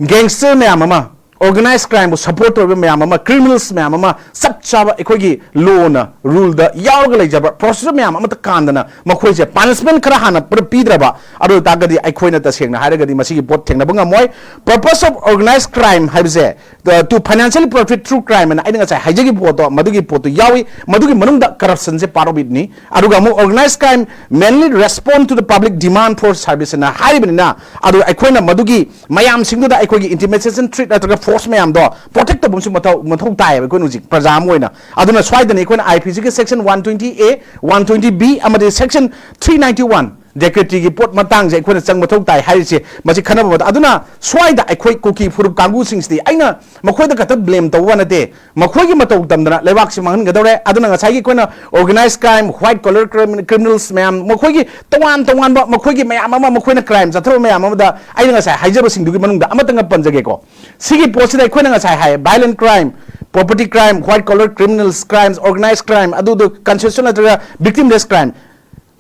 ꯒꯦꯡꯁꯇꯔ ꯃꯌꯥꯝ ꯑꯃ, ꯑꯣꯔꯒꯅꯥꯏꯖ ꯀ꯭ꯔꯥꯏꯝꯕꯨ ꯁꯄꯣꯔꯠ ꯇꯧꯔꯤꯕ ꯃꯌꯥꯝ ꯑꯃ, ꯀ꯭ꯔꯤꯃꯤꯅꯦꯜꯁ ꯃꯌꯥꯝ ꯑꯃ ꯆꯞ ꯆꯥꯕ ꯑꯩꯈꯣꯏꯒꯤ ꯂꯣꯅ, ꯔꯨꯜꯗ ꯌꯥꯎꯔꯒ ꯂꯩꯖꯕ ꯄ꯭ꯔꯣꯁꯤꯖꯔ ꯃꯌꯥꯝ ꯑꯃꯠꯇ ꯀꯥꯟꯗꯅ ꯃꯈꯣꯏꯁꯦ ꯄꯥꯅꯤꯁꯃꯦꯟ ꯈꯔ ꯍꯥꯟꯅ ꯄꯨꯔꯥ ꯄꯤꯗ꯭ꯔꯕ, ꯑꯗꯨ ꯑꯣꯏ ꯇꯥꯔꯒꯗꯤ ꯑꯩꯈꯣꯏꯅ ꯇꯁꯦꯡꯅ ꯍꯥꯏꯔꯒꯗꯤ ꯃꯁꯤꯒꯤ ꯄꯣꯠ ꯊꯦꯡꯅꯕ ꯉꯝꯃꯣꯏ꯫ Purpose of organized crime ꯍꯥꯏꯕꯁꯦ, the, to financially profit through crime ꯍꯥꯏꯅ ꯑꯩꯅ ꯉꯁꯥꯏ ꯍꯥꯏꯖꯈꯤꯕ ꯄꯣꯠꯇꯣ, ꯃꯗꯨꯒꯤ ꯄꯣꯠꯇꯣ ꯌꯥꯎꯏ, ꯃꯗꯨꯒꯤ ꯃꯅꯨꯡꯗ ꯀꯔꯞꯁꯟꯁꯦ ꯄꯥꯔꯠ ꯑꯣꯐ ꯏꯠꯅꯤ꯫ ꯑꯗꯨꯒ ꯑꯃꯨꯛ organized crime mainly respond to the public demand for service ꯍꯥꯏꯅ ꯍꯥꯏꯔꯤꯕꯅꯤꯅ, ꯑꯗꯨ ꯑꯩꯈꯣꯏꯅ ꯃꯗꯨꯒꯤ ꯃꯌꯥꯝꯁꯤꯡꯗꯨꯗ ꯑꯩꯈꯣꯏꯒꯤ ꯏꯟꯇꯤꯃꯤꯗꯦꯁꯟ ꯊ꯭ꯔꯦꯠ ꯅꯠꯇ꯭ꯔꯒ ꯐꯣꯔꯁ ꯃꯌꯥꯝꯗꯣ ꯄ꯭ꯔꯣꯇꯦꯛ ꯇꯧꯕ ꯑꯃꯁꯨ ꯃꯊꯧ, ꯃꯊꯧ ꯇꯥꯏꯌꯦꯕ ꯑꯩꯈꯣꯏꯅ ꯍꯧꯖꯤꯛ ꯄ꯭ꯔꯖꯥ ꯑꯃ ꯑꯣꯏꯅ꯫ ꯑꯗꯨꯅ ꯁ꯭ꯋꯥꯏꯗꯅꯤ ꯑꯩꯈꯣꯏꯅ IPCꯒꯤ section one twenty A, one twenty B ꯑꯃꯗꯤ section three ninety one ꯗꯦꯀ꯭ꯔꯦꯇꯤꯒꯤ ꯄꯣꯠ ꯃꯇꯥꯡꯁꯦ ꯑꯩꯈꯣꯏꯅ ꯆꯪ ꯃꯊꯧ ꯇꯥꯏ ꯍꯥꯏꯔꯤꯁꯦ, ꯃꯁꯤ ꯈꯟꯅꯕ ꯃꯇꯝ꯫ ꯑꯗꯨꯅ ꯁ꯭ꯋꯥꯏꯗ ꯑꯩꯈꯣꯏ ꯀꯨꯀꯤ ꯐꯨꯔꯨꯞ ꯀꯥꯡꯕꯨꯁꯤꯡꯁꯤꯗꯤ ꯑꯩꯅ ꯃꯈꯣꯏꯗ ꯈꯛꯇ ꯕ꯭ꯂꯦꯝ ꯇꯧꯕ ꯅꯠꯇꯦ, ꯃꯈꯣꯏꯒꯤ ꯃꯇꯧ ꯇꯝꯗꯅ ꯂꯩꯕꯥꯛꯁꯤ ꯃꯥꯡꯍꯟꯒꯗꯧꯔꯦ꯫ ꯑꯗꯨꯅ ꯉꯁꯥꯏꯒꯤ ꯑꯩꯈꯣꯏꯅ organized crime, white collar criminals ꯃꯌꯥꯝ, ꯃꯈꯣꯏꯒꯤ ꯇꯣꯉꯥꯟ ꯇꯣꯉꯥꯟꯕ ꯃꯈꯣꯏꯒꯤ ꯃꯌꯥꯝ ꯑꯃ, ꯃꯈꯣꯏꯅ ꯀ꯭ꯔꯥꯏꯝ ꯆꯠꯊꯕ ꯃꯌꯥꯝ ꯑꯃꯗ ꯑꯩꯅ ꯉꯁꯥꯏ ꯍꯥꯏꯖꯕꯁꯤꯡꯗꯨꯒꯤ ꯃꯅꯨꯡꯗ ꯑꯃꯇꯪꯒ ꯄꯟꯖꯒꯦꯀꯣ꯫ ꯁꯤꯒꯤ ꯄꯣꯠꯁꯤꯗ ꯑꯩꯈꯣꯏꯅ ꯉꯁꯥꯏ ꯍꯥꯏ, violent crime, property crime, white collar criminals, crimes, organized crime, ꯑꯗꯨꯗꯣ ꯀꯟꯁꯦꯁꯅꯦꯜ ꯅꯠꯇ꯭ꯔꯒ ꯕꯤꯛꯇꯤꯝꯂꯦꯁ ꯀ꯭ꯔꯥꯏꯝ꯫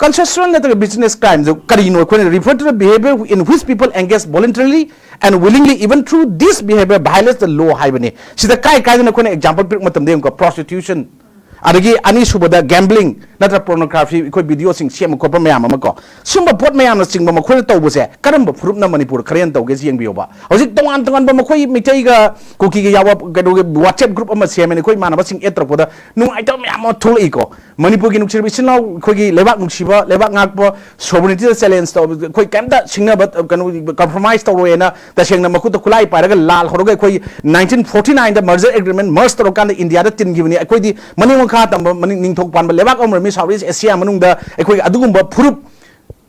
ꯀꯟꯁꯦꯁꯅꯦꯜ ꯅꯠꯇ꯭ꯔꯒ ꯕꯤꯛꯇꯤꯝꯂꯦꯁ ꯀ꯭ꯔꯥꯏꯝꯁꯦ ꯀꯔꯤꯅꯣ? ꯑꯩꯈꯣꯏꯅ refer to the behavior in which people engage voluntarily and willingly even through this behavior violates the law ꯍꯥꯏꯕꯅꯤ꯫ ꯁꯤꯗ ꯀꯥꯏ ꯀꯥꯏꯗꯅ ꯑꯩꯈꯣꯏꯅ ꯑꯦꯛꯖꯥꯝꯄꯜ ꯄꯤꯔꯛꯄ ꯃꯇꯝꯗ ꯌꯦꯡꯉꯨꯀꯣ, ꯄ꯭ꯔꯣꯁꯇꯤꯇ꯭ꯌꯨꯁꯟ, ꯑꯗꯒꯤ ꯑꯅꯤꯁꯨꯕꯗ ꯒꯦꯝꯕ꯭ꯂꯤꯡ, ꯅꯠꯇ꯭ꯔ ꯄꯣꯔꯅꯣꯒ꯭ꯔꯥꯐꯤ ꯑꯩꯈꯣꯏ ꯚꯤꯗꯤꯑꯣꯁꯤꯡ ꯁꯦꯝꯕ ꯈꯣꯠꯄ ꯃꯌꯥꯝ ꯑꯃ ꯀꯣ, ꯁꯨꯝꯕ ꯄꯣꯠ ꯃꯌꯥꯝꯅꯆꯤꯡꯕ ꯃꯈꯣꯏꯅ ꯇꯧꯕꯁꯦ ꯀꯔꯝꯕ ꯐꯨꯔꯨꯞꯅ ꯃꯅꯤꯄꯨꯔꯗ ꯈꯔ ꯍꯦꯟꯅ ꯇꯧꯒꯦꯁꯤ ꯌꯦꯡꯕꯤꯌꯣꯕ꯫ ꯍꯧꯖꯤꯛ ꯇꯣꯉꯥꯟ ꯇꯣꯉꯥꯟꯕ ꯃꯈꯣꯏ ꯃꯤꯇꯩꯒ ꯀꯨꯀꯤꯒ ꯌꯥꯎꯕ ꯀꯩꯅꯣꯒꯤ WhatsApp group ꯑꯃ ꯁꯦꯝꯃꯦꯅ ꯑꯩꯈꯣꯏ ꯏꯃꯥꯟꯅꯕꯁꯤꯡ ꯑꯦꯗ ꯇꯧꯔꯛꯄꯗ ꯅꯨꯡꯉꯥꯏꯇꯕ ꯃꯌꯥꯝ ꯑꯃ ꯊꯣꯛꯂꯛꯏꯀꯣ꯫ ꯃꯅꯤꯄꯨꯔꯒꯤ ꯅꯨꯡꯁꯤꯔꯕ ꯏꯆꯤꯜ ꯏꯅꯥꯎ ꯑꯩꯈꯣꯏꯒꯤ ꯂꯩꯕꯥꯛ ꯅꯨꯡꯁꯤꯕ, ꯂꯩꯕꯥꯛ ꯉꯥꯛꯄ, sovereigntyꯗ challenge ꯇꯧꯕ, ꯑꯩꯈꯣꯏ ꯀꯩꯝꯇ ꯁꯤꯡꯅꯕ ꯀꯩꯅꯣ compromise ꯇꯧꯔꯣꯏꯅ ꯇꯁꯦꯡꯅ ꯃꯈꯨꯠꯇ ꯈꯨꯠꯂꯥꯏ ꯄꯥꯏꯔꯒ ꯂꯥꯜ ꯍꯧꯔꯒ ꯑꯩꯈꯣꯏ nineteen forty nineꯗ merger agreement, merge ꯇꯧꯔꯀꯥꯟꯗ ꯏꯟꯗꯤꯌꯥꯗ ꯇꯤꯟꯈꯤꯕꯅꯤ꯫ ꯑꯩꯈꯣꯏꯗꯤ ꯃꯅꯤꯡ ꯃꯈꯥ ꯇꯝꯕ ꯃꯅꯤꯡ ꯅꯤꯡꯊꯧ ꯄꯥꯟꯕ ꯂꯩꯕꯥꯛ ꯑꯃ ꯑꯣꯏꯔꯝꯃꯤ South East Asia ꯃꯅꯨꯡꯗ꯫ ꯑꯩꯈꯣꯏꯒꯤ ꯑꯗꯨꯒꯨꯝꯕ ꯐꯨꯔꯨꯞ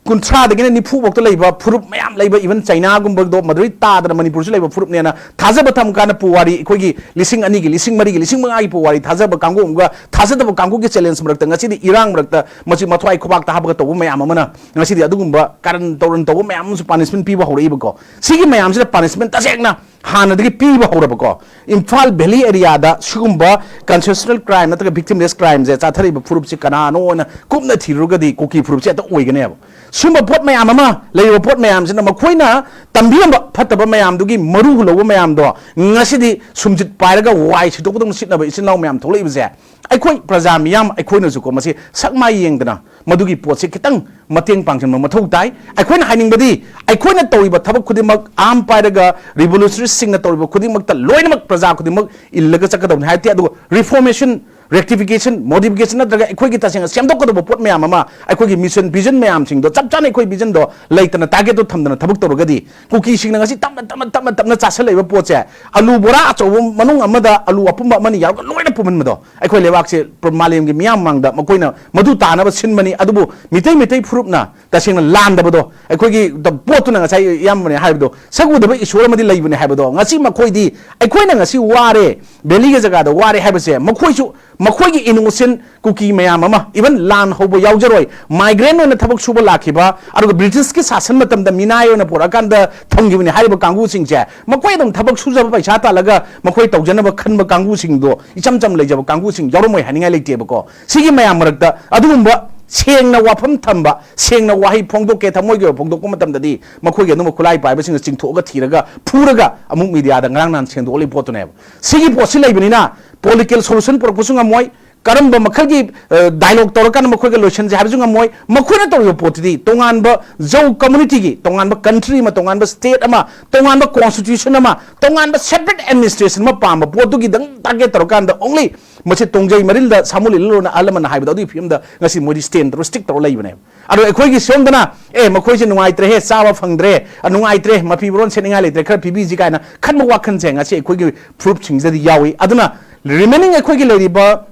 ꯀꯨꯟꯊ꯭ꯔꯥꯗꯒꯤꯅ ꯅꯤꯐꯨ ꯐꯥꯎꯇ ꯂꯩꯕ ꯐꯨꯔꯨꯞ ꯃꯌꯥꯝ ꯂꯩꯕ, even ꯆꯩꯅꯥꯒꯨꯝꯕꯗꯣ ꯃꯗꯨꯗꯩ ꯇꯥꯗꯅ ꯃꯅꯤꯄꯨꯔꯁꯨ ꯂꯩꯕ ꯐꯨꯔꯨꯞꯅꯦꯅ ꯊꯥꯖꯕ ꯊꯝ ꯀꯥꯟꯗ ꯄꯨꯋꯥꯔꯤ, ꯑꯩꯈꯣꯏꯒꯤ ꯂꯤꯁꯤꯡ ꯑꯅꯤꯒꯤ, ꯂꯤꯁꯤꯡ ꯃꯔꯤꯒꯤ, ꯂꯤꯁꯤꯡ ꯃꯉꯥꯒꯤ ꯄꯨꯋꯥꯔꯤ ꯊꯥꯖꯕ ꯀꯥꯡꯕꯨ ꯑꯃꯒ ꯊꯥꯖꯗꯕ ꯀꯥꯡꯕꯨꯒꯤ challenge ꯃꯔꯛꯇ ꯉꯁꯤꯗꯤ ꯏꯔꯥꯡ ꯃꯔꯛꯇ ꯃꯁꯤ ꯃꯊ꯭ꯋꯥꯏ ꯈꯨꯕꯥꯛꯇ ꯍꯥꯞꯄꯒ ꯇꯧꯕ ꯃꯌꯥꯝ ꯑꯃꯅ ꯉꯁꯤꯗꯤ ꯑꯗꯨꯒꯨꯝꯕ ꯀꯥꯔꯟ ꯇꯧꯔꯟ ꯇꯧꯕ ꯃꯌꯥꯝ ꯑꯃꯁꯨ punishment ꯄꯤꯕ ꯍꯧꯔꯛꯏꯕꯀꯣ꯫ ꯁꯤꯒꯤ ꯃꯌꯥꯝꯁꯤꯗ punishment ꯇꯁꯦꯡꯅ ꯍꯥꯟꯅꯗꯒꯤ ꯄꯤꯕ ꯍꯧꯔꯕꯀꯣ꯫ ꯏꯝꯐꯥꯜ valley areaꯗ ꯁꯤꯒꯨꯝꯕ constitutional crime ꯅꯠꯇ꯭ꯔꯒ victimless crimeꯁꯦ ꯆꯥꯊꯔꯛꯏꯕ ꯐꯨꯔꯨꯞꯁꯤ ꯀꯅꯥꯅꯣꯅ ꯀꯨꯞꯅ ꯊꯤꯔꯨꯔꯒꯗꯤ ꯀꯨꯀꯤ ꯐꯨꯔꯨꯞꯁꯦ ꯍꯦꯛꯇ ꯑꯣꯏꯒꯅꯦꯕ꯫ ꯁꯨꯝꯕ ꯄꯣꯠ ꯃꯌꯥꯝ ꯑꯃ, ꯂꯩꯔꯤꯕ ꯄꯣꯠ ꯃꯌꯥꯝꯁꯤꯅ ꯃꯈꯣꯏꯅ ꯇꯝꯕꯤꯔꯝꯕ ꯐꯠꯇꯕ ꯃꯌꯥꯝꯗꯨꯒꯤ ꯃꯔꯨ ꯍꯨꯜꯍꯧꯕ ꯃꯌꯥꯝꯗꯣ ꯉꯁꯤꯗꯤ ꯁꯨꯝꯖꯤꯠ ꯄꯥꯏꯔꯒ ꯋꯥꯏ ꯁꯤꯠꯇꯣꯛꯄꯗꯧꯅ ꯁꯤꯠꯅꯕ ꯏꯆꯤꯟ ꯏꯅꯥꯎ ꯃꯌꯥꯝ ꯊꯣꯛꯂꯛꯏꯕꯁꯦ ꯑꯩꯈꯣꯏ ꯄ꯭ꯔꯖꯥ ꯃꯤꯌꯥꯝ ꯑꯩꯈꯣꯏꯅꯁꯨꯀꯣ ꯃꯁꯤ ꯁꯛ ꯃꯥꯏ ꯌꯦꯡꯗꯅ ꯃꯗꯨꯒꯤ ꯄꯣꯠꯁꯤ ꯈꯤꯇꯪ ꯃꯇꯦꯡ ꯄꯥꯡꯁꯤꯟꯕ ꯃꯊꯧ ꯇꯥꯏ꯫ ꯑꯩꯈꯣꯏꯅ ꯍꯥꯏꯅꯤꯡꯕꯗꯤ ꯑꯩꯈꯣꯏꯅ ꯇꯧꯔꯤꯕ ꯊꯕꯛ ꯈꯨꯗꯤꯡꯃꯛ, arm ꯄꯥꯏꯔꯒ revolutionaryꯁꯤꯡꯅ ꯇꯧꯔꯤꯕ ꯈꯨꯗꯤꯡꯃꯛꯇ ꯂꯣꯏꯅꯃꯛ ꯄ꯭ꯔꯖꯥ ꯈꯨꯗꯤꯡꯃꯛ ꯏꯜꯂꯒ ꯆꯠꯀꯗꯕꯅꯤ ꯍꯥꯏ ꯇꯦ꯫ ꯑꯗꯨꯒ reformation, rectification, modification ꯅꯠꯇ꯭ꯔꯒ ꯑꯩꯈꯣꯏꯒꯤ ꯇꯁꯦꯡꯅ ꯁꯦꯝꯗꯣꯛꯀꯗꯕ ꯄꯣꯠ ꯃꯌꯥꯝ ꯑꯃ, ꯑꯩꯈꯣꯏꯒꯤ mission, vision ꯃꯌꯥꯝꯁꯤꯡꯗꯣ ꯆꯞ ꯆꯥꯅ ꯑꯩꯈꯣꯏ visionꯗꯣ ꯂꯩꯇꯅ targetꯇꯣ ꯊꯝꯗꯅ ꯊꯕꯛ ꯇꯧꯔꯒꯗꯤ ꯀꯨꯀꯤꯁꯤꯡꯅ ꯉꯁꯤ ꯇꯞꯅ ꯇꯞꯅ ꯇꯞꯅ ꯇꯞꯅ ꯆꯥꯁꯤꯜꯂꯛꯏꯕ ꯄꯣꯠꯁꯦ ꯑꯂꯨ ꯕꯣꯔꯥ ꯑꯆꯧꯕ ꯃꯅꯨꯡ ꯑꯃꯗ ꯑꯂꯨ ꯑꯄꯨꯝꯕ ꯑꯃꯅꯤ ꯌꯥꯎꯔꯒ ꯂꯣꯏꯅ ꯄꯨꯝꯍꯟꯕꯗꯣ ꯑꯩꯈꯣꯏ ꯂꯩꯕꯥꯛꯁꯦ ꯄ꯭ꯔ-, ꯃꯥꯂꯦꯝꯒꯤ ꯃꯤꯌꯥꯝ ꯃꯥꯡꯗ ꯃꯈꯣꯏꯅ ꯃꯗꯨ ꯇꯥꯅꯕ ꯁꯤꯟꯕꯅꯤ꯫ ꯑꯗꯨꯕꯨ ꯃꯤꯇꯩ, ꯃꯤꯇꯩ ꯐꯨꯔꯨꯞꯅ ꯇꯁꯦꯡꯅ ꯂꯥꯟꯗꯕꯗꯣ, ꯑꯩꯈꯣꯏꯒꯤ ꯗ-, ꯄꯣꯠꯇꯨꯅ ꯉꯁꯥꯏ ꯏꯌꯥꯝꯕꯅ ꯍꯥꯏꯕꯗꯣ, ꯁꯛ ꯎꯗꯕ ꯏꯁꯣꯔ ꯑꯃꯗꯤ ꯂꯩꯕꯅꯦ ꯍꯥꯏꯕꯗꯣ, ꯉꯁꯤ ꯃꯈꯣꯏꯗꯤ, ꯑꯩꯈꯣꯏꯅ ꯉꯁꯤ ꯋꯥꯔꯦ, valleyꯒꯤ ꯖꯒꯥꯗ ꯋꯥꯔꯦ ꯍꯥꯏꯕꯁꯦ, ꯃꯈꯣꯏꯁꯨ, ꯃꯈꯣꯏꯒꯤ innocent ꯀꯨꯀꯤ ꯃꯌꯥꯝ ꯑꯃ, even ꯂꯥꯟ ꯍꯧꯕ ꯌꯥꯎꯖꯔꯣꯏ, migrant ꯑꯣꯏꯅ ꯊꯕꯛ ꯁꯨꯕ ꯂꯥꯛꯈꯤꯕ, ꯑꯗꯨꯒ Britishꯀꯤ ꯁꯥꯁꯟ ꯃꯇꯝꯗ ꯃꯤꯅꯥꯏ ꯑꯣꯏꯅ ꯄꯨꯔꯛꯑꯀꯥꯟꯗ ꯊꯝꯈꯤꯕꯅꯤ ꯍꯥꯏꯔꯤꯕ ꯀꯥꯡꯕꯨꯁꯤꯡꯁꯦ, ꯃꯈꯣꯏ ꯑꯗꯨꯝ ꯊꯕꯛ ꯁꯨꯖꯕ, ꯄꯩꯁꯥ ꯇꯥꯜꯂꯒ ꯃꯈꯣꯏ ꯇꯧꯖꯅꯕ ꯈꯟꯕ ꯀꯥꯡꯕꯨꯁꯤꯡꯗꯣ, ꯏꯆꯝ ꯆꯝ ꯂꯩꯖꯕ ꯀꯥꯡꯕꯨꯁꯤꯡ ꯌꯥꯎꯔꯝꯃꯣꯏ ꯍꯥꯏꯅꯤꯡꯉꯥꯏ ꯂꯩꯇꯦꯕꯀꯣ꯫ ꯁꯤꯒꯤ ꯃꯌꯥꯝ ꯃꯔꯛꯇ ꯑꯗꯨꯒꯨꯝꯕ ꯁꯦꯡꯅ ꯋꯥꯐꯝ ꯊꯝꯕ, ꯁꯦꯡꯅ ꯋꯥꯍꯩ ꯐꯣꯡꯗꯣꯛꯀꯦ, ꯊꯃꯣꯏꯒꯤ ꯑꯣꯏꯕ ꯐꯣꯡꯗꯣꯛꯄ ꯃꯇꯝꯗꯗꯤ ꯃꯈꯣꯏꯒꯤ ꯑꯗꯨꯝꯕ ꯈꯨꯠꯂꯥꯏ ꯄꯥꯏꯕꯁꯤꯡꯅ ꯆꯤꯡꯊꯣꯛꯑꯒ ꯊꯤꯔꯒ ꯐꯨꯔꯒ ꯑꯃꯨꯛ mediaꯗ ꯉꯔꯥꯡ ꯅꯍꯥꯟ ꯁꯦꯡꯗꯣꯛꯍꯜꯂꯤ ꯄꯣꯠꯇꯨꯅꯦꯕ꯫ ꯁꯤꯒꯤ ꯄꯣꯠꯁꯤ ꯂꯩꯕꯅꯤꯅ political solution ꯄꯨꯔꯛꯄꯁꯨ ꯉꯝꯃꯣꯏ, ꯀꯔꯝꯕ ꯃꯈꯜꯒꯤ ꯗꯥꯏꯂꯣꯒ ꯇꯧꯔꯀꯥꯟꯗ ꯃꯈꯣꯏꯒ ꯂꯣꯏꯁꯟꯁꯦ ꯍꯥꯏꯕꯁꯨ ꯉꯝꯃꯣꯏ꯫ ꯃꯈꯣꯏꯅ ꯇꯧꯔꯤꯕ ꯄꯣꯠꯇꯨꯗꯤ ꯇꯣꯉꯥꯟꯕ ꯖꯧ ꯀꯝꯃꯨꯅꯤꯇꯤꯒꯤ, ꯇꯣꯉꯥꯟꯕ ꯀꯟꯇ꯭ꯔꯤ ꯑꯃ, ꯇꯣꯉꯥꯟꯕ ꯁ꯭ꯇꯦꯠ ꯑꯃ, ꯇꯣꯉꯥꯟꯕ ꯀꯣꯟꯁꯇꯤꯇ꯭ꯌꯨꯁꯟ ꯑꯃ, ꯇꯣꯉꯥꯟꯕ ꯁꯦꯄꯔꯦꯠ ꯑꯦꯗꯃꯤꯅꯤꯁꯇ꯭ꯔꯦꯁꯟ ꯑꯃ ꯄꯥꯝꯕ ꯄꯣꯠꯇꯨꯒꯤꯗꯪ ꯇꯥꯔꯒꯦꯠ ꯇꯧꯔꯀꯥꯟꯗ ꯑꯣꯡꯂꯤ ꯃꯁꯤ ꯇꯣꯡꯖꯩ ꯃꯔꯤꯜꯗ ꯁꯥꯃꯨ ꯂꯤꯂꯣꯟꯅ ꯑꯍꯜ ꯂꯃꯟꯅ ꯍꯥꯏꯕꯗꯣ ꯑꯗꯨꯒꯤ ꯐꯤꯕꯝꯗ ꯉꯁꯤ ꯃꯣꯏꯗꯤ ꯁ꯭ꯇꯦꯟ ꯇꯧꯔ ꯁ꯭ꯇꯤꯛ ꯇꯧꯔ ꯂꯩꯕꯅꯦꯕ꯫ ꯑꯗꯣ ꯑꯩꯈꯣꯏꯒꯤ ꯁꯣꯝꯗꯅ ꯑꯦ ꯃꯈꯣꯏꯁꯦ ꯅꯨꯡꯉꯥꯏꯇ꯭ꯔꯦꯍꯦ, ꯆꯥꯕ ꯐꯪꯗ꯭ꯔꯦ, ꯑ, ꯅꯨꯡꯉꯥꯏꯇ꯭ꯔꯦ, ꯃꯐꯤ ꯃꯔꯣꯟ ꯁꯦꯠꯅꯤꯡꯉꯥꯏ ꯂꯩꯇ꯭ꯔꯦ, ꯈꯔ ꯄꯤꯕꯤꯁꯤ ꯀꯥꯏꯅ ꯈꯟꯕ ꯋꯥꯈꯜꯁꯦ ꯉꯁꯤ ꯑꯩꯈꯣꯏꯒꯤ ꯐꯨꯔꯨꯞꯁꯤꯡꯁꯤꯗꯗꯤ ꯌꯥꯎꯏ꯫ ꯑꯗꯨꯅ ꯔꯤꯃꯦꯅꯤꯡ ꯑꯩꯈꯣꯏꯒꯤ ꯂꯩꯔꯤꯕ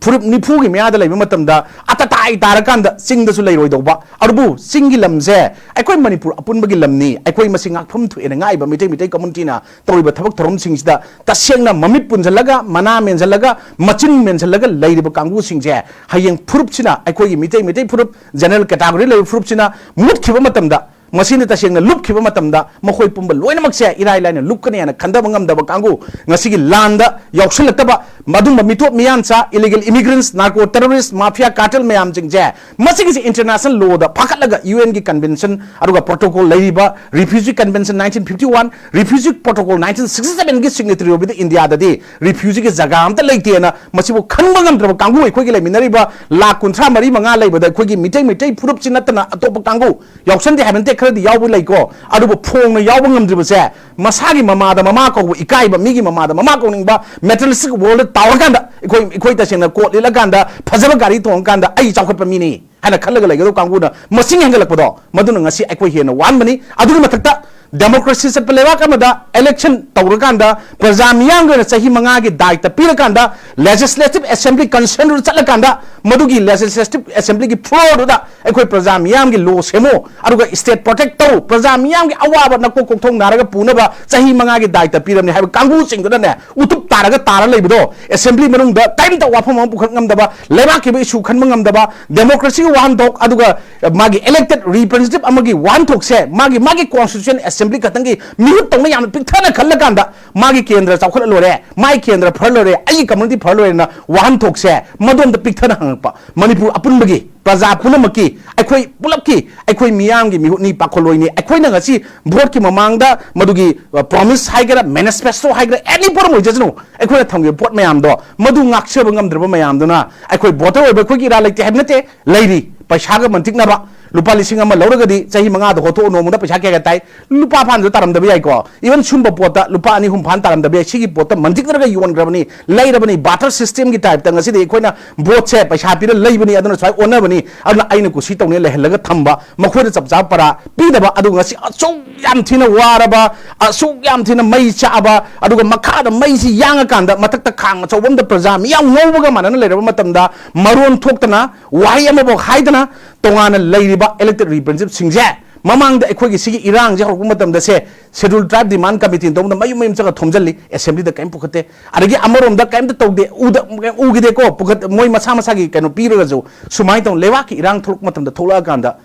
ꯐꯨꯔꯨꯞ ꯅꯤꯐꯨꯒꯤ ꯃꯌꯥꯗ ꯂꯩꯕ ꯃꯇꯝꯗ ꯑꯇꯇꯥꯏ ꯇꯥꯔꯀꯥꯟꯗ ꯆꯤꯡꯗꯁꯨ ꯂꯩꯔꯣꯏꯗꯧꯕ꯫ ꯑꯗꯨꯕꯨ ꯆꯤꯡꯒꯤ ꯂꯝꯁꯦ ꯑꯩꯈꯣꯏ ꯃꯅꯤꯄꯨꯔ ꯑꯄꯨꯟꯕꯒꯤ ꯂꯝꯅꯤ, ꯑꯩꯈꯣꯏ ꯃꯁꯤ ꯉꯥꯛꯐꯝ ꯊꯣꯛꯑꯦꯅ ꯉꯥꯛꯏꯕ ꯃꯤꯇꯩ, ꯃꯤꯇꯩ ꯀꯝꯃꯨꯅꯤꯇꯤꯅ ꯇꯧꯔꯤꯕ ꯊꯕꯛ ꯊꯧꯔꯝꯁꯤꯡꯁꯤꯗ ꯇꯁꯦꯡꯅ ꯃꯃꯤꯠ ꯄꯨꯟꯁꯤꯜꯂꯒ, ꯃꯅꯥ ꯃꯦꯟꯁꯤꯜꯂꯒ, ꯃꯆꯤꯟ ꯃꯦꯟꯁꯤꯜꯂꯒ ꯂꯩꯔꯤꯕ ꯀꯥꯡꯕꯨꯁꯤꯡꯁꯦ ꯍꯌꯦꯡ ꯐꯨꯔꯨꯞꯁꯤꯅ, ꯑꯩꯈꯣꯏꯒꯤ ꯃꯤꯇꯩ, ꯃꯤꯇꯩ ꯐꯨꯔꯨꯞ, ꯖꯦꯅꯔꯦꯜ ꯀꯦꯇꯥꯒꯣꯔꯤ ꯂꯩꯕ ꯐꯨꯔꯨꯞꯁꯤꯅ ꯃꯨꯠꯈꯤꯕ ꯃꯇꯝꯗ, ꯃꯁꯤꯅ ꯇꯁꯦꯡꯅ ꯂꯨꯞꯈꯤꯕ ꯃꯇꯝꯗ ꯃꯈꯣꯏ ꯄꯨꯝꯕ ꯂꯣꯏꯅꯃꯛꯁꯦ ꯏꯔꯥꯏ ꯂꯥꯏꯅ ꯂꯨꯞꯀꯅꯤ ꯍꯥꯏꯅ ꯈꯟꯊꯕ ꯉꯝꯗꯕ ꯀꯥꯡꯕꯨ, ꯉꯁꯤꯒꯤ ꯂꯥꯟꯗ ꯌꯥꯎꯁꯤꯜꯂꯛꯇꯕ, ꯃꯗꯨꯝꯕ ꯃꯤꯇꯣꯞ ꯃꯤꯌꯥꯟꯆꯥ, illegal immigrants, narco terrorism, mafia cartel ꯃꯌꯥꯝꯁꯤꯡꯁꯦ, ꯃꯁꯤꯒꯤꯁꯦ ꯏꯟꯇꯔꯅꯦꯁꯅꯦꯜ ꯂꯣꯗ ꯐꯥꯒꯠꯂꯒ ꯌꯨ ꯑꯦꯟꯒꯤ ꯀꯟꯚꯦꯟꯁꯟ ꯑꯗꯨꯒ ꯄ꯭ꯔꯣꯇꯣꯀꯣꯜ ꯂꯩꯔꯤꯕ refugee convention nineteen fifty one, refugee protocol nineteen sixty ꯁꯚꯦꯟꯒꯤ ꯁꯤꯒꯅꯦꯇꯔꯤ ꯑꯣꯏꯕꯗ ꯏꯟꯗꯤꯌꯥꯗꯗꯤ ꯔꯤꯐ꯭ꯌꯨꯖꯤꯒꯤ ꯖꯒꯥ ꯑꯝꯇ ꯂꯩꯇꯦꯅ ꯃꯁꯤꯕꯨ ꯈꯟꯕ ꯉꯝꯗ꯭ꯔꯕ ꯀꯥꯡꯕꯨ, ꯑꯩꯈꯣꯏꯒꯤ ꯂꯩꯃꯤꯟꯅꯔꯤꯕ ꯂꯥꯈ ꯀꯨꯟꯊ꯭ꯔꯥ ꯃꯔꯤ ꯃꯉꯥ ꯂꯩꯕꯗ ꯑꯩꯈꯣꯏꯒꯤ ꯃꯤꯇꯩ, ꯃꯤꯇꯩ ꯐꯨꯔꯨꯞꯁꯤ ꯅꯠꯇꯅ ꯑꯇꯣꯞꯄ ꯀꯥꯡꯕꯨ ꯌꯥꯎꯁꯟꯗꯦ ꯍꯥꯏꯕ ꯅꯠꯇꯦ, ꯈꯔꯗꯤ ꯌꯥꯎꯕ ꯂꯩꯀꯣ꯫ ꯑꯗꯨꯕꯨ ꯐꯣꯡꯅ ꯌꯥꯎꯕ ꯉꯝꯗ꯭ꯔꯤꯕꯁꯦ ꯃꯁꯥꯒꯤ ꯃꯃꯥꯗ ꯃꯃꯥ ꯀꯧꯕ ꯏꯀꯥꯏꯕ, ꯃꯤꯒꯤ ꯃꯃꯥꯗ ꯃꯃꯥ ꯀꯧꯅꯤꯡꯕ, ꯃꯦꯇꯔꯤꯌꯦꯂꯤꯁꯇꯤꯛ ꯋꯥꯔꯜꯗ ꯇꯥꯎꯔꯀꯥꯟꯗ ꯑꯩꯈꯣꯏ, ꯑꯩꯈꯣꯏ ꯇꯁꯦꯡꯅ ꯀꯣꯠ ꯂꯤꯠꯂꯀꯥꯟꯗ, ꯐꯖꯕ ꯒꯥꯔꯤ ꯇꯣꯡꯉꯀꯥꯟꯗ ꯑꯩ ꯆꯥꯎꯈꯠꯄ ꯃꯤꯅꯤ ꯍꯥꯏꯅ ꯈꯜꯂꯒ ꯂꯩꯒꯗꯧꯕ ꯀꯥꯡꯕꯨꯅ ꯃꯁꯤꯡ ꯍꯦꯟꯒꯠꯂꯛꯄꯗꯣ, ꯃꯗꯨꯅ ꯉꯁꯤ ꯑꯩꯈꯣꯏ ꯍꯦꯟꯅ ꯋꯥꯍꯟꯕꯅꯤ꯫ ꯑꯗꯨꯒꯤ ꯃꯊꯛꯇ ꯗꯦꯃꯣꯀ꯭ꯔꯦꯁꯤ ꯆꯠꯄ ꯂꯩꯕꯥꯛ ꯑꯃꯗ ꯏꯂꯦꯛꯁꯟ ꯇꯧꯔꯀꯥꯟꯗ ꯄ꯭ꯔꯖꯥ ꯃꯤꯌꯥꯝꯒꯤ ꯑꯣꯏꯅ ꯆꯍꯤ ꯃꯉꯥꯒꯤ ꯗꯥꯏꯇ ꯄꯤꯔꯀꯥꯟꯗ ꯂꯦꯖꯤꯁꯂꯦꯇꯤꯚ ꯑꯦꯁꯦꯝꯕ꯭ꯂꯤ ꯀꯟꯁꯦꯟꯗꯨꯗ ꯆꯠꯂꯀꯥꯟꯗ ꯃꯗꯨꯒꯤ ꯂꯦꯖꯤꯁꯂꯦꯇꯤꯚ ꯑꯦꯁꯦꯝꯕ꯭ꯂꯤꯒꯤ ꯐ꯭ꯂꯣꯔꯗꯨꯗ ꯑꯩꯈꯣꯏ ꯄ꯭ꯔꯖꯥ ꯃꯤꯌꯥꯝꯒꯤ ꯂꯣ ꯁꯦꯝꯃꯨ, ꯑꯗꯨꯒ ꯁ꯭ꯇꯦꯠ ꯄ꯭ꯔꯣꯇꯦꯛ ꯇꯧ, ꯄ꯭ꯔꯖꯥ ꯃꯤꯌꯥꯝꯒꯤ ꯑꯋꯥꯕ ꯅꯀꯣꯛ ꯀꯣꯛꯊꯣꯡ ꯅꯥꯔꯒ ꯄꯨꯅꯕ ꯆꯍꯤ ꯃꯉꯥꯒꯤ ꯗꯥꯏꯇ ꯄꯤꯔꯕꯅꯤ ꯍꯥꯏꯕ ꯀꯥꯡꯕꯨꯁꯤꯡꯗꯨꯅꯅꯦ ꯎꯇꯨꯞ ꯇꯥꯔꯒ ꯇꯥꯔ ꯂꯩꯕꯗꯣ, ꯑꯦꯁꯦꯝꯕ꯭ꯂꯤ ꯃꯅꯨꯡꯗ ꯀꯔꯤꯝꯇ ꯋꯥꯐꯝ ꯑꯃ ꯄꯨꯈꯠ ꯉꯝꯗꯕ, ꯂꯩꯕꯥꯛꯀꯤ ꯑꯣꯏꯕ ꯏꯁꯨ ꯈꯟꯕ ꯉꯝꯗꯕ, ꯗꯦꯃꯣꯀ꯭ꯔꯦꯁꯤꯒꯤ ꯋꯥꯍꯟꯊꯣꯛ, ꯑꯗꯨꯒ ꯃꯥꯒꯤ ꯏꯂꯦꯛꯇꯦꯗ ꯔꯤꯄ꯭ꯔꯖꯦꯟꯇꯦꯇꯤꯚ ꯑꯃꯒꯤ ꯋꯥꯍꯟꯊꯣꯛꯁꯦ ꯃꯥꯒꯤ, ꯃꯥꯒꯤ ꯀꯣꯟꯁꯇꯤꯇ꯭ꯌꯨꯁꯟ ꯑꯦꯁꯦꯝꯕ꯭ꯂꯤ ꯈꯛꯇꯪꯒꯤ ꯃꯤꯍꯨꯠ ꯇꯧꯅ ꯌꯥꯝꯅ ꯄꯤꯛꯊꯅ ꯈꯜꯂꯀꯥꯟꯗ ꯃꯥꯒꯤ ꯀꯦꯟꯗ꯭ꯔ ꯆꯥꯎꯈꯠꯂ ꯂꯣꯏꯔꯦ, ꯃꯥꯒꯤ ꯀꯦꯟꯗ꯭ꯔ ꯐꯔ ꯂꯣꯏꯔꯦ, ꯑꯩꯒꯤ ꯀꯝꯃ꯭ꯌꯨꯅꯤꯇꯤ ꯐꯔ ꯂꯣꯏꯔꯦꯅ ꯋꯥꯍꯟꯊꯣꯛꯁꯦ ꯃꯗꯣꯝꯗ ꯄꯤꯛꯊꯅ ꯍꯪꯉꯛꯄ꯫ ꯃꯅꯤꯄꯨꯔ ꯑꯄꯨꯟꯕꯒꯤ, ꯄ꯭ꯔꯖꯥ ꯄꯨꯝꯅꯃꯛꯀꯤ, ꯑꯩꯈꯣꯏ ꯄꯨꯂꯞꯀꯤ, ꯑꯩꯈꯣꯏ ꯃꯤꯌꯥꯝꯒꯤ ꯃꯤꯍꯨꯠꯅꯤ, ꯄꯥꯈꯣꯜꯂꯣꯏꯅꯤ꯫ ꯑꯩꯈꯣꯏꯅ ꯉꯁꯤ ꯚꯣꯠꯀꯤ ꯃꯃꯥꯡꯗ ꯃꯗꯨꯒꯤ ꯄ꯭ꯔꯣꯃꯤꯁ ꯍꯥꯏꯒꯦꯔꯥ, ꯃꯦꯅꯤꯐꯦꯁꯇꯣ ꯍꯥꯏꯒꯦꯔꯥ, ꯑꯦꯅꯤ ꯄꯣꯠ ꯑꯃ ꯑꯣꯏꯖꯁꯅꯨ, ꯑꯩꯈꯣꯏꯅ ꯊꯝꯈꯤꯕ ꯄꯣꯠ ꯃꯌꯥꯝꯗꯣ ꯃꯗꯨ ꯉꯥꯛꯆꯕ ꯉꯝꯗ꯭ꯔꯕ ꯃꯌꯥꯝꯗꯨꯅ, ꯑꯩꯈꯣꯏ ꯚꯣꯇꯔ ꯑꯣꯏꯕ ꯑꯩꯈꯣꯏꯒꯤ ꯏꯔꯥ ꯂꯩꯇꯦ ꯍꯥꯏꯕ ꯅꯠꯇꯦ, ꯂꯩꯔꯤ꯫ ꯄꯩꯁꯥꯒ ꯃꯟꯇꯤꯛꯅꯕ, ꯂꯨꯄꯥ ꯂꯤꯁꯤꯡ ꯑꯃ ꯂꯧꯔꯒꯗꯤ ꯆꯍꯤ ꯃꯉꯥꯗ ꯍꯣꯠꯊꯣꯛꯑ ꯅꯣꯡꯃꯗ ꯄꯩꯁꯥ ꯀꯌꯥ ꯀꯌꯥ ꯇꯥꯏ? ꯂꯨꯄꯥ ꯐꯥꯟꯁꯨ ꯇꯥꯔꯝꯗꯕ ꯌꯥꯏꯀꯣ꯫ ꯏꯚꯟ ꯁꯨꯝꯕ ꯄꯣꯠꯇ ꯂꯨꯄꯥ ꯑꯅꯤ ꯑꯍꯨꯝ ꯐꯥꯟ ꯇꯥꯔꯝꯗꯕ ꯌꯥꯏ꯫ ꯁꯤꯒꯤ ꯄꯣꯠꯇ ꯃꯟꯇꯤꯛꯅꯔꯒ ꯌꯣꯟꯈ꯭ꯔꯕꯅꯤ, ꯂꯩꯔꯕꯅꯤ꯫ ꯕꯥꯔꯇꯔ ꯁꯤꯁꯇꯦꯝꯒꯤ ꯇꯥꯏꯞꯇ ꯉꯁꯤꯗꯤ ꯑꯩꯈꯣꯏꯅ ꯚꯣꯠꯁꯦ ꯄꯩꯁꯥ ꯄꯤꯔ ꯂꯩꯕꯅꯤ, ꯑꯗꯨꯅ ꯁꯨꯃꯥꯏꯅ ꯑꯣꯟꯅꯕꯅꯤ꯫ ꯑꯗꯨꯅ ꯑꯩꯅ ꯀꯨꯁꯤ ꯇꯧꯅꯤ ꯂꯩꯍꯜꯂꯒ ꯊꯝꯕ, ꯃꯈꯣꯏꯗ ꯆꯞ ꯆꯥꯕ ꯄꯔꯥ ꯄꯤꯗꯕ꯫ ꯑꯗꯨꯒ ꯉꯁꯤ ꯑꯁꯨꯛ ꯌꯥꯝ ꯊꯤꯅ ꯋꯥꯔꯕ, ꯑꯁꯨꯛ ꯌꯥꯝ ꯊꯤꯅ ꯃꯩ ꯆꯥꯛꯑꯕ, ꯑꯗꯨꯒ ꯃꯈꯥꯗ ꯃꯩꯁꯤ ꯌꯥꯡꯉꯀꯥꯟꯗ ꯃꯊꯛꯇ ꯈꯥꯡ ꯑꯆꯧꯕ ꯑꯃꯗ ꯄ꯭ꯔꯖꯥ ꯃꯤꯌꯥꯝ ꯉꯧꯕꯒ ꯃꯥꯟꯅꯅ ꯂꯩꯔꯕ ꯃꯇꯝꯗ, ꯃꯔꯣꯟ ꯊꯣꯛꯇꯅ, ꯋꯥꯍꯩ ꯑꯃꯐꯥꯎ ꯍꯥꯏꯗꯅ, ꯇꯣꯉꯥꯟꯅ ꯂꯩꯔꯤꯕ ꯏꯂꯦꯛꯇꯦꯗ ꯔꯤꯄ꯭ꯔꯦꯖꯦꯟꯇꯦꯇꯤꯚꯁꯤꯡꯁꯦ, ꯃꯃꯥꯡꯗ ꯑꯩꯈꯣꯏꯒꯤ ꯁꯤꯒꯤ ꯏꯔꯥꯡꯁꯦ ꯍꯧꯔꯛꯄ ꯃꯇꯝꯗ ꯁꯦ, ꯁꯦꯗꯨꯜ ꯇ꯭ꯔꯥꯏꯕ ꯗꯤꯃꯥꯟ ꯀꯃꯤꯇꯤꯅ ꯇꯧꯕꯗ ꯃꯌꯨꯝ ꯃꯌꯨꯝ ꯆꯠꯂꯒ ꯊꯣꯝꯖꯤꯜꯂꯤ, ꯑꯦꯁꯦꯝꯕ꯭ꯂꯤꯗ ꯀꯔꯤꯝ ꯄꯨꯈꯠꯇꯦ꯫ ꯑꯗꯒꯤ ꯑꯃꯔꯣꯝꯗ ꯀꯔꯤꯝꯇ ꯇꯧꯗꯦ, ꯎꯗ-, ꯎꯈꯤꯗꯦꯀꯣ, ꯄꯨꯈꯠ-, ꯃꯣꯏ ꯃꯁꯥ ꯃꯁꯥꯒꯤ ꯀꯩꯅꯣ ꯄꯤꯔꯒꯁꯨ꯫ ꯁꯨꯃꯥꯏꯅ ꯇꯧꯅ ꯂꯩꯕꯥꯛꯀꯤ ꯏꯔꯥꯡ ꯊꯣꯛꯂꯛꯄ ꯃꯇꯝꯗ ꯊꯣꯛꯂꯛꯑꯀꯥꯟꯗ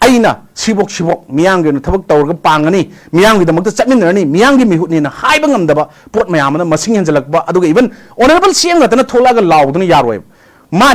ꯑꯩꯅ ꯁꯤꯕꯣꯛ ꯁꯤꯕꯣꯛ ꯃꯤꯌꯥꯝꯒꯤ ꯑꯣꯏꯅ ꯊꯕꯛ ꯇꯧꯔꯒ ꯄꯥꯡꯒꯅꯤ, ꯃꯤꯌꯥꯝꯒꯤꯗꯃꯛꯇ ꯆꯠꯃꯤꯟꯅꯔꯅꯤ, ꯃꯤꯌꯥꯝꯒꯤ ꯃꯤꯍꯨꯠꯅꯦꯅ ꯍꯥꯏꯕ ꯉꯝꯗꯕ ꯄꯣꯠ ꯃꯌꯥꯝ ꯑꯃꯅ ꯃꯁꯤꯡ ꯍꯦꯟꯖꯜꯂꯛꯄ, ꯑꯗꯨꯒ ꯏꯚꯟ ꯑꯣꯅꯔꯦꯕꯜ ꯁꯤ ꯑꯦꯝ ꯉꯥꯛꯇꯅ ꯊꯣꯛꯂꯛꯑꯒ ꯂꯥꯎꯕꯗꯨꯅ ꯌꯥꯔꯣꯏꯕ꯫ ꯃꯥ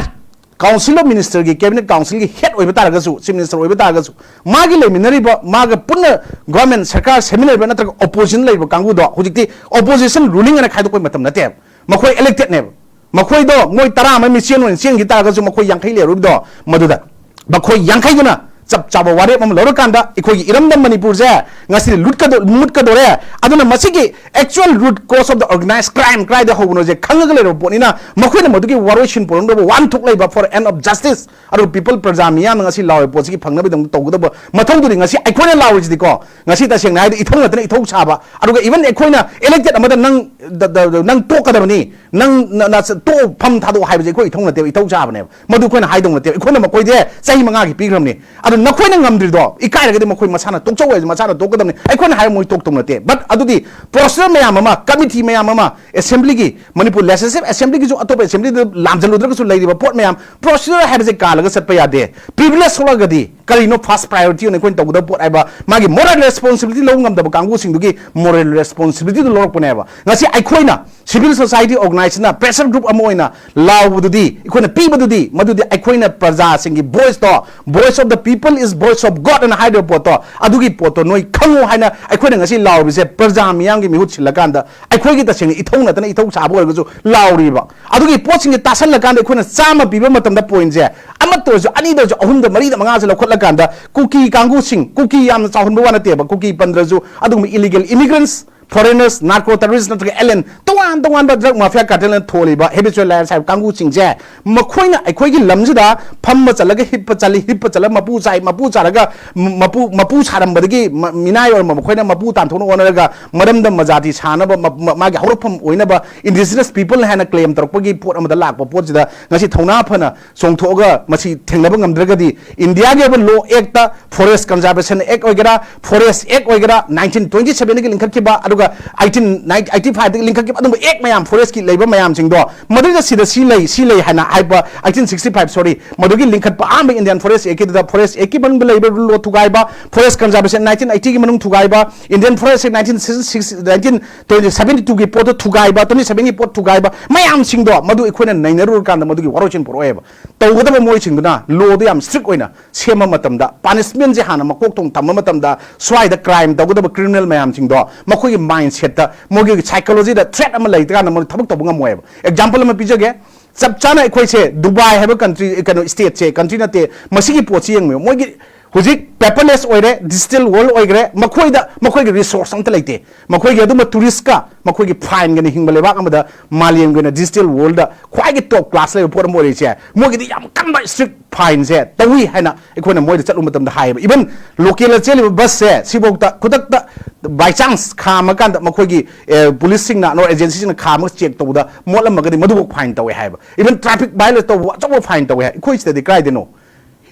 ꯀꯥꯎꯟꯁꯤꯜ ꯑꯣꯐ ꯃꯤꯅꯤꯁꯇꯔꯒꯤ, ꯀꯦꯕꯤꯅꯦꯠ ꯀꯥꯎꯟꯁꯤꯜꯒꯤ ꯍꯦꯗ ꯑꯣꯏꯕ ꯇꯥꯔꯒꯁꯨ, ꯆꯤꯐ ꯃꯤꯅꯤꯁꯇꯔ ꯑꯣꯏꯕ ꯇꯥꯔꯒꯁꯨ, ꯃꯥꯒꯤ ꯂꯩꯃꯤꯟꯅꯔꯤꯕ, ꯃꯥꯒ ꯄꯨꯟꯅ ꯒꯚꯔꯟꯃꯦꯟ ꯁꯔꯀꯥꯔ ꯁꯦꯝꯃꯤꯟꯅꯔꯤꯕ ꯅꯠꯇ꯭ꯔꯒ ꯑꯣꯄꯣꯖꯤꯁꯟ ꯂꯩꯕ ꯀꯥꯡꯕꯨꯗꯣ, ꯍꯧꯖꯤꯛꯇꯤ ꯑꯣꯄꯣꯖꯤꯁꯟ ꯔꯨꯂꯤꯡ ꯑꯅ ꯈꯥꯏꯗꯣꯛꯄꯒꯤ ꯃꯇꯝ ꯅꯠꯇꯦꯕ꯫ ꯃꯈꯣꯏ ꯏꯂꯦꯛꯇꯦꯗꯅꯦꯕ꯫ ꯃꯈꯣꯏꯗꯣ, ꯃꯣꯏ ꯇꯔꯥ ꯑꯃ ꯃꯤꯆꯦꯟ ꯑꯣꯏꯅ ꯆꯦꯟꯈꯤ ꯇꯥꯔꯒꯁꯨ, ꯃꯈꯣꯏ ꯌꯥꯡꯈꯩ ꯂꯩꯔꯨꯕꯗꯣ, ꯃꯗꯨꯗ ꯃꯈꯣꯏ ꯌꯥꯡꯈꯩꯗꯨꯅ ꯆꯞ ꯆꯥꯕ ꯋꯥꯔꯦꯞ ꯑꯃ ꯂꯧꯔꯀꯥꯟꯗ ꯑꯩꯈꯣꯏꯒꯤ ꯏꯔꯝꯗꯝ ꯃꯅꯤꯄꯨꯔꯁꯦ ꯉꯁꯤꯗꯤ ꯂꯨꯠꯀꯗꯣ-, ꯃꯨꯠꯀꯗꯣꯔꯦ꯫ ꯑꯗꯨꯅ ꯃꯁꯤꯒꯤ actual root cause of the organized crime ꯀꯗꯥꯏꯗ ꯍꯧꯕꯅꯣꯁꯦ ꯈꯪꯉꯒ ꯂꯩꯔꯕ ꯄꯣꯠꯅꯤꯅ, ꯃꯈꯣꯏꯅ ꯃꯗꯨꯒꯤ ꯋꯥꯔꯣꯏꯁꯤꯟ ꯄꯨꯔꯝꯗꯕ ꯋꯥꯍꯟꯊꯣꯛ ꯂꯩꯕ for end of justice, ꯑꯗꯨꯒ people, ꯄ꯭ꯔꯖꯥ ꯃꯤꯌꯥꯝꯅ ꯉꯁꯤ ꯂꯥꯎꯔꯤꯕ ꯄꯣꯠꯁꯤꯒꯤ ꯐꯪꯅꯕꯒꯤꯗꯃꯛꯇ ꯇꯧꯒꯗꯕ ꯃꯊꯧꯗꯨꯗꯤ ꯉꯁꯤ ꯑꯩꯈꯣꯏꯅ ꯂꯥꯎꯔꯤꯁꯤꯗꯤꯀꯣ, ꯉꯁꯤ ꯇꯁꯦꯡꯅ ꯍꯥꯏꯔꯗꯤ ꯏꯊꯧ ꯅꯠꯇꯅ ꯏꯊꯧ ꯁꯥꯕ, ꯑꯗꯨꯒ ꯏꯚꯟ ꯑꯩꯈꯣꯏꯅ ꯏꯂꯦꯛꯇꯦꯗ ꯑꯃꯗ ꯅꯪ, ꯗ-, ꯗ-, ꯗ-, ꯅꯪ ꯇꯣꯛꯀꯗꯕꯅꯤ, ꯅꯪ ꯅ-, ꯅ-, ꯇꯣꯛꯑꯣ, ꯐꯝ ꯊꯥꯗꯣꯛꯑꯣ ꯍꯥꯏꯕꯁꯦ ꯑꯩꯈꯣꯏ ꯏꯊꯧ ꯅꯠꯇꯦꯕ, ꯏꯊꯧ ꯁꯥꯕꯅꯦꯕ꯫ ꯃꯗꯨ ꯑꯩꯈꯣꯏꯅ ꯍꯥꯏꯗꯧ ꯅꯠꯇꯦꯕ꯫ ꯑꯩꯈꯣꯏꯅ ꯃꯈꯣꯏꯗꯤ ꯆꯍꯤ ꯃꯉꯥꯒꯤ ꯄꯤꯈ꯭ꯔꯕꯅꯤ꯫ ꯅꯈꯣꯏꯅ ꯉꯝꯗ꯭ꯔꯤꯗꯣ ꯏꯀꯥꯏꯔꯒꯗꯤ ꯃꯈꯣꯏ ꯃꯁꯥꯅ ꯇꯣꯛꯆꯧ ꯍꯥꯏꯁꯦ ꯃꯁꯥꯅ ꯇꯣꯛꯀꯗꯕꯅꯤ꯫ ꯑꯩꯈꯣꯏꯅ ꯍꯥꯏꯔ ꯃꯣꯏ ꯇꯣꯛꯇꯧ ꯅꯠꯇꯦ꯫ But ꯑꯗꯨꯗꯤ procedure ꯃꯌꯥꯝ ꯑꯃ, committee ꯃꯌꯥꯝ ꯑꯃ, assemblyꯒꯤ, ꯃꯅꯤꯄꯨꯔ Legislative Assemblyꯒꯤꯁꯨ ꯑꯇꯣꯞꯄ assemblyꯗ ꯂꯥꯝꯖꯜꯂꯨꯗ꯭ꯔꯒꯁꯨ ꯂꯩꯔꯤꯕ ꯄꯣꯠ ꯃꯌꯥꯝ, procedure ꯍꯥꯏꯕꯁꯦ ꯀꯥꯜꯂꯒ ꯆꯠꯄ ꯌꯥꯗꯦ꯫ Privilege ꯊꯣꯛꯂꯛꯑꯒꯗꯤ ꯀꯔꯤꯅꯣ first priority ꯑꯣꯏꯅ ꯑꯩꯈꯣꯏꯅ ꯇꯧꯒꯗꯕ ꯄꯣꯠ ꯍꯥꯏꯕ ꯃꯥꯒꯤ moral responsibility ꯂꯧꯕ ꯉꯝꯗꯕ ꯀꯥꯡꯕꯨꯁꯤꯡꯗꯨꯒꯤ moral responsibilityꯗꯨ ꯂꯧꯔꯛꯄꯅꯦꯕ꯫ ꯉꯁꯤ ꯑꯩꯈꯣꯏꯅ civil society organizationꯅ pressure group ꯑꯃ ꯑꯣꯏꯅ ꯂꯥꯎꯕꯗꯨꯗꯤ, ꯑꯩꯈꯣꯏꯅ ꯄꯤꯕꯗꯨꯗꯤ, ꯃꯗꯨꯗꯤ ꯑꯩꯈꯣꯏꯅ ꯄ꯭ꯔꯖꯥꯁꯤꯡꯒꯤ voiceꯇꯣ, voice of the people is voice of God ꯑꯅ ꯍꯥꯏꯔꯤꯕ ꯄꯣꯠꯇꯣ, ꯑꯗꯨꯒꯤ ꯄꯣꯠꯇꯣ ꯅꯣꯏ ꯈꯪꯉꯨ ꯍꯥꯏꯅ ꯑꯩꯈꯣꯏꯅ ꯉꯁꯤ ꯂꯥꯎꯔꯤꯕꯁꯦ꯫ ꯄ꯭ꯔꯖꯥ ꯃꯤꯌꯥꯝꯒꯤ ꯃꯤꯍꯨꯠ ꯁꯤꯜꯂꯀꯥꯟꯗ ꯑꯩꯈꯣꯏꯒꯤ ꯇꯁꯦꯡꯅ ꯏꯊꯧ ꯅꯠꯇꯅ ꯏꯊꯧ ꯁꯥꯕ ꯑꯣꯏꯔꯒꯁꯨ ꯂꯥꯎꯔꯤꯕ꯫ ꯑꯗꯨꯒꯤ ꯄꯣꯠꯁꯤꯡꯁꯦ ꯇꯥꯁꯜꯂꯀꯥꯟꯗ ꯑꯩꯈꯣꯏꯅ ꯆꯥꯝꯃ ꯄꯤꯕ ꯃꯇꯝꯗ pointꯁꯦ ꯑꯃꯠꯇ ꯑꯣꯏꯔꯁꯨ, ꯑꯅꯤꯗ ꯑꯣꯏꯔꯁꯨ, ꯑꯍꯨꯝꯗ, ꯃꯔꯤꯗ, ꯃꯉꯥꯁꯦ ꯂꯧꯈꯠꯂꯀꯥꯟꯗ ꯀꯨꯀꯤ ꯀꯥꯡꯕꯨꯁꯤꯡ, ꯀꯨꯀꯤ ꯌꯥꯝꯅ ꯆꯥꯎꯍꯟꯕ ꯋꯥ ꯅꯠꯇꯦꯕ, ꯀꯨꯀꯤ ꯄꯟꯗ꯭ꯔꯁꯨ ꯑꯗꯨꯒꯨꯝꯕ illegal immigrants, foreigners, narco terrorists ꯅꯠꯇ꯭ꯔꯒ alien ꯇꯣꯉꯥꯟ ꯇꯣꯉꯥꯟꯕ drug mafia cartelꯅ ꯊꯣꯜꯂꯤꯕ habitual liars ꯍꯥꯏꯕ ꯀꯥꯡꯕꯨꯁꯤꯡꯁꯦ, ꯃꯈꯣꯏꯅ ꯑꯩꯈꯣꯏꯒꯤ ꯂꯝꯁꯤꯗ ꯐꯝꯕ ꯆꯠꯂꯒ ꯍꯤꯞꯄ ꯆꯠꯂꯤ, ꯍꯤꯞꯄ ꯆꯠꯂꯒ ꯃꯄꯨ ꯆꯥꯏ, ꯃꯄꯨ ꯆꯥꯔꯒ ꯃꯄꯨ, ꯃꯄꯨ ꯁꯥꯔꯝꯕꯗꯒꯤ ꯃ-, ꯃꯤꯅꯥꯏ ꯑꯣꯏꯔꯝꯕ ꯃꯈꯣꯏꯅ ꯃꯄꯨ ꯇꯥꯟꯊꯣꯛꯅ ꯍꯣꯠꯅꯔꯒ ꯃꯔꯝꯗꯝ ꯃꯖꯥꯇꯤ ꯁꯥꯅꯕ, ꯃ-, ꯃ-, ꯃꯥꯒꯤ ꯍꯧꯔꯛꯐꯝ ꯑꯣꯏꯅꯕ indigenous peopleꯅ ꯍꯥꯏꯅ claim ꯇꯧꯔꯛꯄꯒꯤ ꯄꯣꯠ ꯑꯃꯗ ꯂꯥꯛꯄ ꯄꯣꯠꯁꯤꯗ ꯉꯁꯤ ꯊꯧꯅꯥ ꯐꯅ ꯆꯣꯡꯊꯣꯛꯑꯒ ꯃꯁꯤ ꯊꯦꯡꯅꯕ ꯉꯝꯗ꯭ꯔꯒꯗꯤ, Indiaꯒꯤ ꯑꯣꯏꯕ law actꯇ Forest Conservation Act ꯑꯣꯏꯒꯦꯔꯥ, Forest Act ꯑꯣꯏꯒꯦꯔꯥ, nineteen twenty sevenꯒꯤ ꯂꯤꯡꯈꯠꯈꯤꯕ, ꯑꯗꯨꯒ eighteen eighty fiveꯇꯒꯤ ꯂꯤꯡꯈꯠꯈꯤꯕ ꯑꯗꯨꯝꯕ act ꯃꯌꯥꯝ, forestꯀꯤ ꯂꯩꯕ ꯃꯌꯥꯝꯁꯤꯡꯗꯣ, ꯃꯗꯨꯗ ꯁꯤꯗ ꯁꯤ ꯂꯩ, ꯁꯤ ꯂꯩ ꯍꯥꯏꯅ ꯍꯥꯏꯕ, eighteen sixty five, sorry, ꯃꯗꯨꯒꯤ ꯂꯤꯡꯈꯠꯄ ꯑꯍꯥꯟꯕ Indian Forest Actꯀꯤꯗꯨꯗ, Forest Actꯀꯤ ꯃꯅꯨꯡꯗ ꯂꯩꯕ law ꯊꯨꯒꯥꯏꯕ, Forest Conservation nineteen eightyꯒꯤ ꯃꯅꯨꯡ ꯊꯨꯒꯥꯏꯕ, Indian Forest Act nineteen sixty-six, nineteen twenty seventy twoꯒꯤ ꯄꯣꯠꯇꯣ ꯊꯨꯒꯥꯏꯕ, twenty sevenꯒꯤ ꯄꯣꯠ ꯊꯨꯒꯥꯏꯕ ꯃꯌꯥꯝꯁꯤꯡꯗꯣ, ꯃꯗꯨ ꯑꯩꯈꯣꯏꯅ ꯅꯩꯅꯔꯨꯔꯀꯥꯟꯗ ꯃꯗꯨꯒꯤ ꯋꯥꯔꯣꯏꯁꯤꯟ ꯄꯨꯔꯛꯑꯣꯏꯕ꯫ ꯇꯧꯒꯗꯕ ꯃꯣꯏꯁꯤꯡꯗꯨꯅ lawꯗꯣ ꯌꯥꯝ strict ꯑꯣꯏꯅ ꯁꯦꯝꯕ ꯃꯇꯝꯗ, punishmentꯁꯦ ꯍꯥꯟꯅ ꯃꯀꯣꯛ ꯊꯣꯡ ꯊꯝꯕ ꯃꯇꯝꯗ, ꯁ꯭ꯋꯥꯏꯗ crime ꯇꯧꯒꯗꯕ criminal ꯃꯌꯥꯝꯁꯤꯡꯗꯣ ꯃꯈꯣꯏꯒꯤ mindsetꯇ, ꯃꯣꯏꯒꯤ psychologyꯗ threat ꯑꯃ ꯂꯩꯇ꯭ꯔꯀꯥꯟꯗ ꯃꯣꯏ ꯊꯕꯛ ꯇꯧꯕ ꯉꯝꯃꯣꯏꯕ꯫ Example ꯑꯃ ꯄꯤꯖꯒꯦ꯫ ꯆꯞ ꯆꯥꯅ ꯑꯩꯈꯣꯏꯁꯦ ꯗꯨꯕꯥꯏ ꯍꯥꯏꯕ country, ꯀꯩꯅꯣ, stateꯁꯦ, country ꯅꯠꯇꯦ, ꯃꯁꯤꯒꯤ ꯄꯣꯠꯁꯤ ꯌꯦꯡꯕꯤꯌꯨ꯫ ꯃꯣꯏꯒꯤ ꯍꯧꯖꯤꯛ paperless ꯑꯣꯏꯔꯦ, digital world ꯑꯣꯏꯈ꯭ꯔꯦ, ꯃꯈꯣꯏꯗ ꯃꯈꯣꯏꯒꯤ resource ꯑꯝꯇ ꯂꯩꯇꯦ꯫ ꯃꯈꯣꯏꯒꯤ ꯑꯗꯨꯝꯕ touristꯀ ꯃꯈꯣꯏꯒꯤ fineꯒꯅ ꯍꯤꯡꯕ ꯂꯩꯕꯥꯛ ꯑꯃꯗ, ꯃꯥꯂꯦꯝꯒꯤ ꯑꯣꯏꯅ digital worldꯗ ꯈ꯭ꯋꯥꯏꯒꯤ top class ꯂꯩꯕ ꯄꯣꯠ ꯑꯃ ꯑꯣꯏꯔꯤꯁꯦ, ꯃꯣꯏꯒꯤꯗꯤ ꯌꯥꯝ ꯀꯟꯕ strict fineꯁꯦ ꯇꯧꯏ ꯍꯥꯏꯅ ꯑꯩꯈꯣꯏꯅ ꯃꯣꯏꯗ ꯆꯠꯂꯨꯕ ꯃꯇꯝꯗ ꯍꯥꯏꯌꯦꯕ꯫ Even localꯗ ꯆꯦꯜꯂꯤꯕ busꯁꯦ ꯁꯤꯐꯥꯎꯗ ꯈꯨꯗꯛꯇ by chance ꯈꯥꯝꯃꯀꯥꯟꯗ ꯃꯈꯣꯏꯒꯤ, ꯑꯦ, policeꯁꯤꯡꯅ, ꯑꯅꯣ agencyꯁꯤꯡꯅ ꯈꯥꯝꯃꯒ check ꯇꯧꯕꯗ ꯃꯣꯠꯂꯝꯃꯒꯗꯤ ꯃꯗꯨꯐꯥꯎ fine ꯇꯧꯋꯦ ꯍꯥꯏꯕ꯫ Even traffic violate ꯇꯧꯕ ꯑꯆꯧꯕ fine ꯇꯧꯋꯦ ꯍꯥꯏ꯫ ꯑꯩꯈꯣꯏ ꯁꯤꯗꯗꯤ ꯀꯗꯥꯏꯗꯅꯣ?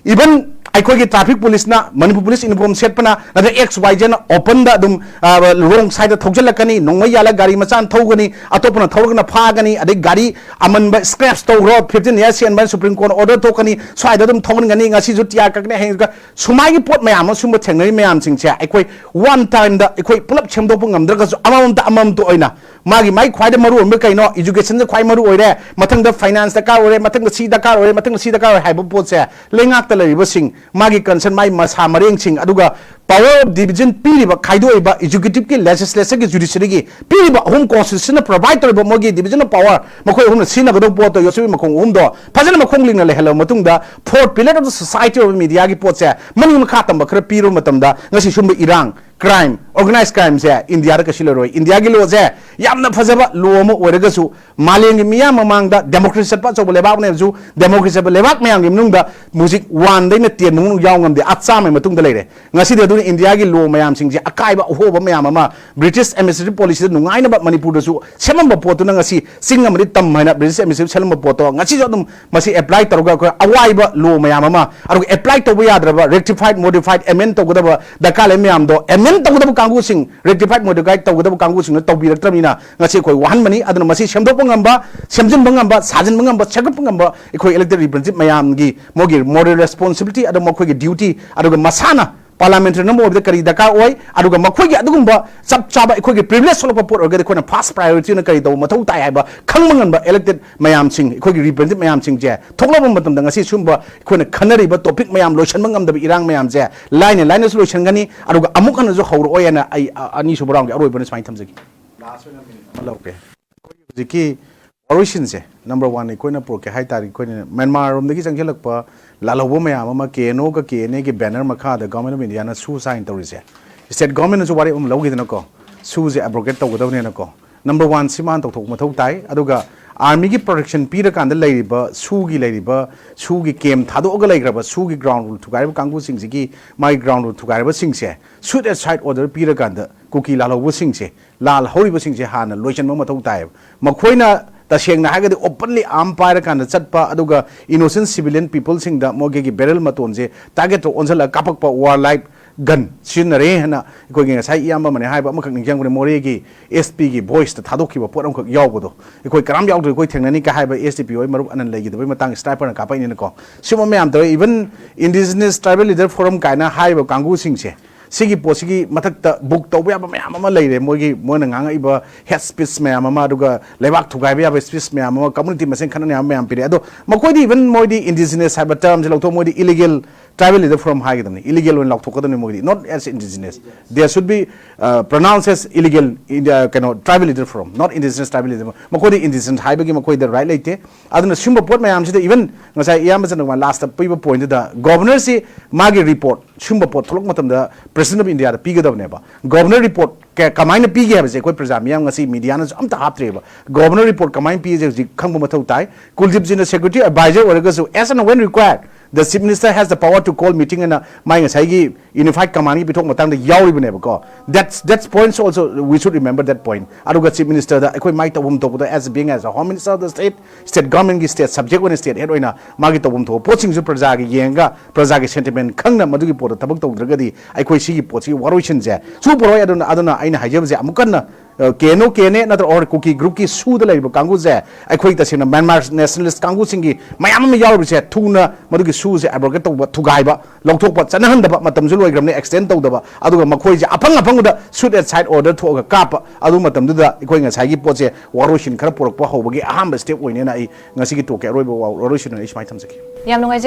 Even ꯑꯩꯈꯣꯏꯒꯤ ꯇ꯭ꯔꯥꯐꯤꯛ ꯄꯨꯂꯤꯁꯅ, ꯃꯅꯤꯄꯨꯔ ꯄꯨꯂꯤꯁ ꯌꯨꯅꯤꯐꯣꯔꯝ ꯁꯦꯠꯄꯅ, ꯅꯠꯇ꯭ꯔꯒ ꯑꯦꯛꯁ ꯋꯥꯏ ꯖꯦꯅ ꯑꯣꯄꯟꯗ ꯑꯗꯨꯝ ꯔꯣꯡ ꯁꯥꯏꯗ ꯊꯧꯖꯤꯜꯂꯛꯀꯅꯤ, ꯅꯣꯡꯃꯩ ꯌꯥꯜꯂꯒ ꯒꯥꯔꯤ ꯃꯆꯥꯅ ꯊꯧꯒꯅꯤ, ꯑꯇꯣꯞꯄꯅ ꯊꯧꯔꯒꯅ ꯐꯥꯒꯅꯤ, ꯑꯗꯩ ꯒꯥꯔꯤ ꯑꯃꯟꯕ ꯁ꯭ꯀ꯭ꯔꯦꯞꯁ ꯇꯧꯈ꯭ꯔꯣ, ꯐꯤꯐꯇꯤꯟ ꯏꯌꯥꯔꯁ ꯍꯦꯟꯕ ꯍꯥꯏꯅ ꯁꯨꯄ꯭ꯔꯤꯝ ꯀꯣꯔꯠꯅ ꯑꯣꯔꯗꯔ ꯊꯣꯛꯀꯅꯤ, ꯁ꯭ꯋꯥꯏꯗ ꯑꯗꯨꯝ ꯊꯧꯍꯟꯒꯅꯤ, ꯉꯁꯤꯁꯨ ꯇꯤꯌꯥꯔ ꯀꯛꯀꯅꯤ, ꯍꯌꯦꯡ ꯁꯨꯃꯥꯏꯒꯤ ꯄꯣꯠ ꯃꯌꯥꯝ ꯑꯃ, ꯁꯨꯝꯕ ꯊꯦꯡꯅꯔꯤ ꯃꯌꯥꯝꯁꯤꯡꯁꯦ ꯑꯩꯈꯣꯏ ꯋꯥꯟ ꯇꯥꯏꯝꯗ ꯑꯩꯈꯣꯏ ꯄꯨꯂꯞ ꯁꯦꯝꯗꯣꯛꯄ ꯉꯝꯗ꯭ꯔꯒꯁꯨ, ꯑꯃꯃꯝꯇ ꯑꯃꯃꯝꯇ ꯑꯣꯏꯅ ꯃꯥꯒꯤ, ꯃꯥꯒꯤ ꯈ꯭ꯋꯥꯏꯗꯩ ꯃꯔꯨ ꯑꯣꯏꯕ ꯀꯩꯅꯣ, ꯏꯖꯨꯀꯦꯁꯟꯁꯦ ꯈ꯭ꯋꯥꯏ ꯃꯔꯨ ꯑꯣꯏꯔꯦ, ꯃꯊꯪꯗ ꯐꯥꯏꯅꯥꯟꯁ ꯗꯔꯀꯥꯔ ꯑꯣꯏꯔꯦ, ꯃꯊꯪꯗ ꯁꯤ ꯗꯔꯀꯥꯔ ꯑꯣꯏꯔꯦ, ꯃꯊꯪꯗ ꯁꯤ ꯗꯔꯀꯥꯔ ꯑꯣꯏꯔꯦ ꯍꯥꯏꯕ ꯄꯣꯠꯁꯦ ꯂꯩꯉꯥꯛꯇ ꯂꯩꯔꯤꯕꯁꯤꯡ, ꯃꯥꯒꯤ ꯀꯟꯁꯔꯟ, ꯃꯥꯒꯤ ꯃꯁꯥ ꯃꯔꯦꯡꯁꯤꯡ, ꯑꯗꯨꯒ ꯄꯋꯥꯔ ꯑꯣꯐ ꯗꯤꯕꯤꯖꯟ ꯄꯤꯔꯤꯕ, ꯈꯥꯏꯗꯣꯛꯏꯕ, ꯑꯦꯛꯖꯤꯀ꯭ꯌꯨꯇꯤꯚꯀꯤ, ꯂꯦꯖꯤꯁꯂꯦꯆꯔꯒꯤ, ꯖꯨꯗꯤꯁꯔꯤꯒꯤ ꯄꯤꯔꯤꯕ ꯑꯍꯨꯝ, ꯀꯣꯟꯁꯇꯤꯇ꯭ꯌꯨꯁꯟꯅ ꯄ꯭ꯔꯣꯚꯥꯏꯗ ꯇꯧꯔꯤꯕ ꯃꯣꯏꯒꯤ ꯗꯤꯕꯤꯖꯟ ꯑꯣꯐ ꯄꯋꯥꯔ, ꯃꯈꯣꯏ ꯑꯍꯨꯝꯅ ꯁꯤꯖꯤꯟꯅꯒꯗꯧꯕ ꯄꯣꯠꯇꯣ, ꯌꯣꯠꯁꯤꯟꯕꯤ ꯃꯈꯣꯡ ꯑꯍꯨꯝꯗꯣ ꯐꯖꯅ ꯃꯈꯣꯡ ꯂꯤꯡꯅ ꯂꯩꯍꯜꯂꯕ ꯃꯇꯨꯡꯗ, ꯐꯣꯔꯠ ꯄꯤꯂꯔ ꯑꯣꯐ ꯁꯣꯁꯥꯏꯇꯤ ꯑꯣꯏꯕ ꯃꯤꯗꯤꯌꯥꯒꯤ ꯄꯣꯠꯁꯦ ꯃꯅꯤꯡ ꯃꯈꯥ ꯇꯝꯕ ꯈꯔ ꯄꯤꯔꯕ ꯃꯇꯝꯗ, ꯉꯁꯤ ꯁꯨꯝꯕ ꯏꯔꯥꯡ, ꯀ꯭ꯔꯥꯏꯝ, ꯑꯣꯔꯒꯅꯥꯏꯖ ꯀ꯭ꯔꯥꯏꯝꯁꯦ ꯏꯟꯗꯤꯌꯥꯗ ꯀꯩꯁꯨ ꯂꯩꯔꯣꯏ꯫ ꯏꯟꯗꯤꯌꯥꯒꯤ ꯂꯣꯁꯦ ꯌꯥꯝꯅ ꯐꯖꯕ ꯂꯣ ꯑꯃ ꯑꯣꯏꯔꯒꯁꯨ, ꯃꯥꯂꯦꯝꯒꯤ ꯃꯤꯌꯥꯝ ꯃꯃꯥꯡꯗ ꯗꯦꯃꯣꯀ꯭ꯔꯦꯁꯤ ꯆꯠꯄ ꯑꯆꯧꯕ ꯂꯩꯕꯥꯛꯅꯦꯕꯁꯨ, ꯗꯦꯃꯣꯀ꯭ꯔꯦꯁꯤ ꯆꯠꯄ ꯂꯩꯕꯥꯛ ꯃꯌꯥꯝꯒꯤ ꯃꯅꯨꯡꯗ ꯍꯧꯖꯤꯛ ꯋꯥꯟꯗꯩꯅ ꯇꯦꯟ ꯃꯅꯨꯡ ꯌꯥꯎ ꯉꯝꯗꯦ, ꯑꯆꯥꯝꯃꯩ ꯃꯇꯨꯡꯗ ꯂꯩꯔꯦ꯫ ꯉꯁꯤꯗꯤ ꯑꯗꯨꯅ ꯏꯟꯗꯤꯌꯥꯒꯤ ꯂꯣ ꯃꯌꯥꯝꯁꯤꯡꯁꯦ, ꯑꯀꯥꯏꯕ ꯑꯍꯣꯕ ꯃꯌꯥꯝ ꯑꯃ, ꯕ꯭ꯔꯤꯇꯤꯁ ꯑꯦꯗꯃꯤꯅꯤꯁꯇ꯭ꯔꯦꯇꯤꯚ ꯄꯣꯂꯤꯁꯤꯗ ꯅꯨꯡꯉꯥꯏꯅꯕ ꯃꯅꯤꯄꯨꯔꯗꯁꯨ ꯁꯦꯝꯃꯝꯕ ꯄꯣꯠꯇꯨꯅ ꯉꯁꯤ ꯆꯤꯡ ꯑꯃꯗꯤ ꯇꯝ ꯍꯥꯏꯅ ꯕ꯭ꯔꯤꯇꯤꯁ ꯑꯦꯗꯃꯤꯅꯤꯁꯇ꯭ꯔꯦꯇꯤꯚ ꯁꯦꯝꯃꯝꯕ ꯄꯣꯠꯇꯣ ꯉꯁꯤꯁꯨ ꯑꯗꯨꯝ ꯃꯁꯤ ꯑꯦꯄ꯭ꯂꯥꯏ ꯇꯧꯔꯒ ꯑꯩꯈꯣꯏ ꯑꯋꯥꯏꯕ ꯂꯣ ꯃꯌꯥꯝ ꯑꯃ, ꯑꯗꯨꯒ ꯑꯦꯄ꯭ꯂꯥꯏ ꯇꯧꯕ ꯌꯥꯗ꯭ꯔꯕ, ꯔꯦꯛꯇꯤꯐꯥꯏꯠ, ꯃꯣꯗꯤꯐꯥꯏꯠ, ꯑꯦꯃꯦꯟ ꯇꯧꯒꯗꯕ ꯗꯔꯀꯥꯔ ꯂꯩꯕ ꯃꯌꯥꯝꯗꯣ, ꯑꯦꯃꯦꯟ ꯇꯧꯒꯗꯕ ꯀꯥꯡꯕꯨꯁꯤꯡ, ꯔꯦꯛꯇꯤꯐꯥꯏꯠ, ꯃꯣꯗꯤꯐꯥꯏꯠ ꯇꯧꯒꯗꯕ ꯀꯥꯡꯕꯨꯁꯤꯡꯅ ꯇꯧꯕꯤꯔꯛꯇ꯭ꯔꯕꯅꯤꯅ ꯉꯁꯤ ꯑꯩꯈꯣꯏ ꯋꯥꯍꯟꯕꯅꯤ꯫ ꯑꯗꯨꯅ ꯃꯁꯤ ꯁꯦꯝꯗꯣꯛꯄ ꯉꯝꯕ, ꯁꯦꯝꯖꯤꯟꯕ ꯉꯝꯕ, ꯁꯥꯖꯤꯟꯕ ꯉꯝꯕ, ꯁꯦꯝꯒꯠꯄ ꯉꯝꯕ ꯑꯩꯈꯣꯏ ꯏꯂꯦꯛꯇꯦꯗ ꯔꯤꯄ꯭ꯔꯦꯖꯦꯟꯇꯦꯇꯤꯚ ꯃꯌꯥꯝꯒꯤ ꯃꯣꯏꯒꯤ ꯃꯣꯔꯦꯜ ꯔꯦꯁꯄꯣꯟꯁꯤꯕꯤꯂꯤꯇꯤ, ꯑꯗꯨꯒ ꯃꯈꯣꯏꯒꯤ ꯗ꯭ꯌꯨꯇꯤ, ꯑꯗꯨꯒ ꯃꯁꯥꯅ ꯄꯥꯔꯂꯥꯃꯦꯟꯇꯔꯤ ꯑꯃ ꯑꯣꯏꯕꯗ ꯀꯔꯤ ꯗꯔꯀꯥꯔ ꯑꯣꯏ, ꯑꯗꯨꯒ ꯃꯈꯣꯏꯒꯤ ꯑꯗꯨꯒꯨꯝꯕ ꯆꯞ ꯆꯥꯕ ꯑꯩꯈꯣꯏꯒꯤ ꯄ꯭ꯔꯤꯚꯤꯂꯦꯖ ꯊꯣꯛꯂꯛꯄ ꯄꯣꯠ ꯑꯣꯏꯔꯒꯗꯤ ꯑꯩꯈꯣꯏꯅ ꯐꯥꯔꯁ ꯄ꯭ꯔꯥꯏꯌꯣꯔꯤꯇꯤꯅ ꯀꯔꯤ ꯇꯧꯕ ꯃꯊꯧ ꯇꯥꯏ ꯍꯥꯏꯕ ꯈꯪꯕ ꯉꯝꯕ ꯏꯂꯦꯛꯇꯦꯗ ꯃꯌꯥꯝꯁꯤꯡ, ꯑꯩꯈꯣꯏꯒꯤ ꯔꯤꯄ꯭ꯔꯦꯖꯦꯟꯇꯦꯇꯤꯚ ꯃꯌꯥꯝꯁꯤꯡꯁꯦ ꯊꯣꯛꯂꯛꯄ ꯃꯇꯝꯗ ꯉꯁꯤ ꯁꯤꯒꯨꯝꯕ ꯑꯩꯈꯣꯏꯅ ꯈꯟꯅꯔꯤꯕ ꯇꯣꯄꯤꯛ ꯃꯌꯥꯝ ꯂꯣꯏꯁꯤꯟꯕ ꯉꯝꯗꯕ ꯏꯔꯥꯡ ꯃꯌꯥꯝꯁꯦ ꯂꯥꯏꯅ ꯂꯥꯏꯅꯁꯨ ꯂꯣꯏꯁꯤꯟꯒꯅꯤ, ꯑꯗꯨꯒ ꯑꯃꯨꯛ ꯍꯟꯅꯁꯨ ꯍꯧꯔꯛꯑꯣꯏ ꯍꯥꯏꯅ ꯑꯩ, ꯑ, ꯑꯅꯤꯁꯨꯕ ꯔꯥꯎꯟꯒꯤ ꯑꯔꯣꯏꯕꯅ ꯁꯨꯃꯥꯏꯅ ꯊꯝꯖꯒꯦ꯫ ꯂꯥꯁ ꯑꯣꯏꯅ ꯃꯤꯅꯤꯠ ꯑꯃ ꯂꯧꯒꯦ꯫ ꯑꯩꯈꯣꯏꯒꯤ ꯍꯧꯖꯤꯛꯀꯤ ꯋꯥꯔꯣꯏꯁꯤꯟꯁꯦ, ꯅꯝꯕꯔ ꯋꯥꯟ, ꯑꯩꯈꯣꯏꯅ ꯄꯨꯔꯛꯀꯦ ꯍꯥꯏ ꯇꯥꯔꯗꯤ, ꯑꯩꯈꯣꯏꯅ ꯃ꯭ꯌꯥꯟꯃꯥꯔ ꯔꯣꯝꯗꯒꯤ ꯆꯪꯁꯤꯜꯂꯛꯄ ꯂꯥꯜꯍꯧꯕ ꯃꯌꯥꯝ ꯑꯃ, ꯀꯦ ꯑꯦꯟ ꯑꯣꯒ ꯀꯦ ꯑꯦꯟ ꯑꯦꯒꯤ ꯕꯦꯅꯔ ꯃꯈꯥꯗ ꯒꯚꯔꯟꯃꯦꯟꯠ ꯑꯣꯐ ꯏꯟꯗꯤꯌꯥꯅ ꯁꯨ ꯁꯥꯏꯟ ꯇꯧꯔꯤꯁꯦ, ꯁ꯭ꯇꯦꯠ ꯒꯚꯔꯟꯃꯦꯟꯠꯅꯁꯨ ꯋꯥꯔꯦꯞ ꯑꯃ ꯂꯧꯈꯤꯗꯅꯀꯣ, ꯁꯨꯁꯦ ꯑꯦꯕ꯭ꯔꯣꯒꯦꯠ ꯇꯧꯒꯗꯕꯅꯦꯅꯀꯣ꯫ ꯅꯝꯕꯔ ꯋꯥꯟ ꯁꯤ ꯃꯥꯅ ꯇꯧꯊꯣꯛꯄ ꯃꯊꯧ ꯇꯥꯏ꯫ ꯑꯗꯨꯒ ꯑꯥꯔꯃꯤꯒꯤ ꯄ꯭ꯔꯣꯇꯦꯛꯁꯟ ꯄꯤꯔꯀꯥꯟꯗ ꯂꯩꯔꯤꯕ ꯁꯨꯒꯤ, ꯂꯩꯔꯤꯕ ꯁꯨꯒꯤ ꯀꯦꯝ ꯊꯥꯗꯣꯛꯑꯒ ꯂꯩꯈ꯭ꯔꯕ, ꯁꯨꯒꯤ ꯒ꯭ꯔꯥꯎꯟ ꯔꯨꯜ ꯊꯨꯒꯥꯏꯔꯤꯕ ꯀꯥꯡꯕꯨꯁꯤꯡꯁꯤꯒꯤ, ꯃꯥꯒꯤ ꯒ꯭ꯔꯥꯎꯟ ꯔꯨꯜ ꯊꯨꯒꯥꯏꯔꯕꯁꯤꯡꯁꯦ, ꯁꯨꯠ ꯑꯦꯁꯥꯏꯠ ꯑꯣꯔꯗꯔ ꯄꯤꯔꯀꯥꯟꯗ ꯀꯨꯀꯤ ꯂꯥꯜꯍꯧꯕꯁꯤꯡꯁꯦ, ꯂꯥꯜ ꯍꯧꯔꯤꯕꯁꯤꯡꯁꯦ ꯍꯥꯟꯅ ꯂꯣꯏꯁꯤꯟꯕ ꯃꯊꯧ ꯇꯥꯏꯌꯦꯕ꯫ ꯃꯈꯣꯏꯅ ꯇꯁꯦꯡꯅ ꯍꯥꯏꯔꯒꯗꯤ openly arm ꯄꯥꯏꯔꯀꯥꯟꯗ ꯆꯠꯄ, ꯑꯗꯨꯒ innocent civilian peopleꯁꯤꯡꯗ ꯃꯣꯏꯒꯤ barrel ꯃꯇꯣꯟꯁꯦ target ꯇ ꯑꯣꯟꯁꯤꯜꯂꯒ ꯀꯥꯞꯄꯛꯄ, warlike gun ꯁꯤꯖꯤꯟꯅꯔꯦ ꯍꯥꯏꯅ ꯑꯩꯈꯣꯏꯒꯤ ꯉꯁꯥꯏ ꯏꯌꯥꯝꯕ ꯑꯃꯅ ꯍꯥꯏꯕ ꯑꯃꯈꯛ ꯅꯤꯡꯁꯤꯡꯕꯅꯦ, ꯃꯣꯔꯦꯒꯤ S P ꯒꯤ voice ꯇ ꯊꯥꯗꯣꯛꯈꯤꯕ ꯄꯣꯠ ꯑꯃꯈꯛ ꯌꯥꯎꯕꯗꯣ, ꯑꯩꯈꯣꯏ ꯀꯅꯥꯝ ꯌꯥꯎꯗ꯭ꯔꯦ, ꯑꯩꯈꯣꯏ ꯊꯦꯡꯅꯅꯤ ꯀꯥꯏ ꯍꯥꯏꯕ S D P ꯍꯣꯏ ꯃꯔꯨꯞ ꯑꯅꯟ ꯂꯩꯈꯤꯗꯕꯩ ꯃꯇꯥꯡ sniper ꯅ ꯀꯥꯞꯄꯛꯏꯅꯤꯅꯀꯣ꯫ ꯁꯤꯒꯨꯝꯕ ꯃꯌꯥꯝ ꯇꯧꯋꯦ꯫ Even Indigenous Tribal Leader Forum ꯀꯥꯏꯅ ꯍꯥꯏꯔꯤꯕ ꯀꯥꯡꯕꯨꯁꯤꯡꯁꯦ, ꯁꯤꯒꯤ ꯄꯣꯠꯁꯤꯒꯤ ꯃꯊꯛꯇ book ꯇꯧꯕ ꯌꯥꯕ ꯃꯌꯥꯝ ꯑꯃ ꯂꯩꯔꯦ꯫ ꯃꯣꯏꯒꯤ, ꯃꯣꯏꯅ ꯉꯥꯡꯉꯛꯏꯕ hate speech ꯃꯌꯥꯝ ꯑꯃ, ꯑꯗꯨꯒ ꯂꯩꯕꯥꯛ ꯊꯨꯒꯥꯏꯕ ꯌꯥꯕ speech ꯃꯌꯥꯝ ꯑꯃ, community ꯃꯁꯦꯟ ꯈꯠꯅꯅ ꯌꯥꯕ ꯃꯌꯥꯝ ꯄꯤꯔꯛꯑꯦ꯫ ꯑꯗꯣ ꯃꯈꯣꯏꯗꯤ even ꯃꯣꯏꯗꯤ indigenous ꯍꯥꯏꯕ term ꯁꯦ ꯂꯧꯊꯣꯛ, ꯃꯣꯏꯗꯤ illegal tribal leader forum ꯍꯥꯏꯒꯗꯕꯅꯤ, illegal ꯑꯣꯏꯅ ꯂꯥꯎꯊꯣꯛꯀꯗꯕꯅꯤ꯫ ꯃꯣꯏꯗꯤ not as indigenous, they should be uh, pronounced as illegal India, ꯀꯩꯅꯣ, tribal leader forum, not indigenous tribal leader forum꯫ ꯃꯈꯣꯏꯗꯤ indigenous ꯍꯥꯏꯕꯒꯤ ꯃꯈꯣꯏꯗ right ꯂꯩꯇꯦ꯫ ꯑꯗꯨꯅ ꯁꯤꯒꯨꯝꯕ ꯄꯣꯠ ꯃꯌꯥꯝꯁꯤꯗ, even ꯉꯁꯥꯏ ꯏꯌꯥꯝꯕ ꯆꯟꯗ꯭ꯔꯀꯨꯃꯥꯔ last ꯇ ꯄꯤꯕ point ꯗꯨꯗ, governor ꯁꯤ ꯃꯥꯒꯤ report ꯁꯤꯒꯨꯝꯕ ꯄꯣꯠ ꯊꯣꯛꯂꯛꯄ ꯃꯇꯝꯗ President of India the ꯄꯤꯒꯗꯕꯅꯦꯕ꯫ Governor report ꯀ-, ꯀꯃꯥꯏꯅ ꯄꯤꯒꯦ ꯍꯥꯏꯕꯁꯦ ꯑꯩꯈꯣꯏ ꯄ꯭ꯔꯖꯥ ꯃꯤꯌꯥꯝ ꯉꯁꯤ media ꯅꯁꯨ ꯑꯝꯇ ꯍꯥꯞꯇ꯭ꯔꯤꯕ꯫ Governor report ꯀꯃꯥꯏꯅ ꯄꯤꯒꯦ ꯍꯧꯖꯤꯛ ꯈꯪꯕ ꯃꯊꯧ ꯇꯥꯏ꯫ ꯀꯨꯜꯗꯤꯞ ꯖꯤꯅ security advisor ꯑꯣꯏꯔꯒꯁꯨ, as and when required, the Chief Minister has the power to call meeting ꯑꯅ ꯃꯥꯏ ꯉꯁꯥꯏꯒꯤ unified command ꯒꯤ ꯄꯤꯊꯣꯛ ꯃꯇꯥꯡꯗ ꯌꯥꯎꯔꯤꯕꯅꯦꯕꯀꯣ꯫ That's, that's points also, we should remember that point꯫ ꯑꯗꯨꯒ Chief Minister ꯗ ꯑꯩꯈꯣꯏ ꯃꯥꯏ ꯇꯧꯐꯝ ꯊꯣꯛꯄꯗ, as being as a Home Minister of the state, state government ꯀꯤ state subject ꯑꯣꯏꯅ state head ꯑꯣꯏꯅ ꯃꯥꯒꯤ ꯇꯧꯐꯝ ꯊꯣꯛꯄ ꯄꯣꯠꯁꯤꯡꯁꯨ ꯄ꯭ꯔꯖꯥꯒꯤ ꯌꯦꯡꯉꯒ, ꯄ꯭ꯔꯖꯥꯒꯤ sentiment ꯈꯪꯅ ꯃꯗꯨꯒꯤ ꯄꯣꯠꯇ ꯊꯕꯛ ꯇꯧꯗ꯭ꯔꯒꯗꯤ ꯑꯩꯈꯣꯏ ꯁꯤꯒꯤ ꯄꯣꯠꯁꯤꯒꯤ ꯋꯥꯔꯣꯏꯁꯤꯟꯁꯦ ꯁꯨꯄꯔꯣꯏ꯫ ꯑꯗꯨꯅ, ꯑꯗꯨꯅ ꯑꯩꯅ ꯍꯥꯏꯖꯕꯁꯦ ꯑꯃꯨꯛ ꯀꯟꯅ, ꯑ, K N O, K N A ꯅꯠꯇ꯭ꯔꯒ or Kuki group ꯀꯤ ꯁꯨꯗ ꯂꯩꯔꯤꯕ ꯀꯥꯡꯕꯨꯁꯦ, ꯑꯩꯈꯣꯏ ꯇꯁꯦꯡꯅ Myanmar nationalist ꯀꯥꯡꯕꯨꯁꯤꯡꯒꯤ ꯃꯌꯥꯝ ꯑꯃ ꯌꯥꯎꯔꯤꯕꯁꯦ, ꯊꯨꯅ ꯃꯗꯨꯒꯤ ꯁꯨꯁꯦ abrogate ꯇꯧꯕ, ꯊꯨꯒꯥꯏꯕ, ꯂꯧꯊꯣꯛꯄ, ꯆꯠꯅꯍꯟꯗꯕ, ꯃꯇꯝꯁꯨ ꯂꯣꯏꯈ꯭ꯔꯕꯅꯤ, extend ꯇꯧꯗꯕ, ꯑꯗꯨꯒ ꯃꯈꯣꯏꯁꯦ ꯑꯐꯪ ꯑꯐꯪꯕꯗ shoot at sight order ꯊꯣꯛꯑꯒ ꯀꯥꯞꯄ, ꯑꯗꯨ ꯃꯇꯝꯗꯨꯗ ꯑꯩꯈꯣꯏ ꯉꯁꯥꯏꯒꯤ ꯄꯣꯠꯁꯦ ꯋꯥꯔꯣꯏꯁꯤꯟ ꯈꯔ ꯄꯨꯔꯛꯄ ꯍꯧꯕꯒꯤ ꯑꯍꯥꯟꯕ step ꯑꯣꯏꯅꯦꯅ ꯑꯩ ꯉꯁꯤꯒꯤ talk ꯀꯤ ꯑꯔꯣꯏꯕ ꯋꯥ-, ꯋꯥꯔꯣꯏꯁꯤꯟ ꯑꯣꯏꯅ ꯑꯩ ꯁꯨꯃꯥꯏꯅ ꯊꯝꯖꯒꯦ꯫ ꯌꯥꯝ ꯅꯨꯡꯉꯥꯏꯖꯩ꯫